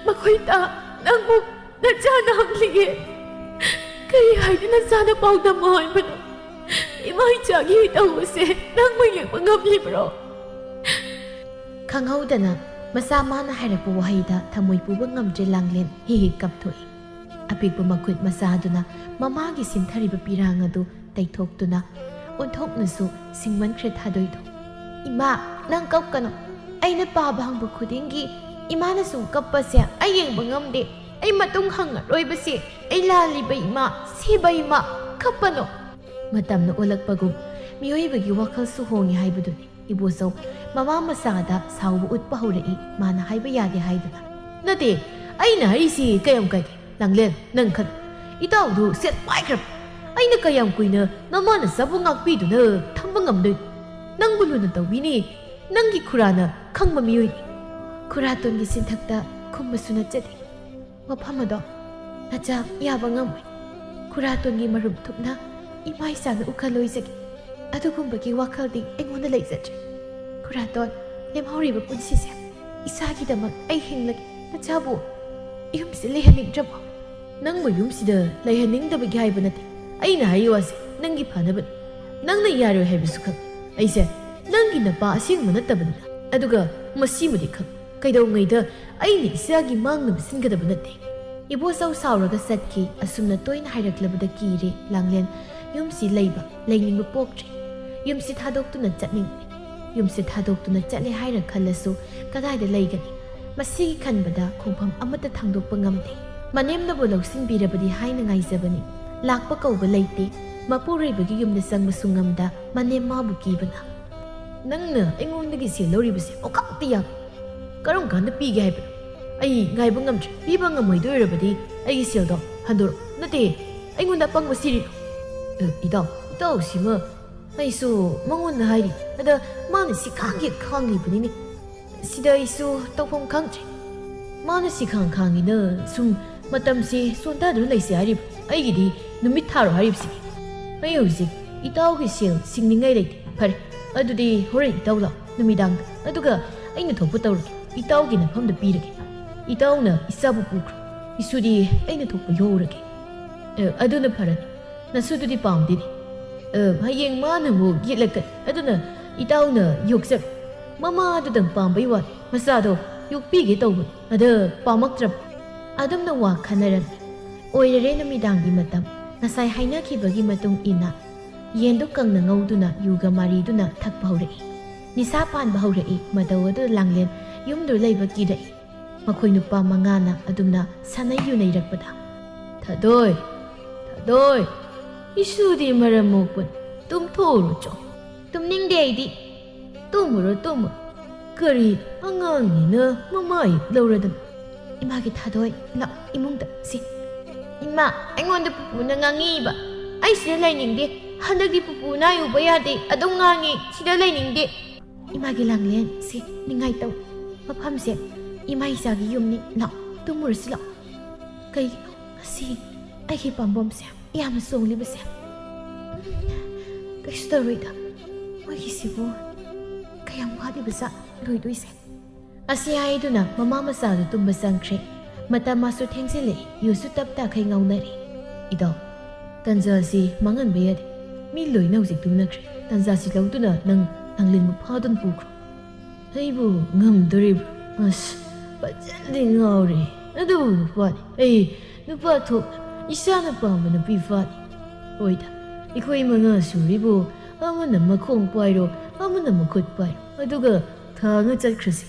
ꯃꯈꯣꯏ ꯇ-, ꯅꯪꯕꯨ ꯅꯆꯥꯅ ꯍꯪꯂꯤꯌꯦ꯫ ꯀꯔꯤ ꯍꯥꯏꯗꯨꯅ ꯅꯆꯥꯅ ꯄꯥꯎꯗꯝꯃꯣ ꯍꯥꯏꯕꯅꯣ? ꯏꯃꯥ ꯏꯆꯥꯒꯤ ꯇꯧꯕꯁꯦ ꯅꯪꯕꯨ ꯌꯦꯡꯕ ꯉꯝꯂꯤꯕ꯭ꯔꯣ? ꯈꯪꯍꯧꯗꯅ ꯃꯆꯥ ꯃꯥꯅ ꯍꯥꯏꯔꯛꯄ ꯋꯥꯍꯩꯗ ꯊꯃꯣꯏ ꯄꯨꯕ ꯉꯝꯗ꯭ꯔꯦ ꯂꯥꯡꯂꯦꯟ ꯍꯦꯛ ꯍꯦꯛ ꯀꯞꯊꯣꯛꯏ꯫ ꯑꯄꯤꯛꯄ ꯃꯈꯨꯠ ꯃꯆꯥ ꯑꯗꯨꯅ ꯃꯃꯥꯒꯤ ꯁꯤꯟꯊꯔꯤꯕ ꯄꯤꯔꯥꯡ ꯑꯗꯨ ꯇꯩꯊꯣꯛꯇꯨꯅ ꯑꯣꯟꯊꯣꯛꯅꯁꯨ ꯁꯤꯡꯃꯟꯈ꯭ꯔꯦ ꯊꯥꯗꯣꯏꯗꯣ꯫ "ꯏꯃꯥ, ꯅꯪ ꯀꯞꯀꯅꯨ꯫ ꯑꯩꯅ ꯄꯥꯕ ꯍꯪꯕ ꯈꯨꯗꯤꯡꯒꯤ ꯏꯃꯥꯅ ꯁꯨꯝ ꯀꯞꯄꯁꯦ ꯑꯩ ꯌꯦꯡꯕ ꯉꯝꯗꯦ꯫ ꯑꯩ ꯃꯇꯨꯡ ꯍꯪꯉꯔꯣꯏꯕꯁꯦ꯫ ꯑꯩ ꯂꯥꯜꯂꯤꯕ ꯏꯃꯥ, ꯁꯤꯕ ꯏꯃꯥ, ꯀꯞꯄꯅꯨ꯫" ꯃꯇꯝꯅ ꯑꯣꯜꯂꯛꯄꯒꯨꯝ ꯃꯤꯑꯣꯏꯕꯒꯤ ꯋꯥꯈꯜꯁꯨ ꯍꯣꯡꯉꯤ ꯍꯥꯏꯕꯗꯨꯅꯤ꯫ ꯏꯕꯣꯆꯧ ꯃꯃꯥ ꯃꯆꯥꯗ ꯁꯥꯎꯕ ꯎꯠꯄ ꯍꯧꯔꯛꯏ, ꯃꯥꯅ ꯍꯥꯏꯕ ꯌꯥꯗꯦ ꯍꯥꯏꯗꯨꯅ꯫ "ꯅꯠꯇꯦ, ꯑꯩꯅ ꯍꯥꯏꯔꯤꯁꯤ ꯀꯌꯥꯝ ꯀꯥꯏꯒꯦ? ꯂꯥꯡꯂꯦꯟ, ꯅꯪ ꯈꯟ, ꯏꯇꯥꯎꯗꯨ ꯁꯦꯠ ꯄꯥꯏꯈ꯭ꯔꯕ꯫ ꯑꯩꯅ ꯀꯌꯥꯝ ꯀꯨꯏꯅ ꯅꯃꯥ ꯅꯆꯥꯕꯨ ꯉꯥꯛꯄꯤꯗꯨꯅ ꯊꯝꯕ ꯉꯝꯗꯣꯏꯅꯣ? ꯅꯪꯕꯨ ꯂꯨꯅ ꯇꯧꯕꯤꯅꯤ ꯅꯪꯒꯤ ꯈꯨꯔꯥꯅ ꯈꯪꯕ ꯃꯤꯑꯣꯏꯅꯤ꯫" ꯈꯨꯔꯥꯇꯣꯟꯒꯤ ꯆꯤꯟꯊꯛꯇ ꯈꯨꯝꯕꯁꯨ ꯅꯠꯆꯗꯦ꯫ ꯃꯐꯝ ꯑꯗꯣ ꯅꯆꯥ ꯌꯥꯕ ꯉꯝꯃꯣꯏ꯫ ꯈꯨꯔꯥꯇꯣꯟꯒꯤ ꯃꯔꯨꯝ ꯊꯨꯞꯅ ꯏꯃꯥ ꯏꯆꯥꯅ ꯎꯈꯜꯂꯣꯏꯖꯒꯦ꯫ ꯑꯗꯨꯒꯨꯝꯕꯒꯤ ꯋꯥꯈꯜꯗꯤ ꯑꯩꯉꯣꯟꯗ ꯂꯩꯖꯗ꯭ꯔꯦ꯫ ꯈꯨꯔꯥꯇꯣꯟ, ꯂꯦꯝꯍꯧꯔꯤꯕ ꯄꯨꯟꯁꯤꯁꯦ ꯏꯆꯥꯒꯤꯗꯃꯛ ꯑꯩ ꯍꯤꯡꯂꯒꯦ꯫ ꯅꯆꯥꯕꯨ ꯌꯨꯝꯁꯤꯗ ꯂꯩꯍꯟꯅꯤꯡꯗ꯭ꯔꯕꯣ? ꯅꯪꯕꯨ ꯌꯨꯝꯁꯤꯗ ꯂꯩꯍꯟꯅꯤꯡꯗꯕꯒꯤ ꯍꯥꯏꯕ ꯅꯠꯇꯦ꯫ ꯑꯩꯅ ꯍꯥꯏꯔꯤ ꯋꯥꯁꯦ ꯅꯪꯒꯤ ꯐꯅꯕꯅꯤ꯫ ꯅꯪꯅ ꯌꯥꯔꯣꯏ ꯍꯥꯏꯕꯁꯨ ꯈꯪꯉꯤ꯫ ꯑꯩꯁꯦ ꯅꯪꯒꯤ ꯅꯄꯥ ꯑꯁꯦꯡꯕ ꯅꯠꯇꯕꯅꯤꯅ꯫ ꯑꯗꯨꯒ ꯃꯁꯤꯃꯗꯤ ꯈꯪ, ꯀꯩꯗꯧꯉꯩꯗ ꯑꯩꯅ ꯏꯆꯥꯒꯤ ꯃꯥꯡꯅꯕ ꯁꯤꯟꯒꯗꯕ ꯅꯠꯇꯦ꯫ ꯏꯕꯣꯆꯧ ꯁꯥꯎꯔꯒ ꯆꯠꯈꯤ꯫ ꯑꯁꯨꯝꯅ ꯇꯣꯏꯅ ꯍꯥꯏꯔꯛꯂꯕꯗ ꯀꯤꯔꯦ ꯂꯥꯡꯂꯦꯟ꯫ ꯌꯨꯝꯁꯤ ꯂꯩꯕ, ꯂꯩꯅꯤꯡꯕ ꯄꯣꯛꯇ꯭ꯔꯦ꯫ ꯌꯨꯝꯁꯤ ꯊꯥꯗꯣꯛꯇꯨꯅ ꯆꯠꯅꯤꯡꯂꯦ꯫ ꯌꯨꯝꯁꯤ ꯊꯥꯗꯣꯛꯇꯨꯅ ꯆꯠꯂꯦ ꯍꯥꯏꯔ ꯈꯜꯂꯁꯨ ꯀꯗꯥꯏꯗ ꯂꯩꯒꯅꯤ? ꯃꯁꯤꯒꯤ ꯈꯟꯕꯗ ꯈꯣꯡꯐꯝ ꯑꯃꯠꯇ ꯊꯥꯡꯗꯣꯛꯄ ꯉꯝꯗꯦ꯫ ꯃꯅꯦꯝꯅꯕꯨ ꯂꯧꯁꯤꯟꯕꯤꯔꯕꯗꯤ ꯍꯥꯏꯅ ꯉꯥꯏꯖꯕꯅꯤ꯫ ꯂꯥꯛꯄ ꯀꯧꯕ ꯂꯩꯇꯦ꯫ ꯃꯄꯨꯔꯣꯏꯕꯒꯤ ꯌꯨꯝꯗ ꯆꯪꯕꯁꯨ ꯉꯝꯗ ꯃꯅꯦꯝ ꯃꯥꯕꯨ ꯀꯤꯕꯅ꯫ "ꯅꯪꯅ ꯑꯩꯉꯣꯟꯗꯒꯤ ꯁꯦꯜ ꯂꯧꯔꯤꯕꯁꯦ ꯑꯣꯀꯥꯛꯇꯤ ꯌꯥꯝ꯫ ꯀꯔꯝ ꯀꯥꯟꯗ ꯄꯤꯒꯦ ꯍꯥꯏꯕꯅꯣ? ꯑꯩ ꯉꯥꯏꯕ ꯉꯝꯗ꯭ꯔꯦ꯫ ꯄꯤꯕ ꯉꯝꯃꯣꯏꯗꯣꯏ ꯑꯣꯏꯔꯕꯗꯤ ꯑꯩꯒꯤ ꯁꯦꯜꯗꯣ ꯍꯟꯗꯣꯔꯛꯑꯣ꯫ ꯅꯠꯇꯦ, ꯑꯩꯉꯣꯟꯗ ꯑꯄꯪꯕ ꯁꯤꯔꯤꯔꯣ?" "ꯑꯦ, ꯏꯇꯥꯎ, ꯏꯇꯥꯎꯁꯤꯃ꯫ ꯑꯩꯁꯨ ꯃꯉꯣꯟꯗ ꯍꯥꯏꯔꯤ꯫ ꯑꯗ ꯃꯥꯅ ꯁꯤꯈꯥꯡꯒꯤ ꯈꯥꯡꯂꯤꯕꯅꯤꯅꯦ꯫ ꯁꯤꯗ ꯑꯩꯁꯨ ꯇꯧꯐꯝ ꯈꯪꯗ꯭ꯔꯦ꯫ ꯃꯥꯅ ꯁꯤꯈꯥꯡ ꯈꯥꯡꯉꯤꯅ ꯁꯨꯝ ꯃꯇꯝꯁꯦ ꯆꯣꯟꯊꯗꯨꯅ ꯂꯩꯁꯦ ꯍꯥꯏꯔꯤꯕ꯫ ꯑꯩꯒꯤꯗꯤ ꯅꯨꯃꯤꯠ ꯊꯥꯔꯣ ꯍꯥꯏꯔꯤꯕꯁꯤꯅꯤ꯫ ꯑꯩ ꯍꯧꯖꯤꯛ ꯏꯇꯥꯎꯒꯤ ꯁꯦꯜ ꯁꯤꯡꯅꯤꯡꯉꯥꯏ ꯂꯩꯇꯦ꯫ ꯐꯔꯦ, ꯑꯗꯨꯗꯤ ꯍꯣꯔꯦꯟ ꯏꯇꯥꯎ ꯂꯥꯛꯑꯣ ꯅꯨꯃꯤꯗꯥꯡꯗ, ꯑꯗꯨꯒ ꯑꯩꯅ ꯊꯣꯛꯄ ꯇꯧꯔꯒꯦ꯫ ꯏꯇꯥꯎꯒꯤ ꯅꯐꯝꯗ ꯄꯤꯔꯒꯦ꯫ ꯏꯇꯥꯎꯅ ꯏꯆꯥꯕꯨ ꯄꯨꯈ꯭ꯔꯣ꯫ ꯏꯁꯨꯗꯤ ꯑꯩꯅ ꯊꯣꯛꯄ ꯌꯣꯛꯎꯔꯒꯦ꯫" "ꯑꯦ, ꯑꯗꯨꯅ ꯐꯔꯅꯤ꯫ ꯅꯁꯨꯗꯨꯗꯤ ꯄꯥꯝꯗꯦꯅꯦ꯫ ꯑꯦ, ꯍꯌꯦꯡ ꯃꯥꯅ ꯑꯃꯨꯛ ꯌꯦꯠꯂꯛꯀꯅꯤ꯫ ꯑꯗꯨꯅ ꯏꯇꯥꯎꯅ ꯌꯣꯛꯆꯔꯣ꯫ ꯃꯃꯥꯗꯨꯗꯪ ꯄꯥꯝꯕꯩ ꯋꯥꯅꯤ꯫ ꯃꯆꯥꯗꯣ ꯌꯣꯛꯄꯤꯒꯦ ꯇꯧꯕꯅꯤ꯫ ꯑꯗ ꯄꯥꯝꯃꯛꯇ꯭ꯔꯕ?" ꯑꯗꯨꯝꯅ ꯋꯥ ꯈꯟꯅꯔꯝꯃꯤ꯫ ꯑꯣꯏꯔꯔꯦ ꯅꯨꯃꯤꯗꯥꯡꯒꯤ ꯃꯇꯝ꯫ ꯉꯁꯥꯏ ꯍꯥꯏꯅꯈꯤꯕꯒꯤ ꯃꯇꯨꯡ ꯏꯟꯅ ꯌꯦꯟꯗꯨ ꯀꯪꯅ ꯉꯧꯗꯨꯅ ꯌꯨꯒ ꯃꯥꯔꯤꯗꯨꯅ ꯊꯛꯄ ꯍꯧꯔꯛꯏ꯫ ꯅꯤꯁꯥ ꯄꯥꯟꯕ ꯍꯧꯔꯛꯏ꯫ ꯃꯇꯧ ꯑꯗꯨꯗ ꯂꯥꯡꯂꯦꯟ ꯌꯨꯝꯗꯨ ꯂꯩꯕ ꯀꯤꯔꯛꯏ꯫ ꯃꯈꯣꯏ ꯅꯨꯄꯥ ꯃꯉꯥꯅ ꯑꯗꯨꯝꯅ ꯁꯥꯟꯅꯩ ꯌꯨꯅꯩꯔꯛꯄꯗ, "ꯊꯥꯗꯣꯏ, ꯊꯥꯗꯣꯏ, ꯏꯁꯨꯗꯤ ꯃꯔꯝ ꯃꯣꯛꯄꯅꯤ, ꯇꯨꯝꯊꯣꯛꯎꯔꯣ ꯆꯣ꯫" "ꯇꯨꯝꯅꯤꯡꯗꯦ ꯑꯩꯗꯤ꯫" "ꯇꯨꯝꯃꯨꯔꯣ, ꯇꯨꯝꯃꯨꯔꯣ꯫ ꯀꯔꯤ ꯑꯉꯥꯡꯅꯤꯅ ꯃꯃꯥ ꯍꯦꯛ ꯂꯧꯔꯗꯅ꯫" "ꯏꯃꯥꯒꯤ ꯊꯥꯗꯣꯏ, ꯂꯥꯛ ꯏꯃꯨꯡꯗ ꯁꯤ꯫" "ꯏꯃꯥ, ꯑꯩꯉꯣꯟꯗ ꯄꯨꯄꯨꯅ ꯉꯥꯡꯉꯤꯕ꯫ ꯑꯩ ꯁꯤꯗ ꯂꯩꯅꯤꯡꯗꯦ꯫ ꯍꯟꯗꯛꯇꯤ ꯄꯨꯄꯨꯅ ꯑꯩ ꯎꯕ ꯌꯥꯗꯦ꯫ ꯑꯗꯨꯝ ꯉꯥꯡꯉꯤ, ꯁꯤꯗ ꯂꯩꯅꯤꯡꯗꯦ꯫" "ꯏꯃꯥꯒꯤ ꯂꯥꯡꯂꯦꯟ, ꯁꯤ ꯅꯤꯡꯉꯥꯏ ꯇꯧ꯫ ꯃꯐꯝꯁꯦ ꯏꯃꯥ ꯏꯆꯥꯒꯤ ꯌꯨꯝꯅꯤ꯫ ꯂꯥꯛ, ꯇꯨꯝꯃꯨꯔꯁꯤ ꯂꯥꯛ꯫" "ꯀꯩꯒꯤꯅꯣ ꯉꯁꯤ ꯑꯩꯒꯤ ꯄꯥꯝꯕꯣꯝꯁꯦ ꯌꯥꯝꯅ ꯆꯣꯡꯂꯤꯕꯁꯦ?" "ꯀꯩꯁꯨ ꯇꯧꯔꯣꯏꯗ꯫ ꯃꯣꯏꯒꯤꯁꯤꯕꯨ ꯀꯌꯥꯝ ꯋꯥꯠꯂꯤꯕꯖꯥꯠ ꯂꯣꯏꯗꯣꯏꯁꯦ?" ꯑꯁꯤ ꯍꯥꯏꯗꯨꯅ ꯃꯃꯥ ꯃꯆꯥꯗꯨ ꯇꯨꯝꯕ ꯆꯪꯈ꯭ꯔꯦ꯫ ꯃꯇꯝ ꯃꯥꯁꯨ ꯊꯦꯡꯖꯤꯜꯂꯛꯏ꯫ ꯌꯨꯁꯨ ꯇꯞ ꯇꯥꯈꯩ ꯉꯥꯎꯅꯔꯤ꯫ "ꯏꯇꯥꯎ, ꯇꯟꯖꯥꯁꯤ ꯃꯥꯡꯍꯟꯕ ꯌꯥꯗꯦ꯫ ꯃꯤ ꯂꯣꯏꯅ ꯍꯧꯖꯤꯛ ꯇꯨꯝꯅꯈ꯭ꯔꯦ꯫ ꯇꯟꯖꯥꯁꯤ ꯂꯧꯗꯨꯅ ꯅꯪ ꯂꯥꯡꯂꯦꯟꯕꯨ ꯐꯥꯗꯨꯅ ꯄꯨꯈ꯭ꯔꯣ꯫" "ꯑꯩꯕꯨ ꯉꯝꯗꯣꯔꯤꯕ꯭ꯔꯥ? ꯑꯁ, ꯐꯖꯅꯗꯤ ꯉꯥꯎꯔꯦ꯫ ꯑꯗꯨꯕꯨ ꯅꯨꯄꯥꯅꯤ꯫ ꯑꯩ ꯅꯨꯄꯥ ꯊꯣꯛꯅ ꯏꯁꯥꯅ ꯄꯥꯝꯕ ꯅꯨꯄꯤ ꯐꯥꯅꯤ꯫ ꯍꯣꯏꯗ, ꯑꯩꯈꯣꯏ ꯃꯉꯥ ꯁꯨꯔꯤꯕꯨ ꯑꯃꯅ ꯃꯈꯣꯡ ꯄꯥꯏꯔꯣ, ꯑꯃꯅ ꯃꯈꯨꯠ ꯄꯥꯏꯔꯣ, ꯑꯗꯨꯒ ꯊꯥꯡꯉ ꯆꯠꯈ꯭ꯔꯁꯤ꯫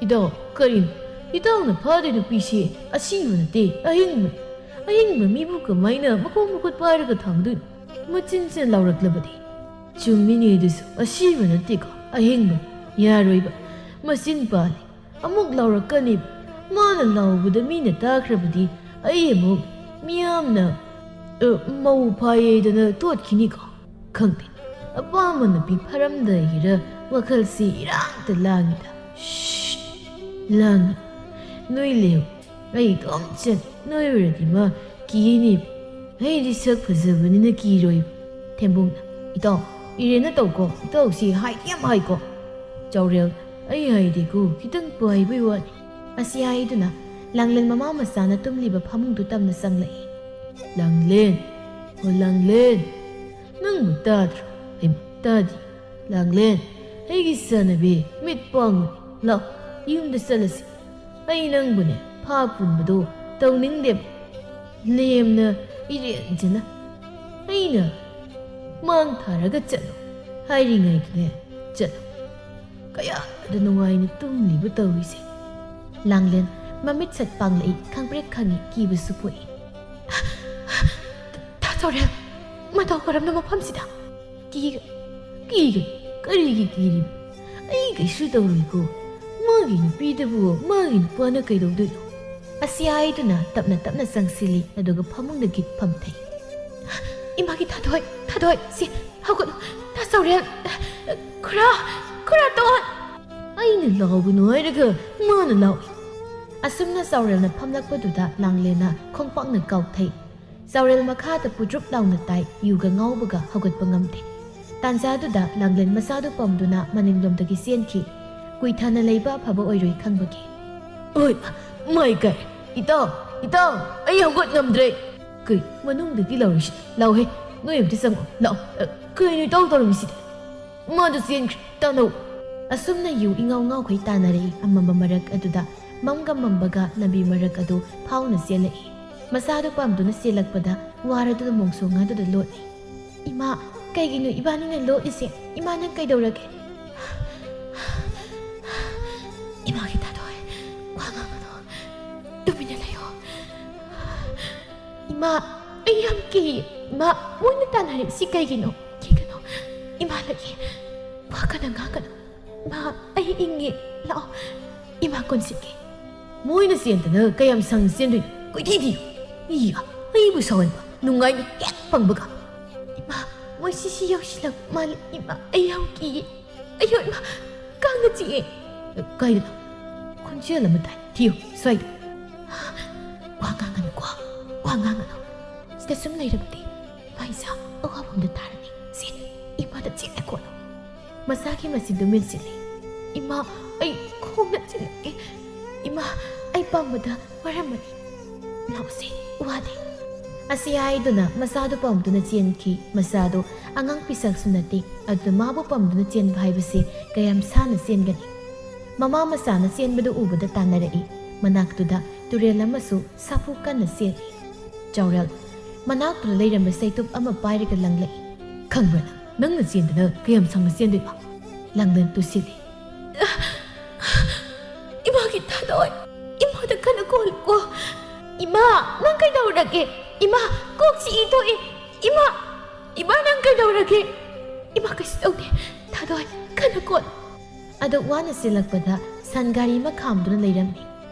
ꯏꯇꯥꯎ, ꯀꯔꯤꯅꯣ? ꯏꯇꯥꯎꯅ ꯐꯥꯗꯣꯏ ꯅꯨꯄꯤꯁꯤ ꯑꯁꯤꯕ ꯅꯠꯇꯦ, ꯑꯍꯤꯡꯕꯅꯤ꯫ ꯑꯍꯤꯡꯕ ꯃꯤꯕꯨ ꯀꯃꯥꯏꯅ ꯃꯈꯣꯡ ꯃꯈꯨꯠ ꯄꯥꯏꯔꯒ ꯊꯥꯡꯗꯣꯏꯅꯣ? ꯃꯆꯤꯟꯁꯤꯅ ꯂꯥꯎꯔꯛꯂꯕꯗꯤ? ꯆꯨꯝꯃꯤꯅꯦ ꯑꯗꯨꯁꯨ, ꯑꯁꯤꯕ ꯅꯠꯇꯦꯀꯣ, ꯑꯍꯤꯡꯕꯅꯤ꯫ ꯌꯥꯔꯣꯏꯕ, ꯃꯆꯤꯟ ꯄꯥꯜꯂꯤ꯫ ꯑꯃꯨꯛ ꯂꯥꯎꯔꯛꯀꯅꯤ꯫ ꯃꯥꯅ ꯂꯥꯎꯕꯗ ꯃꯤꯅ ꯇꯥꯈ꯭ꯔꯕꯗꯤ ꯑꯩ ꯑꯃꯨꯛ ꯃꯤꯌꯥꯝꯅ, ꯑ, ꯃꯧ ꯐꯥꯏꯌꯦꯗꯅ ꯇꯣꯠꯈꯤꯅꯤꯀꯣ꯫ ꯈꯪꯗꯦ, ꯑꯄꯥꯝꯕ ꯅꯨꯄꯤ ꯐꯥꯔꯝꯗꯥꯏꯒꯤꯔ ꯋꯥꯈꯜꯁꯤ ꯏꯔꯥꯡꯇ ꯂꯥꯡꯉꯤꯗ꯫ ꯁ꯭ꯁ, ꯂꯥꯡꯉꯤ꯫ ꯅꯣꯏ ꯂꯩꯌꯨ, ꯑꯩ ꯏꯇꯣꯝ ꯆꯠ ꯅꯣꯏ ꯎꯔꯗꯤ ꯃꯥ ꯀꯤꯅꯤ꯫ ꯑꯩꯗꯤ ꯁꯛ ꯐꯖꯕꯅꯤꯅ ꯀꯤꯔꯣꯏ꯫ ꯊꯦꯝꯕꯨꯡꯅ, "ꯏꯇꯥꯎ, ꯏꯔꯦꯟꯅ ꯇꯧꯀꯣ, ꯏꯇꯥꯎꯁꯤ ꯍꯥꯏꯗꯤ ꯌꯥꯝ ꯍꯥꯏꯀꯣ꯫" ꯆꯥꯎꯔꯦꯜ, "ꯑꯩ ꯍꯥꯏꯗꯦꯀꯣ, ꯈꯤꯇꯪ ꯄꯥꯏꯕꯩ ꯋꯥꯅꯤ꯫" ꯑꯁꯤ ꯍꯥꯏꯗꯨꯅ ꯂꯥꯡꯂꯦꯟ ꯃꯃꯥ ꯃꯆꯥꯅ ꯇꯨꯝꯂꯤꯕ ꯐꯃꯨꯡꯗꯨ ꯇꯝꯅ ꯆꯪꯂꯛꯏ꯫ "ꯂꯥꯡꯂꯦꯟ, ꯑꯣ ꯂꯥꯡꯂꯦꯟ, ꯅꯪꯕꯨ ꯇꯥꯗ꯭ꯔꯣ?" "ꯍꯩꯃꯥ, ꯇꯥꯗꯦ꯫ ꯂꯥꯡꯂꯦꯟ, ꯑꯩꯒꯤ ꯆꯥꯟꯅꯕꯤ, ꯃꯤꯠ ꯄꯥꯡꯉꯨ, ꯂꯥꯎ, ꯌꯨꯝꯗ ꯆꯠꯂꯁꯤ꯫ ꯑꯩ ꯅꯪꯕꯨꯅꯦ, ꯐꯥ ꯄꯨꯟꯕꯗꯣ ꯇꯧꯅꯤꯡꯗꯦꯕ꯫ ꯂꯦꯝꯅ ꯏꯔꯦꯟꯖꯅ ꯑꯩꯅ ꯃꯥꯡ ꯊꯥꯔꯒ ꯆꯠꯂꯣ ꯍꯥꯏꯔꯤꯉꯩꯗꯅꯦ, ꯆꯠꯂꯣ꯫ ꯀꯌꯥꯗ ꯅꯨꯡꯉꯥꯏꯅ ꯇꯨꯝꯂꯤꯕ ꯇꯧꯔꯤꯁꯦ꯫" ꯂꯥꯡꯂꯦꯟ ꯃꯃꯤꯠ ꯁꯠ ꯄꯥꯡꯂꯛꯏ, ꯈꯪꯄ꯭ꯔꯦꯛ ꯈꯪꯉꯤ, ꯀꯤꯕꯁꯨ ꯄꯣꯛꯏ꯫ "ꯗꯥ ꯆꯥꯎꯔꯦꯜ, ꯃꯇꯧ ꯀꯔꯝꯅ ꯃꯐꯝꯁꯤꯗ?" "ꯀꯤꯒ-, ꯀꯤꯒ-, ꯀꯔꯤꯒꯤ ꯀꯤꯔꯤꯕ? ꯑꯩ ꯀꯩꯁꯨ ꯇꯧꯔꯣꯏꯀꯣ꯫ ꯃꯥꯒꯤ ꯅꯨꯄꯤꯗꯕꯨ ꯃꯥꯒꯤ ꯅꯨꯄꯥꯅ ꯀꯩꯗꯧꯗꯣꯏꯅꯣ?" ꯑꯁꯤ ꯍꯥꯏꯗꯨꯅ ꯇꯞꯅ ꯇꯞꯅ ꯆꯪꯁꯤꯜꯂꯤ, ꯑꯗꯨꯒ ꯐꯃꯨꯡꯗ ꯒꯤꯠ ꯐꯝꯊꯩ꯫ "ꯏꯃꯥꯒꯤ ꯊꯥꯗꯣꯏ, ꯊꯥꯗꯣꯏ, ꯁꯤ ꯍꯧꯒꯠꯂꯣ, ꯗꯥ ꯆꯥꯎꯔꯦꯜ, ꯈꯨꯔꯥ, ꯈꯨꯔꯥ ꯇꯣꯟ!" ꯑꯩꯅ ꯂꯥꯎꯒꯅꯨ ꯍꯥꯏꯔꯒ ꯃꯥꯅ ꯂꯥꯎꯏ꯫ ꯑꯁꯨꯝꯅ ꯆꯥꯎꯔꯦꯜꯅ ꯐꯝꯂꯛꯄꯗꯨꯗ ꯂꯥꯡꯂꯦꯟꯅ ꯈꯣꯡꯄꯥꯛꯅ ꯀꯥꯎꯊꯩ꯫ ꯆꯥꯎꯔꯦꯜ ꯃꯈꯥꯗ ꯄꯨꯗ꯭ꯔꯨꯞ ꯂꯥꯎꯅ ꯇꯥꯏ, ꯌꯨꯒ ꯉꯥꯎꯕꯒ ꯍꯧꯒꯠꯄ ꯉꯝꯗꯦ꯫ ꯇꯥꯟꯖꯥꯗꯨꯗ ꯂꯥꯡꯂꯦꯟ ꯃꯆꯥꯗꯨ ꯄꯝꯗꯨꯅ ꯃꯅꯤꯡꯂꯣꯝꯗꯒꯤ ꯆꯦꯟꯈꯤ꯫ ꯀꯨꯏꯊꯅ ꯂꯩꯕ ꯑꯐꯕ ꯑꯣꯏꯔꯣꯏ ꯈꯪꯕꯒꯤ꯫ "ꯑꯣꯏ, ꯃꯥꯏ ꯀꯥꯏ! ꯏꯇꯥꯎ, ꯏꯇꯥꯎ, ꯑꯩ ꯍꯧꯒꯠ ꯉꯝꯗ꯭ꯔꯦ!" "ꯀꯩ, ꯃꯅꯨꯡꯗꯒꯤ ꯂꯥꯎꯔꯤꯁꯤ? ꯂꯥꯎꯍꯦ, ꯅꯣꯏ ꯑꯝꯇ ꯆꯪꯉꯛꯑꯣ, ꯂꯥꯛꯑꯣ꯫ ꯑ, ꯀꯩꯅꯣ ꯏꯇꯥꯎ ꯇꯧꯔꯝꯃꯤꯁꯤꯗꯤ? ꯃꯥꯗꯣ ꯆꯦꯟꯈ꯭ꯔꯦ, ꯇꯥꯟꯅꯧ!" ꯑꯁꯨꯝꯅ ꯌꯨ ꯏꯉꯥꯎ ꯉꯥꯎꯈꯩ ꯇꯥꯟꯅꯔꯛꯏ꯫ ꯑꯃꯝꯕ ꯃꯔꯛ ꯑꯗꯨꯗ ꯃꯝꯒ ꯃꯝꯕꯒ ꯂꯝꯕꯤ ꯃꯔꯛ ꯑꯗꯨ ꯐꯥꯎꯅ ꯆꯦꯜꯂꯛꯏ꯫ ꯃꯆꯥꯗꯨ ꯄꯝꯗꯨꯅ ꯆꯦꯜꯂꯛꯄꯗ ꯋꯥꯔꯗꯨꯅ ꯃꯣꯡꯁꯣꯡ ꯉꯥꯗꯨꯗ ꯂꯣꯠꯂꯤ꯫ "ꯏꯃꯥ, ꯀꯩꯒꯤꯅꯣ ꯏꯕꯥꯅꯤꯅ ꯂꯣꯠꯂꯤꯁꯦ? ꯏꯃꯥ, ꯅꯪ ꯀꯩꯗꯧꯔꯒꯦ?" "ꯏꯃꯥꯒꯤ ꯊꯥꯗꯣꯏ, ꯋꯥ ꯉꯥꯡꯒꯅꯨ꯫ ꯇꯨꯃꯤꯟꯅ ꯂꯩꯌꯣ꯫ ꯏꯃꯥ, ꯑꯩ ꯌꯥꯝ ꯀꯤꯌꯦ꯫ ꯏꯃꯥ, ꯃꯣꯏꯅ ꯇꯥꯟꯅꯔꯤꯁꯤ ꯀꯩꯒꯤꯅꯣ? ꯀꯤꯒꯅꯨ꯫ ꯏꯃꯥ ꯂꯩꯌꯦ꯫ ꯋꯥ ꯀꯟꯅ ꯉꯥꯡꯒꯅꯨ꯫ ꯏꯃꯥ, ꯑꯩ ꯏꯪꯉꯦ꯫ ꯂꯥꯛꯑꯣ꯫ ꯏꯃꯥ ꯀꯣꯟꯁꯤꯟꯒꯦ꯫" "ꯃꯣꯏꯅ ꯆꯦꯟꯗꯅ ꯀꯌꯥꯝ ꯁꯥꯡꯅ ꯆꯦꯟꯗꯣꯏꯅꯣ? ꯀꯣꯏꯊꯤ ꯊꯤꯌꯨ꯫ ꯏꯌꯥ, ꯑꯩꯕꯨ ꯁꯥꯎꯍꯟꯕ꯫ ꯅꯨꯡꯉꯥꯏꯅꯤ ꯍꯦꯛ ꯐꯪꯕꯒ꯫ ꯏꯃꯥ, ꯃꯣꯏ ꯁꯤꯁꯤ ꯌꯧꯁꯤꯜꯂꯛ ꯃꯥꯜꯂꯦ꯫ ꯏꯃꯥ, ꯑꯩ ꯌꯥꯝ ꯀꯤꯌꯦ꯫ ꯑꯌꯣ, ꯏꯃꯥ, ꯀꯥꯡꯅ ꯆꯤꯛꯑꯦ꯫" "ꯀꯥꯏꯗꯅꯣ? ꯈꯣꯟꯖꯦꯜ ꯑꯃ ꯇꯥꯏ꯫ ꯊꯤꯌꯨ, ꯁ꯭ꯋꯥꯏꯗ꯫" "ꯋꯥ ꯉꯥꯡꯒꯅꯨꯀꯣ, ꯋꯥ ꯉꯥꯡꯒꯅꯨ꯫ ꯁꯤꯗ ꯁꯨꯝ ꯂꯩꯔꯕꯗꯤ ꯏꯃꯥ ꯏꯆꯥ ꯑꯋꯥꯕ ꯑꯃꯗ ꯇꯥꯔꯅꯤ꯫ ꯁꯦ, ꯏꯃꯥꯗ ꯆꯦꯛꯅ ꯀꯣꯠꯂꯨ꯫" ꯃꯆꯥꯒꯤ ꯃꯆꯤꯟꯗꯨ ꯃꯦꯠꯁꯤꯜꯂꯤ꯫ "ꯏꯃꯥ, ꯑꯩ ꯈꯣꯡꯅ ꯆꯦꯜꯂꯛꯀꯦ꯫ ꯏꯃꯥ, ꯑꯩ ꯄꯥꯝꯕꯗ ꯋꯥꯔꯝꯃꯅꯤ꯫ ꯂꯥꯛꯑꯣꯁꯦ, ꯋꯥꯗꯦ꯫" ꯑꯁꯤ ꯍꯥꯏꯗꯨꯅ ꯃꯆꯥꯗꯨ ꯄꯝꯗꯨꯅ ꯆꯦꯟꯈꯤ꯫ ꯃꯆꯥꯗꯨ ꯑꯉꯥꯡ ꯄꯤꯁꯛꯁꯨ ꯅꯠꯇꯦ, ꯑꯗꯨꯅ ꯃꯥꯕꯨ ꯄꯝꯗꯨꯅ ꯆꯦꯟꯕ ꯍꯥꯏꯕꯁꯤ ꯀꯌꯥꯝ ꯁꯥꯟꯅ ꯆꯦꯟꯒꯅꯤ? ꯃꯃꯥ ꯃꯆꯥꯅ ꯆꯦꯟꯕꯗꯨ ꯎꯕꯗ ꯇꯥꯟꯅꯔꯛꯏ꯫ ꯃꯅꯥꯛꯇꯨꯗ ꯇꯨꯔꯦꯜ ꯑꯃꯁꯨ ꯁꯥꯐꯨ ꯀꯟꯅ ꯆꯦꯜꯂꯤ꯫ ꯆꯥꯎꯔꯦꯜ, ꯃꯅꯥꯛꯇꯨꯗ ꯂꯩꯔꯝꯕ ꯆꯩꯇꯨꯞ ꯑꯃ ꯄꯥꯏꯔꯒ ꯂꯪꯂꯛꯏ꯫ "ꯈꯪꯕ꯭ꯔꯥ ꯅꯪ? ꯅꯪꯅ ꯆꯦꯟꯗꯅ ꯀꯌꯥꯝ ꯁꯥꯡꯅ ꯆꯦꯟꯗꯣꯏꯕ?" ꯂꯥꯡꯂꯦꯟ ꯇꯨꯁꯤꯜꯂꯤ꯫ "ꯏꯃꯥꯒꯤ ꯊꯥꯗꯣꯏ, ꯏꯃꯥꯗ ꯀꯟꯅ ꯀꯣꯜꯂꯨꯀꯣ꯫" "ꯏꯃꯥ, ꯅꯪ ꯀꯩꯗꯧꯔꯒꯦ? ꯏꯃꯥ, ꯀꯣꯛ ꯆꯤꯛꯏ ꯊꯣꯛꯏ꯫ ꯏꯃꯥ, ꯏꯃꯥ, ꯅꯪ ꯀꯩꯗꯧꯔꯒꯦ?" "ꯏꯃꯥ, ꯀꯩꯁꯨ ꯇꯧꯗꯦ꯫ ꯊꯥꯗꯣꯏ, ꯀꯟꯅ ꯀꯣꯜ꯫" ꯑꯗꯨꯛ ꯋꯥꯅ ꯆꯦꯜꯂꯛꯄꯗ ꯁꯟ ꯒꯥꯔꯤ ꯑꯃ ꯈꯥꯝꯗꯨꯅ ꯂꯩꯔꯝꯃꯤ꯫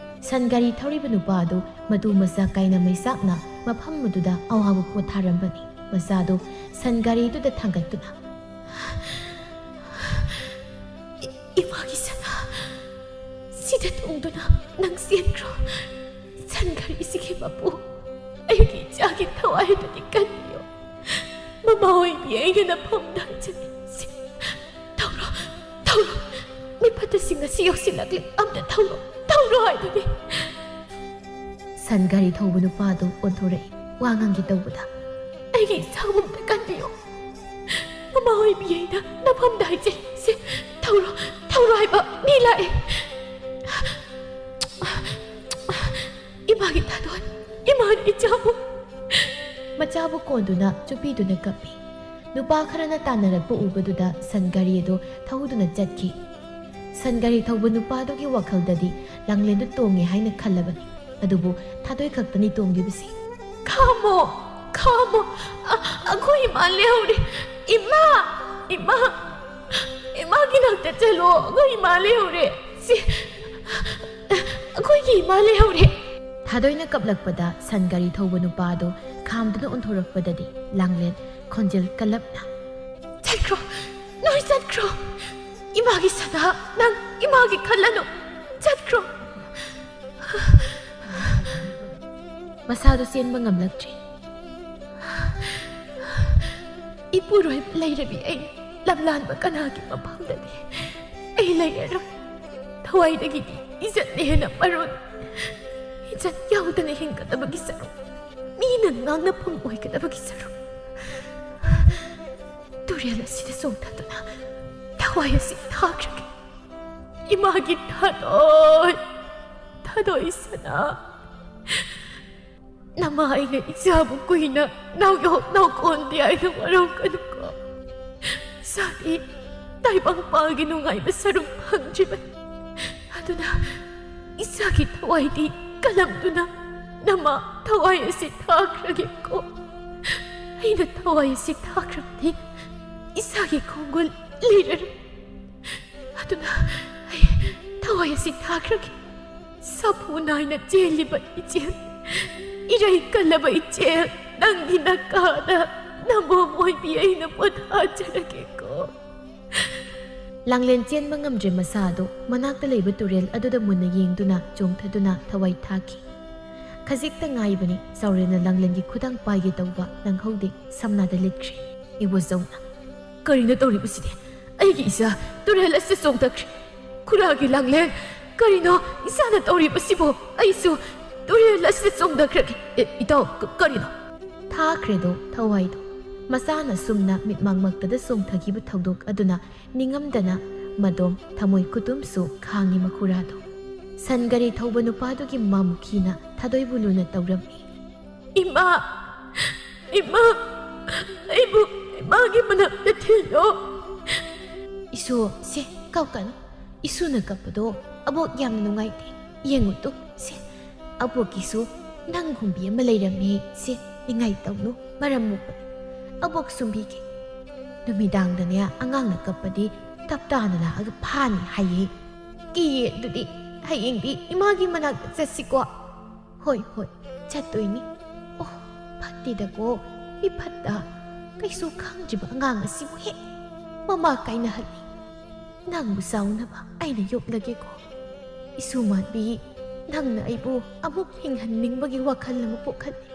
ꯁꯟ ꯒꯥꯔꯤ ꯊꯧꯔꯤꯕ ꯅꯨꯄꯥ ꯑꯗꯨ ꯃꯇꯨ ꯃꯆꯥ ꯀꯥꯏꯅ ꯃꯩꯆꯥꯛꯅ ꯃꯐꯝ ꯑꯗꯨꯗ ꯑꯋꯥꯕ ꯄꯣꯊꯥꯔꯝꯕꯅꯤ꯫ ꯃꯆꯥꯗꯨ ꯁꯟ ꯒꯥꯔꯤꯗꯨꯗ ꯊꯥꯡꯒꯠꯇꯨꯅ, "ꯏ-, ꯏꯃꯥꯒꯤ ꯁꯅꯥ, ꯁꯤꯗ ꯇꯣꯡꯗꯨꯅ ꯅꯪ ꯆꯦꯟꯈ꯭ꯔꯣ꯫ ꯁꯟ ꯒꯥꯔꯤꯁꯤꯒꯤ ꯃꯄꯨ ꯑꯩꯒꯤ ꯏꯆꯥꯒꯤ ꯊꯋꯥꯏꯗꯨꯗꯤ ꯀꯟꯕꯤꯌꯨ꯫ ꯃꯃꯥ ꯑꯣꯏꯕꯤ ꯑꯩꯅ ꯅꯐꯝꯗ ꯍꯥꯏꯖꯔꯤ꯫ ꯁꯤ, ꯊꯧꯔꯣ, ꯊꯧꯔꯣ꯫ ꯃꯤ ꯐꯠꯇꯁꯤꯡ ꯑꯁꯤ ꯌꯧꯁꯤꯜꯂꯛꯂꯤ꯫ ꯑꯝꯇ ꯊꯧꯔꯣ, ꯊꯧꯔꯣ ꯍꯥꯏꯕꯅꯤ꯫" ꯁꯟ ꯒꯥꯔꯤ ꯊꯧꯕ ꯅꯨꯄꯥꯗꯨ ꯑꯣꯟꯊꯣꯔꯛꯏ꯫ ꯋꯥ ꯉꯥꯡꯒꯦ ꯇꯧꯕꯗ, "ꯑꯩꯒꯤ ꯏꯆꯥꯕꯨ ꯑꯝꯇ ꯀꯟꯕꯤꯌꯨ꯫ ꯃꯃꯥ ꯑꯣꯏꯕꯤ ꯑꯩꯅ ꯅꯐꯝꯗ ꯍꯥꯏꯖꯔꯤ꯫ ꯁꯤ, ꯊꯧꯔꯣ, ꯊꯧꯔꯣ ꯍꯥꯏꯕ꯫ ꯃꯤ ꯂꯥꯛꯑꯦ꯫" ꯑꯣꯟꯗꯨꯅ ꯆꯨꯞꯄꯤꯗꯨꯅ ꯀꯞꯄꯤ꯫ ꯅꯨꯄꯥ ꯈꯔꯅ ꯇꯥꯟꯅꯔꯛꯄ ꯎꯕꯗꯨꯗ ꯁꯟ ꯒꯥꯔꯤ ꯑꯗꯨ ꯊꯧꯗꯨꯅ ꯆꯠꯈꯤ꯫ ꯁꯟ ꯒꯥꯔꯤ ꯊꯧꯕ ꯅꯨꯄꯥꯗꯨꯒꯤ ꯋꯥꯈꯜꯗꯗꯤ ꯂꯥꯡꯂꯦꯟꯗꯨ ꯇꯣꯡꯉꯦ ꯍꯥꯏꯅ ꯈꯜꯂꯕꯅꯤ꯫ ꯑꯗꯨꯕꯨ ꯊꯥꯗꯣꯏ ꯈꯛꯇꯅꯤ ꯇꯣꯡꯂꯤꯕꯁꯤ꯫ "ꯈꯥꯝꯃꯣ, ꯈꯥꯝꯃꯣ, ꯑ-, ꯑꯩꯈꯣꯏ ꯏꯃꯥ ꯂꯩꯍꯧꯔꯦ꯫ ꯏꯃꯥ, ꯏꯃꯥ, ꯏꯃꯥꯒꯤ ꯅꯥꯛꯇ ꯆꯠꯂꯣ, ꯑꯩꯈꯣꯏ ꯏꯃꯥ ꯂꯩꯍꯧꯔꯦ꯫ ꯁꯤ, ꯑꯩꯈꯣꯏꯒꯤ ꯏꯃꯥ ꯂꯩꯍꯧꯔꯦ꯫" ꯊꯥꯗꯣꯏꯅ ꯀꯞꯂꯛꯄꯗ ꯁꯟ ꯒꯥꯔꯤ ꯊꯧꯕ ꯅꯨꯄꯥ ꯑꯗꯨ ꯈꯥꯝꯗꯨꯅ ꯑꯣꯟꯊꯣꯔꯛꯄꯗꯗꯤ ꯂꯥꯡꯂꯦꯟ ꯈꯣꯟꯖꯦꯜ ꯀꯜꯂꯞꯅ, "ꯆꯠꯈ꯭ꯔꯣ, ꯅꯣꯏ ꯆꯠꯈ꯭ꯔꯣ꯫ ꯏꯃꯥꯒꯤ ꯁꯅꯥ, ꯅꯪ ꯏꯃꯥꯒꯤ ꯈꯜꯂꯅꯨ꯫ ꯆꯠꯈ꯭ꯔꯣ꯫" ꯃꯁꯥꯗꯨ ꯆꯦꯟꯕ ꯉꯝꯂꯛꯇ꯭ꯔꯦ꯫ "ꯏꯄꯨꯔꯣꯏꯕ ꯂꯩꯔꯕꯤ ꯑꯩ ꯂꯝꯂꯥꯟꯕ ꯀꯅꯥꯒꯤ ꯃꯐꯝꯗꯗꯤ ꯑꯩ ꯂꯩꯔꯔꯣꯏ꯫ ꯊꯋꯥꯏꯗꯒꯤꯗꯤ ꯏꯖꯠꯅ ꯍꯦꯟꯅ ꯃꯔꯨꯅꯤ꯫ ꯏꯖꯠ ꯌꯥꯎꯗꯅ ꯍꯤꯡꯒꯗꯕꯒꯤ ꯁꯔꯨꯛ, ꯃꯤꯅ ꯉꯥꯡꯅꯐꯝ ꯑꯣꯏꯒꯗꯕꯒꯤ ꯁꯔꯨꯛ, ꯇꯨꯔꯦꯜ ꯑꯁꯤꯗ ꯆꯣꯡꯊꯗꯨꯅ ꯊꯋꯥꯏ ꯑꯁꯤ ꯊꯥꯈ꯭ꯔꯒꯦ꯫ ꯏꯃꯥꯒꯤ ꯊꯥꯗꯣꯏ, ꯊꯥꯗꯣꯏ ꯁꯅꯥ꯫ ꯅꯃꯥ ꯑꯩꯅ ꯏꯆꯥꯕꯨ ꯀꯨꯏꯅ ꯅꯥꯎꯌꯣꯛ ꯅꯥꯎꯀꯣꯟꯗꯦ ꯍꯥꯏꯅ ꯋꯥꯔꯧꯒꯅꯨꯀꯣ꯫ ꯏꯆꯥꯗꯤ ꯇꯥꯏꯕꯪꯄꯥꯜꯒꯤ ꯅꯨꯡꯉꯥꯏꯕ ꯁꯔꯨꯛ ꯐꯪꯗ꯭ꯔꯤꯕꯅꯤ꯫ ꯑꯗꯨꯅ ꯏꯆꯥꯒꯤ ꯊꯋꯥꯏꯗꯤ ꯀꯜꯂꯝꯗꯨꯅ ꯅꯃꯥ ꯊꯋꯥꯏ ꯑꯁꯤ ꯊꯥꯈ꯭ꯔꯒꯦꯀꯣ꯫ ꯑꯩꯅ ꯊꯋꯥꯏ ꯑꯁꯤ ꯊꯥꯈ꯭ꯔꯕꯗꯤ ꯏꯆꯥꯒꯤ ꯈꯣꯡꯒꯨꯜ ꯂꯤꯔꯔꯣꯏ꯫ ꯑꯗꯨꯅ ꯑꯩ ꯊꯋꯥꯏ ꯑꯁꯤ ꯊꯥꯈ꯭ꯔꯒꯦ꯫ ꯁꯥꯐꯨ ꯅꯥꯏꯅ ꯆꯦꯜꯂꯤꯕ ꯏꯆꯦꯜ, ꯏꯔꯩ ꯀꯜꯂꯕ ꯏꯆꯦꯜ, ꯅꯪꯒꯤ ꯅꯀꯥꯗ ꯅꯃꯣꯝ ꯑꯣꯏꯕꯤ ꯑꯩꯅ ꯄꯣꯊꯥꯖꯔꯒꯦꯀꯣ꯫" ꯂꯥꯡꯂꯦꯟ ꯆꯦꯟꯕ ꯉꯝꯗ꯭ꯔꯦ꯫ ꯃꯁꯥ ꯑꯗꯨ ꯃꯅꯥꯛꯇ ꯂꯩꯕ ꯇꯨꯔꯦꯜ ꯑꯗꯨꯗ ꯃꯨꯟꯅ ꯌꯦꯡꯗꯨꯅ ꯆꯣꯡꯊꯗꯨꯅ ꯊꯋꯥꯏ ꯊꯥꯈꯤ꯫ ꯈꯖꯤꯛꯇ ꯉꯥꯏꯕꯅꯤ ꯆꯥꯎꯔꯦꯜꯅ ꯂꯥꯡꯂꯦꯟꯒꯤ ꯈꯨꯗꯥꯡ ꯄꯥꯏꯒꯦ ꯇꯧꯕ ꯅꯪꯍꯧꯗꯦ꯫ ꯁꯝꯅꯥꯗ ꯂꯤꯠꯈ꯭ꯔꯦ꯫ ꯏꯕꯣꯆꯧꯅ, "ꯀꯔꯤꯅꯣ ꯇꯧꯔꯤꯕꯁꯤꯗꯤ? ꯑꯩꯒꯤ ꯏꯆꯥ ꯇꯨꯔꯦꯜ ꯑꯁꯤꯗ ꯆꯣꯡꯊꯈ꯭ꯔꯦ꯫ ꯈꯨꯔꯥꯒꯤ ꯂꯥꯡꯂꯦꯟ, ꯀꯔꯤꯅꯣ ꯏꯆꯥꯅ ꯇꯧꯔꯤꯕꯁꯤꯕꯣ? ꯑꯩꯁꯨ ꯇꯨꯔꯦꯜ ꯑꯁꯤꯗ ꯆꯣꯡꯊꯈ꯭ꯔꯒꯦ꯫ ꯑꯦ, ꯏꯇꯥꯎ, ꯀ-, ꯀꯔꯤꯅꯣ?" ꯊꯥꯈ꯭ꯔꯦꯗꯣ ꯊꯋꯥꯏꯗꯣ꯫ ꯃꯆꯥꯅ ꯁꯨꯝꯅ ꯃꯤꯠꯃꯥꯡꯃꯛꯇꯗ ꯆꯣꯡꯊꯈꯤꯕ ꯊꯧꯗꯣꯛ ꯑꯗꯨꯅ ꯅꯤꯡꯉꯝꯗꯅ ꯃꯗꯣꯝ ꯊꯃꯣꯏ ꯈꯨꯇꯨꯝꯁꯨ ꯈꯥꯡꯉꯤ ꯃꯈꯨꯔꯥꯗꯣ꯫ ꯁꯟ ꯒꯥꯔꯤ ꯊꯧꯕ ꯅꯨꯄꯥꯗꯨꯒꯤ ꯃꯃꯨꯈꯤꯅ ꯊꯥꯗꯣꯏꯕꯨ ꯂꯨꯅ ꯇꯧꯔꯝꯃꯤ꯫ "ꯏꯃꯥ, ꯏꯃꯥ, ꯑꯩꯕꯨ ꯏꯃꯥꯒꯤ ꯃꯅꯥꯛꯇ ꯊꯤꯜꯂꯣ꯫ ꯏꯁꯨ, ꯁꯦ, ꯀꯞꯀꯅꯨ꯫ ꯏꯁꯨꯅ ꯀꯞꯄꯗꯣ ꯑꯕꯣꯛ ꯌꯥꯝꯅ ꯅꯨꯡꯉꯥꯏꯇꯦ꯫ ꯌꯦꯡꯉꯨ ꯇꯨ, ꯁꯦ, ꯑꯕꯣꯛꯀꯤꯁꯨ ꯅꯪꯒꯨꯝꯕꯤ ꯑꯃ ꯂꯩꯔꯝꯃꯦ꯫ ꯁꯦ, ꯅꯤꯡꯉꯥꯏ ꯇꯧꯅꯨ, ꯃꯔꯝ ꯃꯣꯛꯄꯅꯤ꯫ ꯑꯕꯣꯛ ꯁꯨꯝꯕꯤꯒꯦ꯫ ꯅꯨꯃꯤꯗꯥꯡꯗꯅꯦ ꯑꯉꯥꯡꯅ ꯀꯞꯄꯗꯤ ꯇꯞ ꯇꯥꯅ ꯂꯥꯛꯑꯒ ꯐꯥꯅꯤ ꯍꯥꯏꯌꯦ꯫ ꯀꯤꯌꯦ꯫ ꯑꯗꯨꯗꯤ ꯍꯌꯦꯡꯗꯤ ꯏꯃꯥꯒꯤ ꯃꯅꯥꯛꯇ ꯆꯠꯁꯤꯀꯣ꯫ ꯍꯣꯏ, ꯍꯣꯏ, ꯆꯠꯇꯣꯏꯅꯤ꯫ ꯑꯣ, ꯐꯠꯇꯦꯗꯀꯣ, ꯃꯤ ꯐꯠꯇ꯫ ꯀꯩꯁꯨ ꯈꯪꯗ꯭ꯔꯤꯕ ꯑꯉꯥꯡ ꯑꯁꯤꯕꯨ ꯍꯦꯛ ꯃꯃꯥ ꯀꯥꯏꯅꯍꯜꯂꯤ꯫ ꯅꯪꯕꯨ ꯆꯥꯎꯅꯕ ꯑꯩꯅ ꯌꯣꯛꯂꯒꯦꯀꯣ꯫ ꯏꯁꯨ ꯃꯥꯟꯕꯤ, ꯅꯪꯅ ꯑꯩꯕꯨ ꯑꯃꯨꯛ ꯍꯤꯡꯍꯟꯅꯤꯡꯕꯒꯤ ꯋꯥꯈꯜ ꯑꯃ ꯄꯣꯛꯍꯜꯂꯤ꯫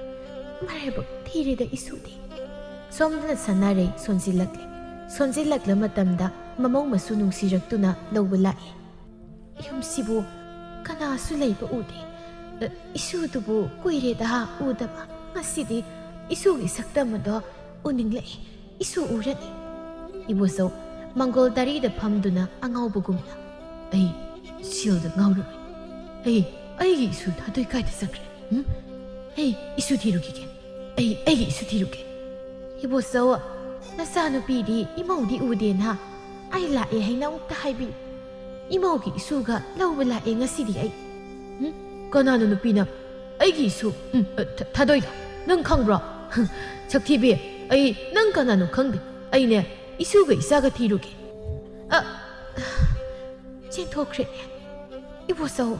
ꯃꯔꯥꯏꯕꯛ ꯊꯤꯔꯦꯗ ꯏꯁꯨꯗꯤ꯫ ꯁꯣꯝꯗꯅ ꯁꯅꯥꯔꯩ ꯁꯣꯟꯖꯤꯜꯂꯛꯂꯦ꯫ ꯁꯣꯟꯖꯤꯜꯂꯛꯂ ꯃꯇꯝꯗ ꯃꯃꯧ ꯃꯁꯨ ꯅꯨꯡꯁꯤꯔꯛꯇꯨꯅ ꯂꯧꯕ ꯂꯥꯛꯏ꯫ ꯌꯨꯝꯁꯤꯕꯨ ꯀꯅꯥꯁꯨ ꯂꯩꯕ ꯎꯗꯦ꯫ ꯑ, ꯏꯁꯨꯗꯨꯕꯨ ꯀꯨꯏꯔꯦꯗ ꯎꯗꯕ꯫ ꯉꯁꯤꯗꯤ ꯏꯁꯨꯒꯤ ꯁꯛꯇꯝ ꯑꯗꯣ ꯎꯅꯤꯡꯂꯛꯏ꯫ ꯏꯁꯨ ꯎꯔꯅꯤ꯫ ꯏꯕꯣꯆꯧ ꯃꯪꯒꯣꯜ ꯗꯥꯔꯤꯗ ꯐꯝꯗꯨꯅ ꯑꯉꯥꯎꯕꯒꯨꯝꯅ, "ꯑꯩ ꯁꯦꯜꯗ ꯉꯥꯎꯔꯔꯣꯏ꯫ ꯑꯩ, ꯑꯩꯒꯤ ꯏꯁꯨ ꯊꯥꯗꯣꯏ ꯀꯥꯏꯗ ꯆꯠꯈ꯭ꯔꯦ? ꯎꯝ? ꯑꯩ ꯏꯁꯨ ꯊꯤꯔꯨꯈꯤꯒꯦ꯫ ꯑꯩ, ꯑꯩꯒꯤ ꯏꯁꯨ ꯊꯤꯔꯨꯒꯦ꯫" "ꯏꯕꯣꯆꯧ, ꯅꯆꯥꯅꯨꯄꯤꯗꯤ ꯏꯃꯧꯗꯤ ꯎꯗꯦꯅ꯫ ꯑꯩ ꯂꯥꯛꯑꯦ ꯍꯥꯏꯅ ꯑꯃꯨꯛꯇ ꯍꯥꯏꯕꯤꯌꯨ꯫ ꯏꯃꯧꯒꯤ ꯏꯁꯨꯒ ꯂꯧꯕ ꯂꯥꯛꯑꯦ ꯉꯁꯤꯗꯤ ꯑꯩ꯫" "ꯎꯝ? ꯀꯅꯥꯅꯣ ꯅꯨꯄꯤꯅ ꯑꯩꯒꯤ ꯏꯁꯨ, ꯎꯝ, ꯑ, ꯊ-, ꯊꯥꯗꯣꯏꯗꯣ? ꯅꯪ ꯈꯪꯕ꯭ꯔꯣ? ꯁꯛꯊꯤꯕꯤ, ꯑꯩ ꯅꯪ ꯀꯅꯥꯅꯣ ꯈꯪꯗꯦ꯫ ꯑꯩꯅꯦ, ꯏꯁꯨꯒ ꯏꯆꯥꯒ ꯊꯤꯔꯨꯒꯦ꯫" ꯑ, ꯆꯦꯟꯊꯣꯛꯈ꯭ꯔꯦꯅꯦ꯫ "ꯏꯕꯣꯆꯧ,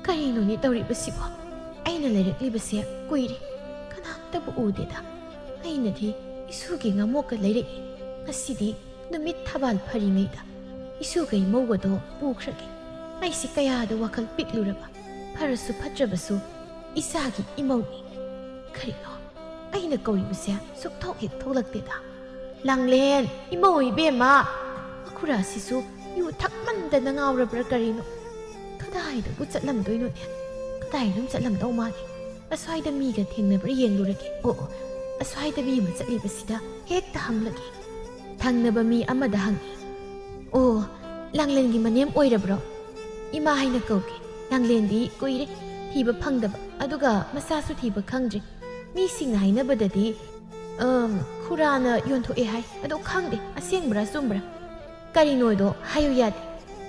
ꯀꯔꯤꯅꯣꯅꯦ ꯇꯧꯔꯤꯕꯁꯤꯕꯣ? ꯑꯩꯅ ꯂꯩꯔꯛꯂꯤꯕꯁꯦ ꯀꯨꯏꯔꯦ꯫ ꯀꯅꯥꯝꯇꯕꯨ ꯎꯗꯦꯗ꯫ ꯑꯩꯅꯗꯤ ꯏꯁꯨꯒꯤ ꯉꯥꯃꯣꯛꯀ ꯂꯩꯔꯛꯏ꯫ ꯉꯁꯤꯗꯤ ꯅꯨꯃꯤꯠ ꯊꯕꯥꯜ ꯐꯔꯤꯉꯩꯗ ꯏꯁꯨꯒ ꯏꯃꯧꯒꯗꯣ ꯄꯨꯈ꯭ꯔꯒꯦ꯫ ꯑꯩꯁꯦ ꯀꯌꯥꯗ ꯋꯥꯈꯜ ꯄꯤꯛꯂꯨꯔꯕ꯫ ꯐꯔꯁꯨ ꯐꯠꯇ꯭ꯔꯕꯁꯨ ꯏꯆꯥꯒꯤ ꯏꯃꯧꯅꯤ꯫ ꯀꯔꯤꯅꯣ? ꯑꯩꯅ ꯀꯧꯔꯤꯕꯁꯦ ꯁꯨꯛꯊꯣꯛ ꯍꯦꯛ ꯊꯣꯛꯂꯛꯇꯦꯗ꯫" "ꯂꯥꯡꯂꯦꯟ, ꯏꯃꯧ ꯏꯕꯦꯝꯃ, ꯃꯈꯨꯔꯥꯁꯤꯁꯨ ꯌꯨ ꯊꯛꯃꯟꯗꯅ ꯉꯥꯎꯔꯕ꯭ꯔꯥ ꯀꯔꯤꯅꯣ? ꯀꯗꯥꯏꯗꯕꯨ ꯆꯠꯂꯝꯗꯣꯏꯅꯣꯅꯦ? ꯀꯗꯥꯏꯗꯅꯣꯝ ꯆꯠꯂꯝꯗꯧ ꯃꯥꯜꯂꯤ꯫ ꯑꯁ꯭ꯋꯥꯏꯗ ꯃꯤꯒ ꯊꯦꯡꯅꯕ꯭ꯔꯥ ꯌꯦꯡꯂꯨꯔꯒꯦ꯫ ꯑꯣ, ꯑꯣ, ꯑꯁ꯭ꯋꯥꯏꯗ ꯃꯤ ꯑꯃ ꯆꯠꯂꯤꯕꯁꯤꯗ ꯍꯦꯛꯇ ꯍꯪꯂꯒꯦ꯫" ꯊꯪꯅꯕ ꯃꯤ ꯑꯃꯗ ꯍꯪꯉꯤ꯫ "ꯑꯣ, ꯂꯥꯡꯂꯦꯟꯒꯤ ꯃꯅꯦꯝ ꯑꯣꯏꯔꯕ꯭ꯔꯣ? ꯏꯃꯥ ꯍꯥꯏꯅ ꯀꯧꯒꯦ꯫ ꯂꯥꯡꯂꯦꯟꯗꯤ ꯀꯨꯏꯔꯦ ꯊꯤꯕ ꯐꯪꯗꯕ, ꯑꯗꯨꯒ ꯃꯆꯥꯁꯨ ꯊꯤꯕ ꯈꯪꯗ꯭ꯔꯦ꯫ ꯃꯤꯁꯤꯡꯅ ꯍꯥꯏꯅꯕꯗꯗꯤ, ꯑꯝ, ꯈꯨꯔꯥꯅ ꯌꯣꯟꯊꯣꯛꯑꯦ ꯍꯥꯏ꯫ ꯑꯗꯣ ꯈꯪꯗꯦ, ꯑꯁꯦꯡꯕ꯭ꯔꯥ ꯑꯆꯨꯝꯕ꯭ꯔꯥ? ꯀꯔꯤꯅꯣꯗꯣ ꯍꯥꯏꯌꯨ ꯌꯥꯗꯦ꯫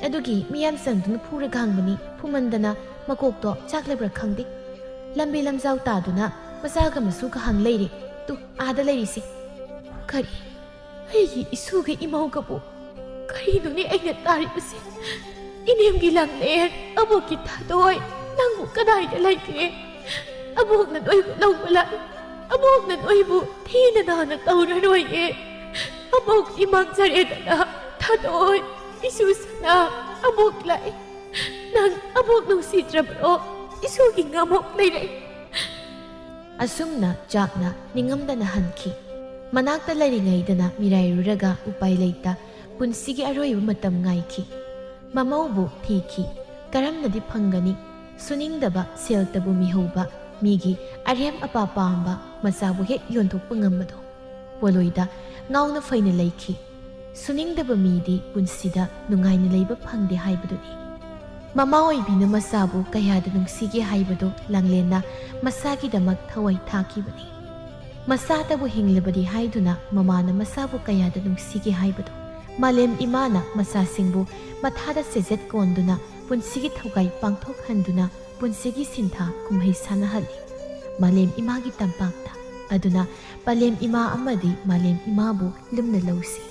ꯑꯗꯨꯒꯤ ꯃꯤꯌꯥꯝ ꯆꯪꯗꯨꯅ ꯐꯨꯔꯒ ꯍꯪꯕꯅꯤ꯫ ꯐꯨꯃꯟꯗꯅ ꯃꯀꯣꯛꯇꯣ ꯆꯥꯛꯂꯕ꯭ꯔꯥ ꯈꯪꯗꯦ꯫ ꯂꯝꯕꯤ ꯂꯝꯖꯥꯎ ꯇꯥꯗꯨꯅ ꯃꯆꯥꯒ ꯃꯁꯨꯒ ꯍꯪ ꯂꯩꯔꯦ꯫ ꯇꯨ, ꯑꯥꯗ ꯂꯩꯔꯤꯁꯦ꯫ ꯀꯔꯤ? ꯑꯩꯒꯤ ꯏꯁꯨꯒ ꯏꯃꯧꯒꯕꯨ ꯀꯔꯤꯅꯣꯅꯦ ꯑꯩꯅ ꯇꯥꯔꯤꯕꯁꯦ? ꯏꯅꯦꯝꯒꯤ ꯂꯥꯡꯂꯦꯟ, ꯑꯕꯣꯛꯀꯤ ꯊꯥꯗꯣꯏ, ꯅꯪꯕꯨ ꯀꯗꯥꯏꯗ ꯂꯩꯒꯦ? ꯑꯕꯣꯛꯅ ꯅꯣꯏꯕꯨ ꯂꯧꯕ ꯂꯥꯛꯏ꯫ ꯑꯕꯣꯛꯅ ꯅꯣꯏꯕꯨ ꯊꯤꯅ ꯅꯥꯅ ꯇꯧꯔꯔꯣꯏꯌꯦ꯫ ꯑꯕꯣꯛꯇꯤ ꯃꯥꯡꯖꯔꯦꯗꯅ, ꯊꯥꯗꯣꯏ, ꯏꯁꯨ ꯁꯅꯥ, ꯑꯕꯣꯛ ꯂꯥꯛꯏ꯫ ꯅꯪ ꯑꯕꯣꯛ ꯅꯨꯡꯁꯤꯗ꯭ꯔꯕ꯭ꯔꯣ? ꯏꯁꯨꯒꯤ ꯉꯥꯃꯣꯛ ꯂꯩꯔꯛꯏ꯫ ꯑꯁꯨꯝꯅ ꯆꯥꯛꯅ ꯅꯤꯡꯉꯝꯗꯅ ꯍꯟꯈꯤ꯫ ꯃꯅꯥꯛꯇ ꯂꯩꯔꯤꯉꯩꯗꯅ ꯃꯤꯔꯥꯏꯔꯨꯔꯒ ꯎꯄꯥꯏ ꯂꯩꯇ ꯄꯨꯟꯁꯤꯒꯤ ꯑꯔꯣꯏꯕ ꯃꯇꯝ ꯉꯥꯏꯈꯤ꯫ ꯃꯃꯧꯕꯨ ꯊꯤꯈꯤ꯫ ꯀꯔꯝꯅꯗꯤ ꯐꯪꯒꯅꯤ? ꯁꯨꯅꯤꯡꯗꯕ ꯁꯦꯜꯇꯕꯨ ꯃꯤꯍꯧꯕ ꯃꯤꯒꯤ ꯑꯔꯦꯝ ꯑꯄꯥ ꯄꯥꯝꯕ ꯃꯆꯥꯕꯨ ꯍꯦꯛ ꯌꯣꯟꯊꯣꯛꯄ ꯉꯝꯕꯗꯣ꯫ ꯄꯣꯂꯣꯏꯗ ꯉꯥꯎꯅ ꯐꯩꯅ ꯂꯩꯈꯤ꯫ ꯁꯨꯅꯤꯡꯗꯕ ꯃꯤꯗꯤ ꯄꯨꯟꯁꯤꯗ ꯅꯨꯡꯉꯥꯏꯅ ꯂꯩꯕ ꯐꯪꯗꯦ ꯍꯥꯏꯕꯗꯨꯅꯤ꯫ ꯃꯃꯥ ꯑꯣꯏꯕꯤꯅ ꯃꯆꯥꯕꯨ ꯀꯌꯥꯗ ꯅꯨꯡꯁꯤꯒꯦ ꯍꯥꯏꯕꯗꯨ ꯂꯥꯡꯂꯦꯟꯅ ꯃꯆꯥꯒꯤꯗꯃꯛ ꯊꯋꯥꯏ ꯊꯥꯈꯤꯕꯅꯤ꯫ ꯃꯆꯥꯇꯕꯨ ꯍꯤꯡꯂꯕꯗꯤ ꯍꯥꯏꯗꯨꯅ ꯃꯃꯥꯅ ꯃꯆꯥꯕꯨ ꯀꯌꯥꯗ ꯅꯨꯡꯁꯤꯒꯦ ꯍꯥꯏꯕꯗꯨ ꯃꯥꯂꯦꯝ ꯏꯃꯥꯅ ꯃꯆꯥꯁꯤꯡꯕꯨ ꯃꯊꯥꯗ ꯆꯦꯖꯦꯠ ꯀꯣꯟꯗꯨꯅ ꯄꯨꯟꯁꯤꯒꯤ ꯊꯧꯒꯥꯏ ꯄꯥꯡꯊꯣꯛꯍꯟꯗꯨꯅ ꯄꯨꯟꯁꯤꯒꯤ ꯁꯤꯟꯊꯥ ꯀꯨꯝꯍꯩ ꯁꯥꯟꯅꯍꯜꯂꯤ꯫ ꯃꯥꯂꯦꯝ ꯏꯃꯥꯒꯤ ꯇꯝꯄꯥꯛꯇ꯫ ꯑꯗꯨꯅ ꯄꯂꯦꯝ ꯏꯃꯥ ꯑꯃꯗꯤ ꯃꯥꯂꯦꯝ ꯏꯃꯥꯕꯨ ꯂꯨꯝꯅ ꯂꯧꯁꯤ꯫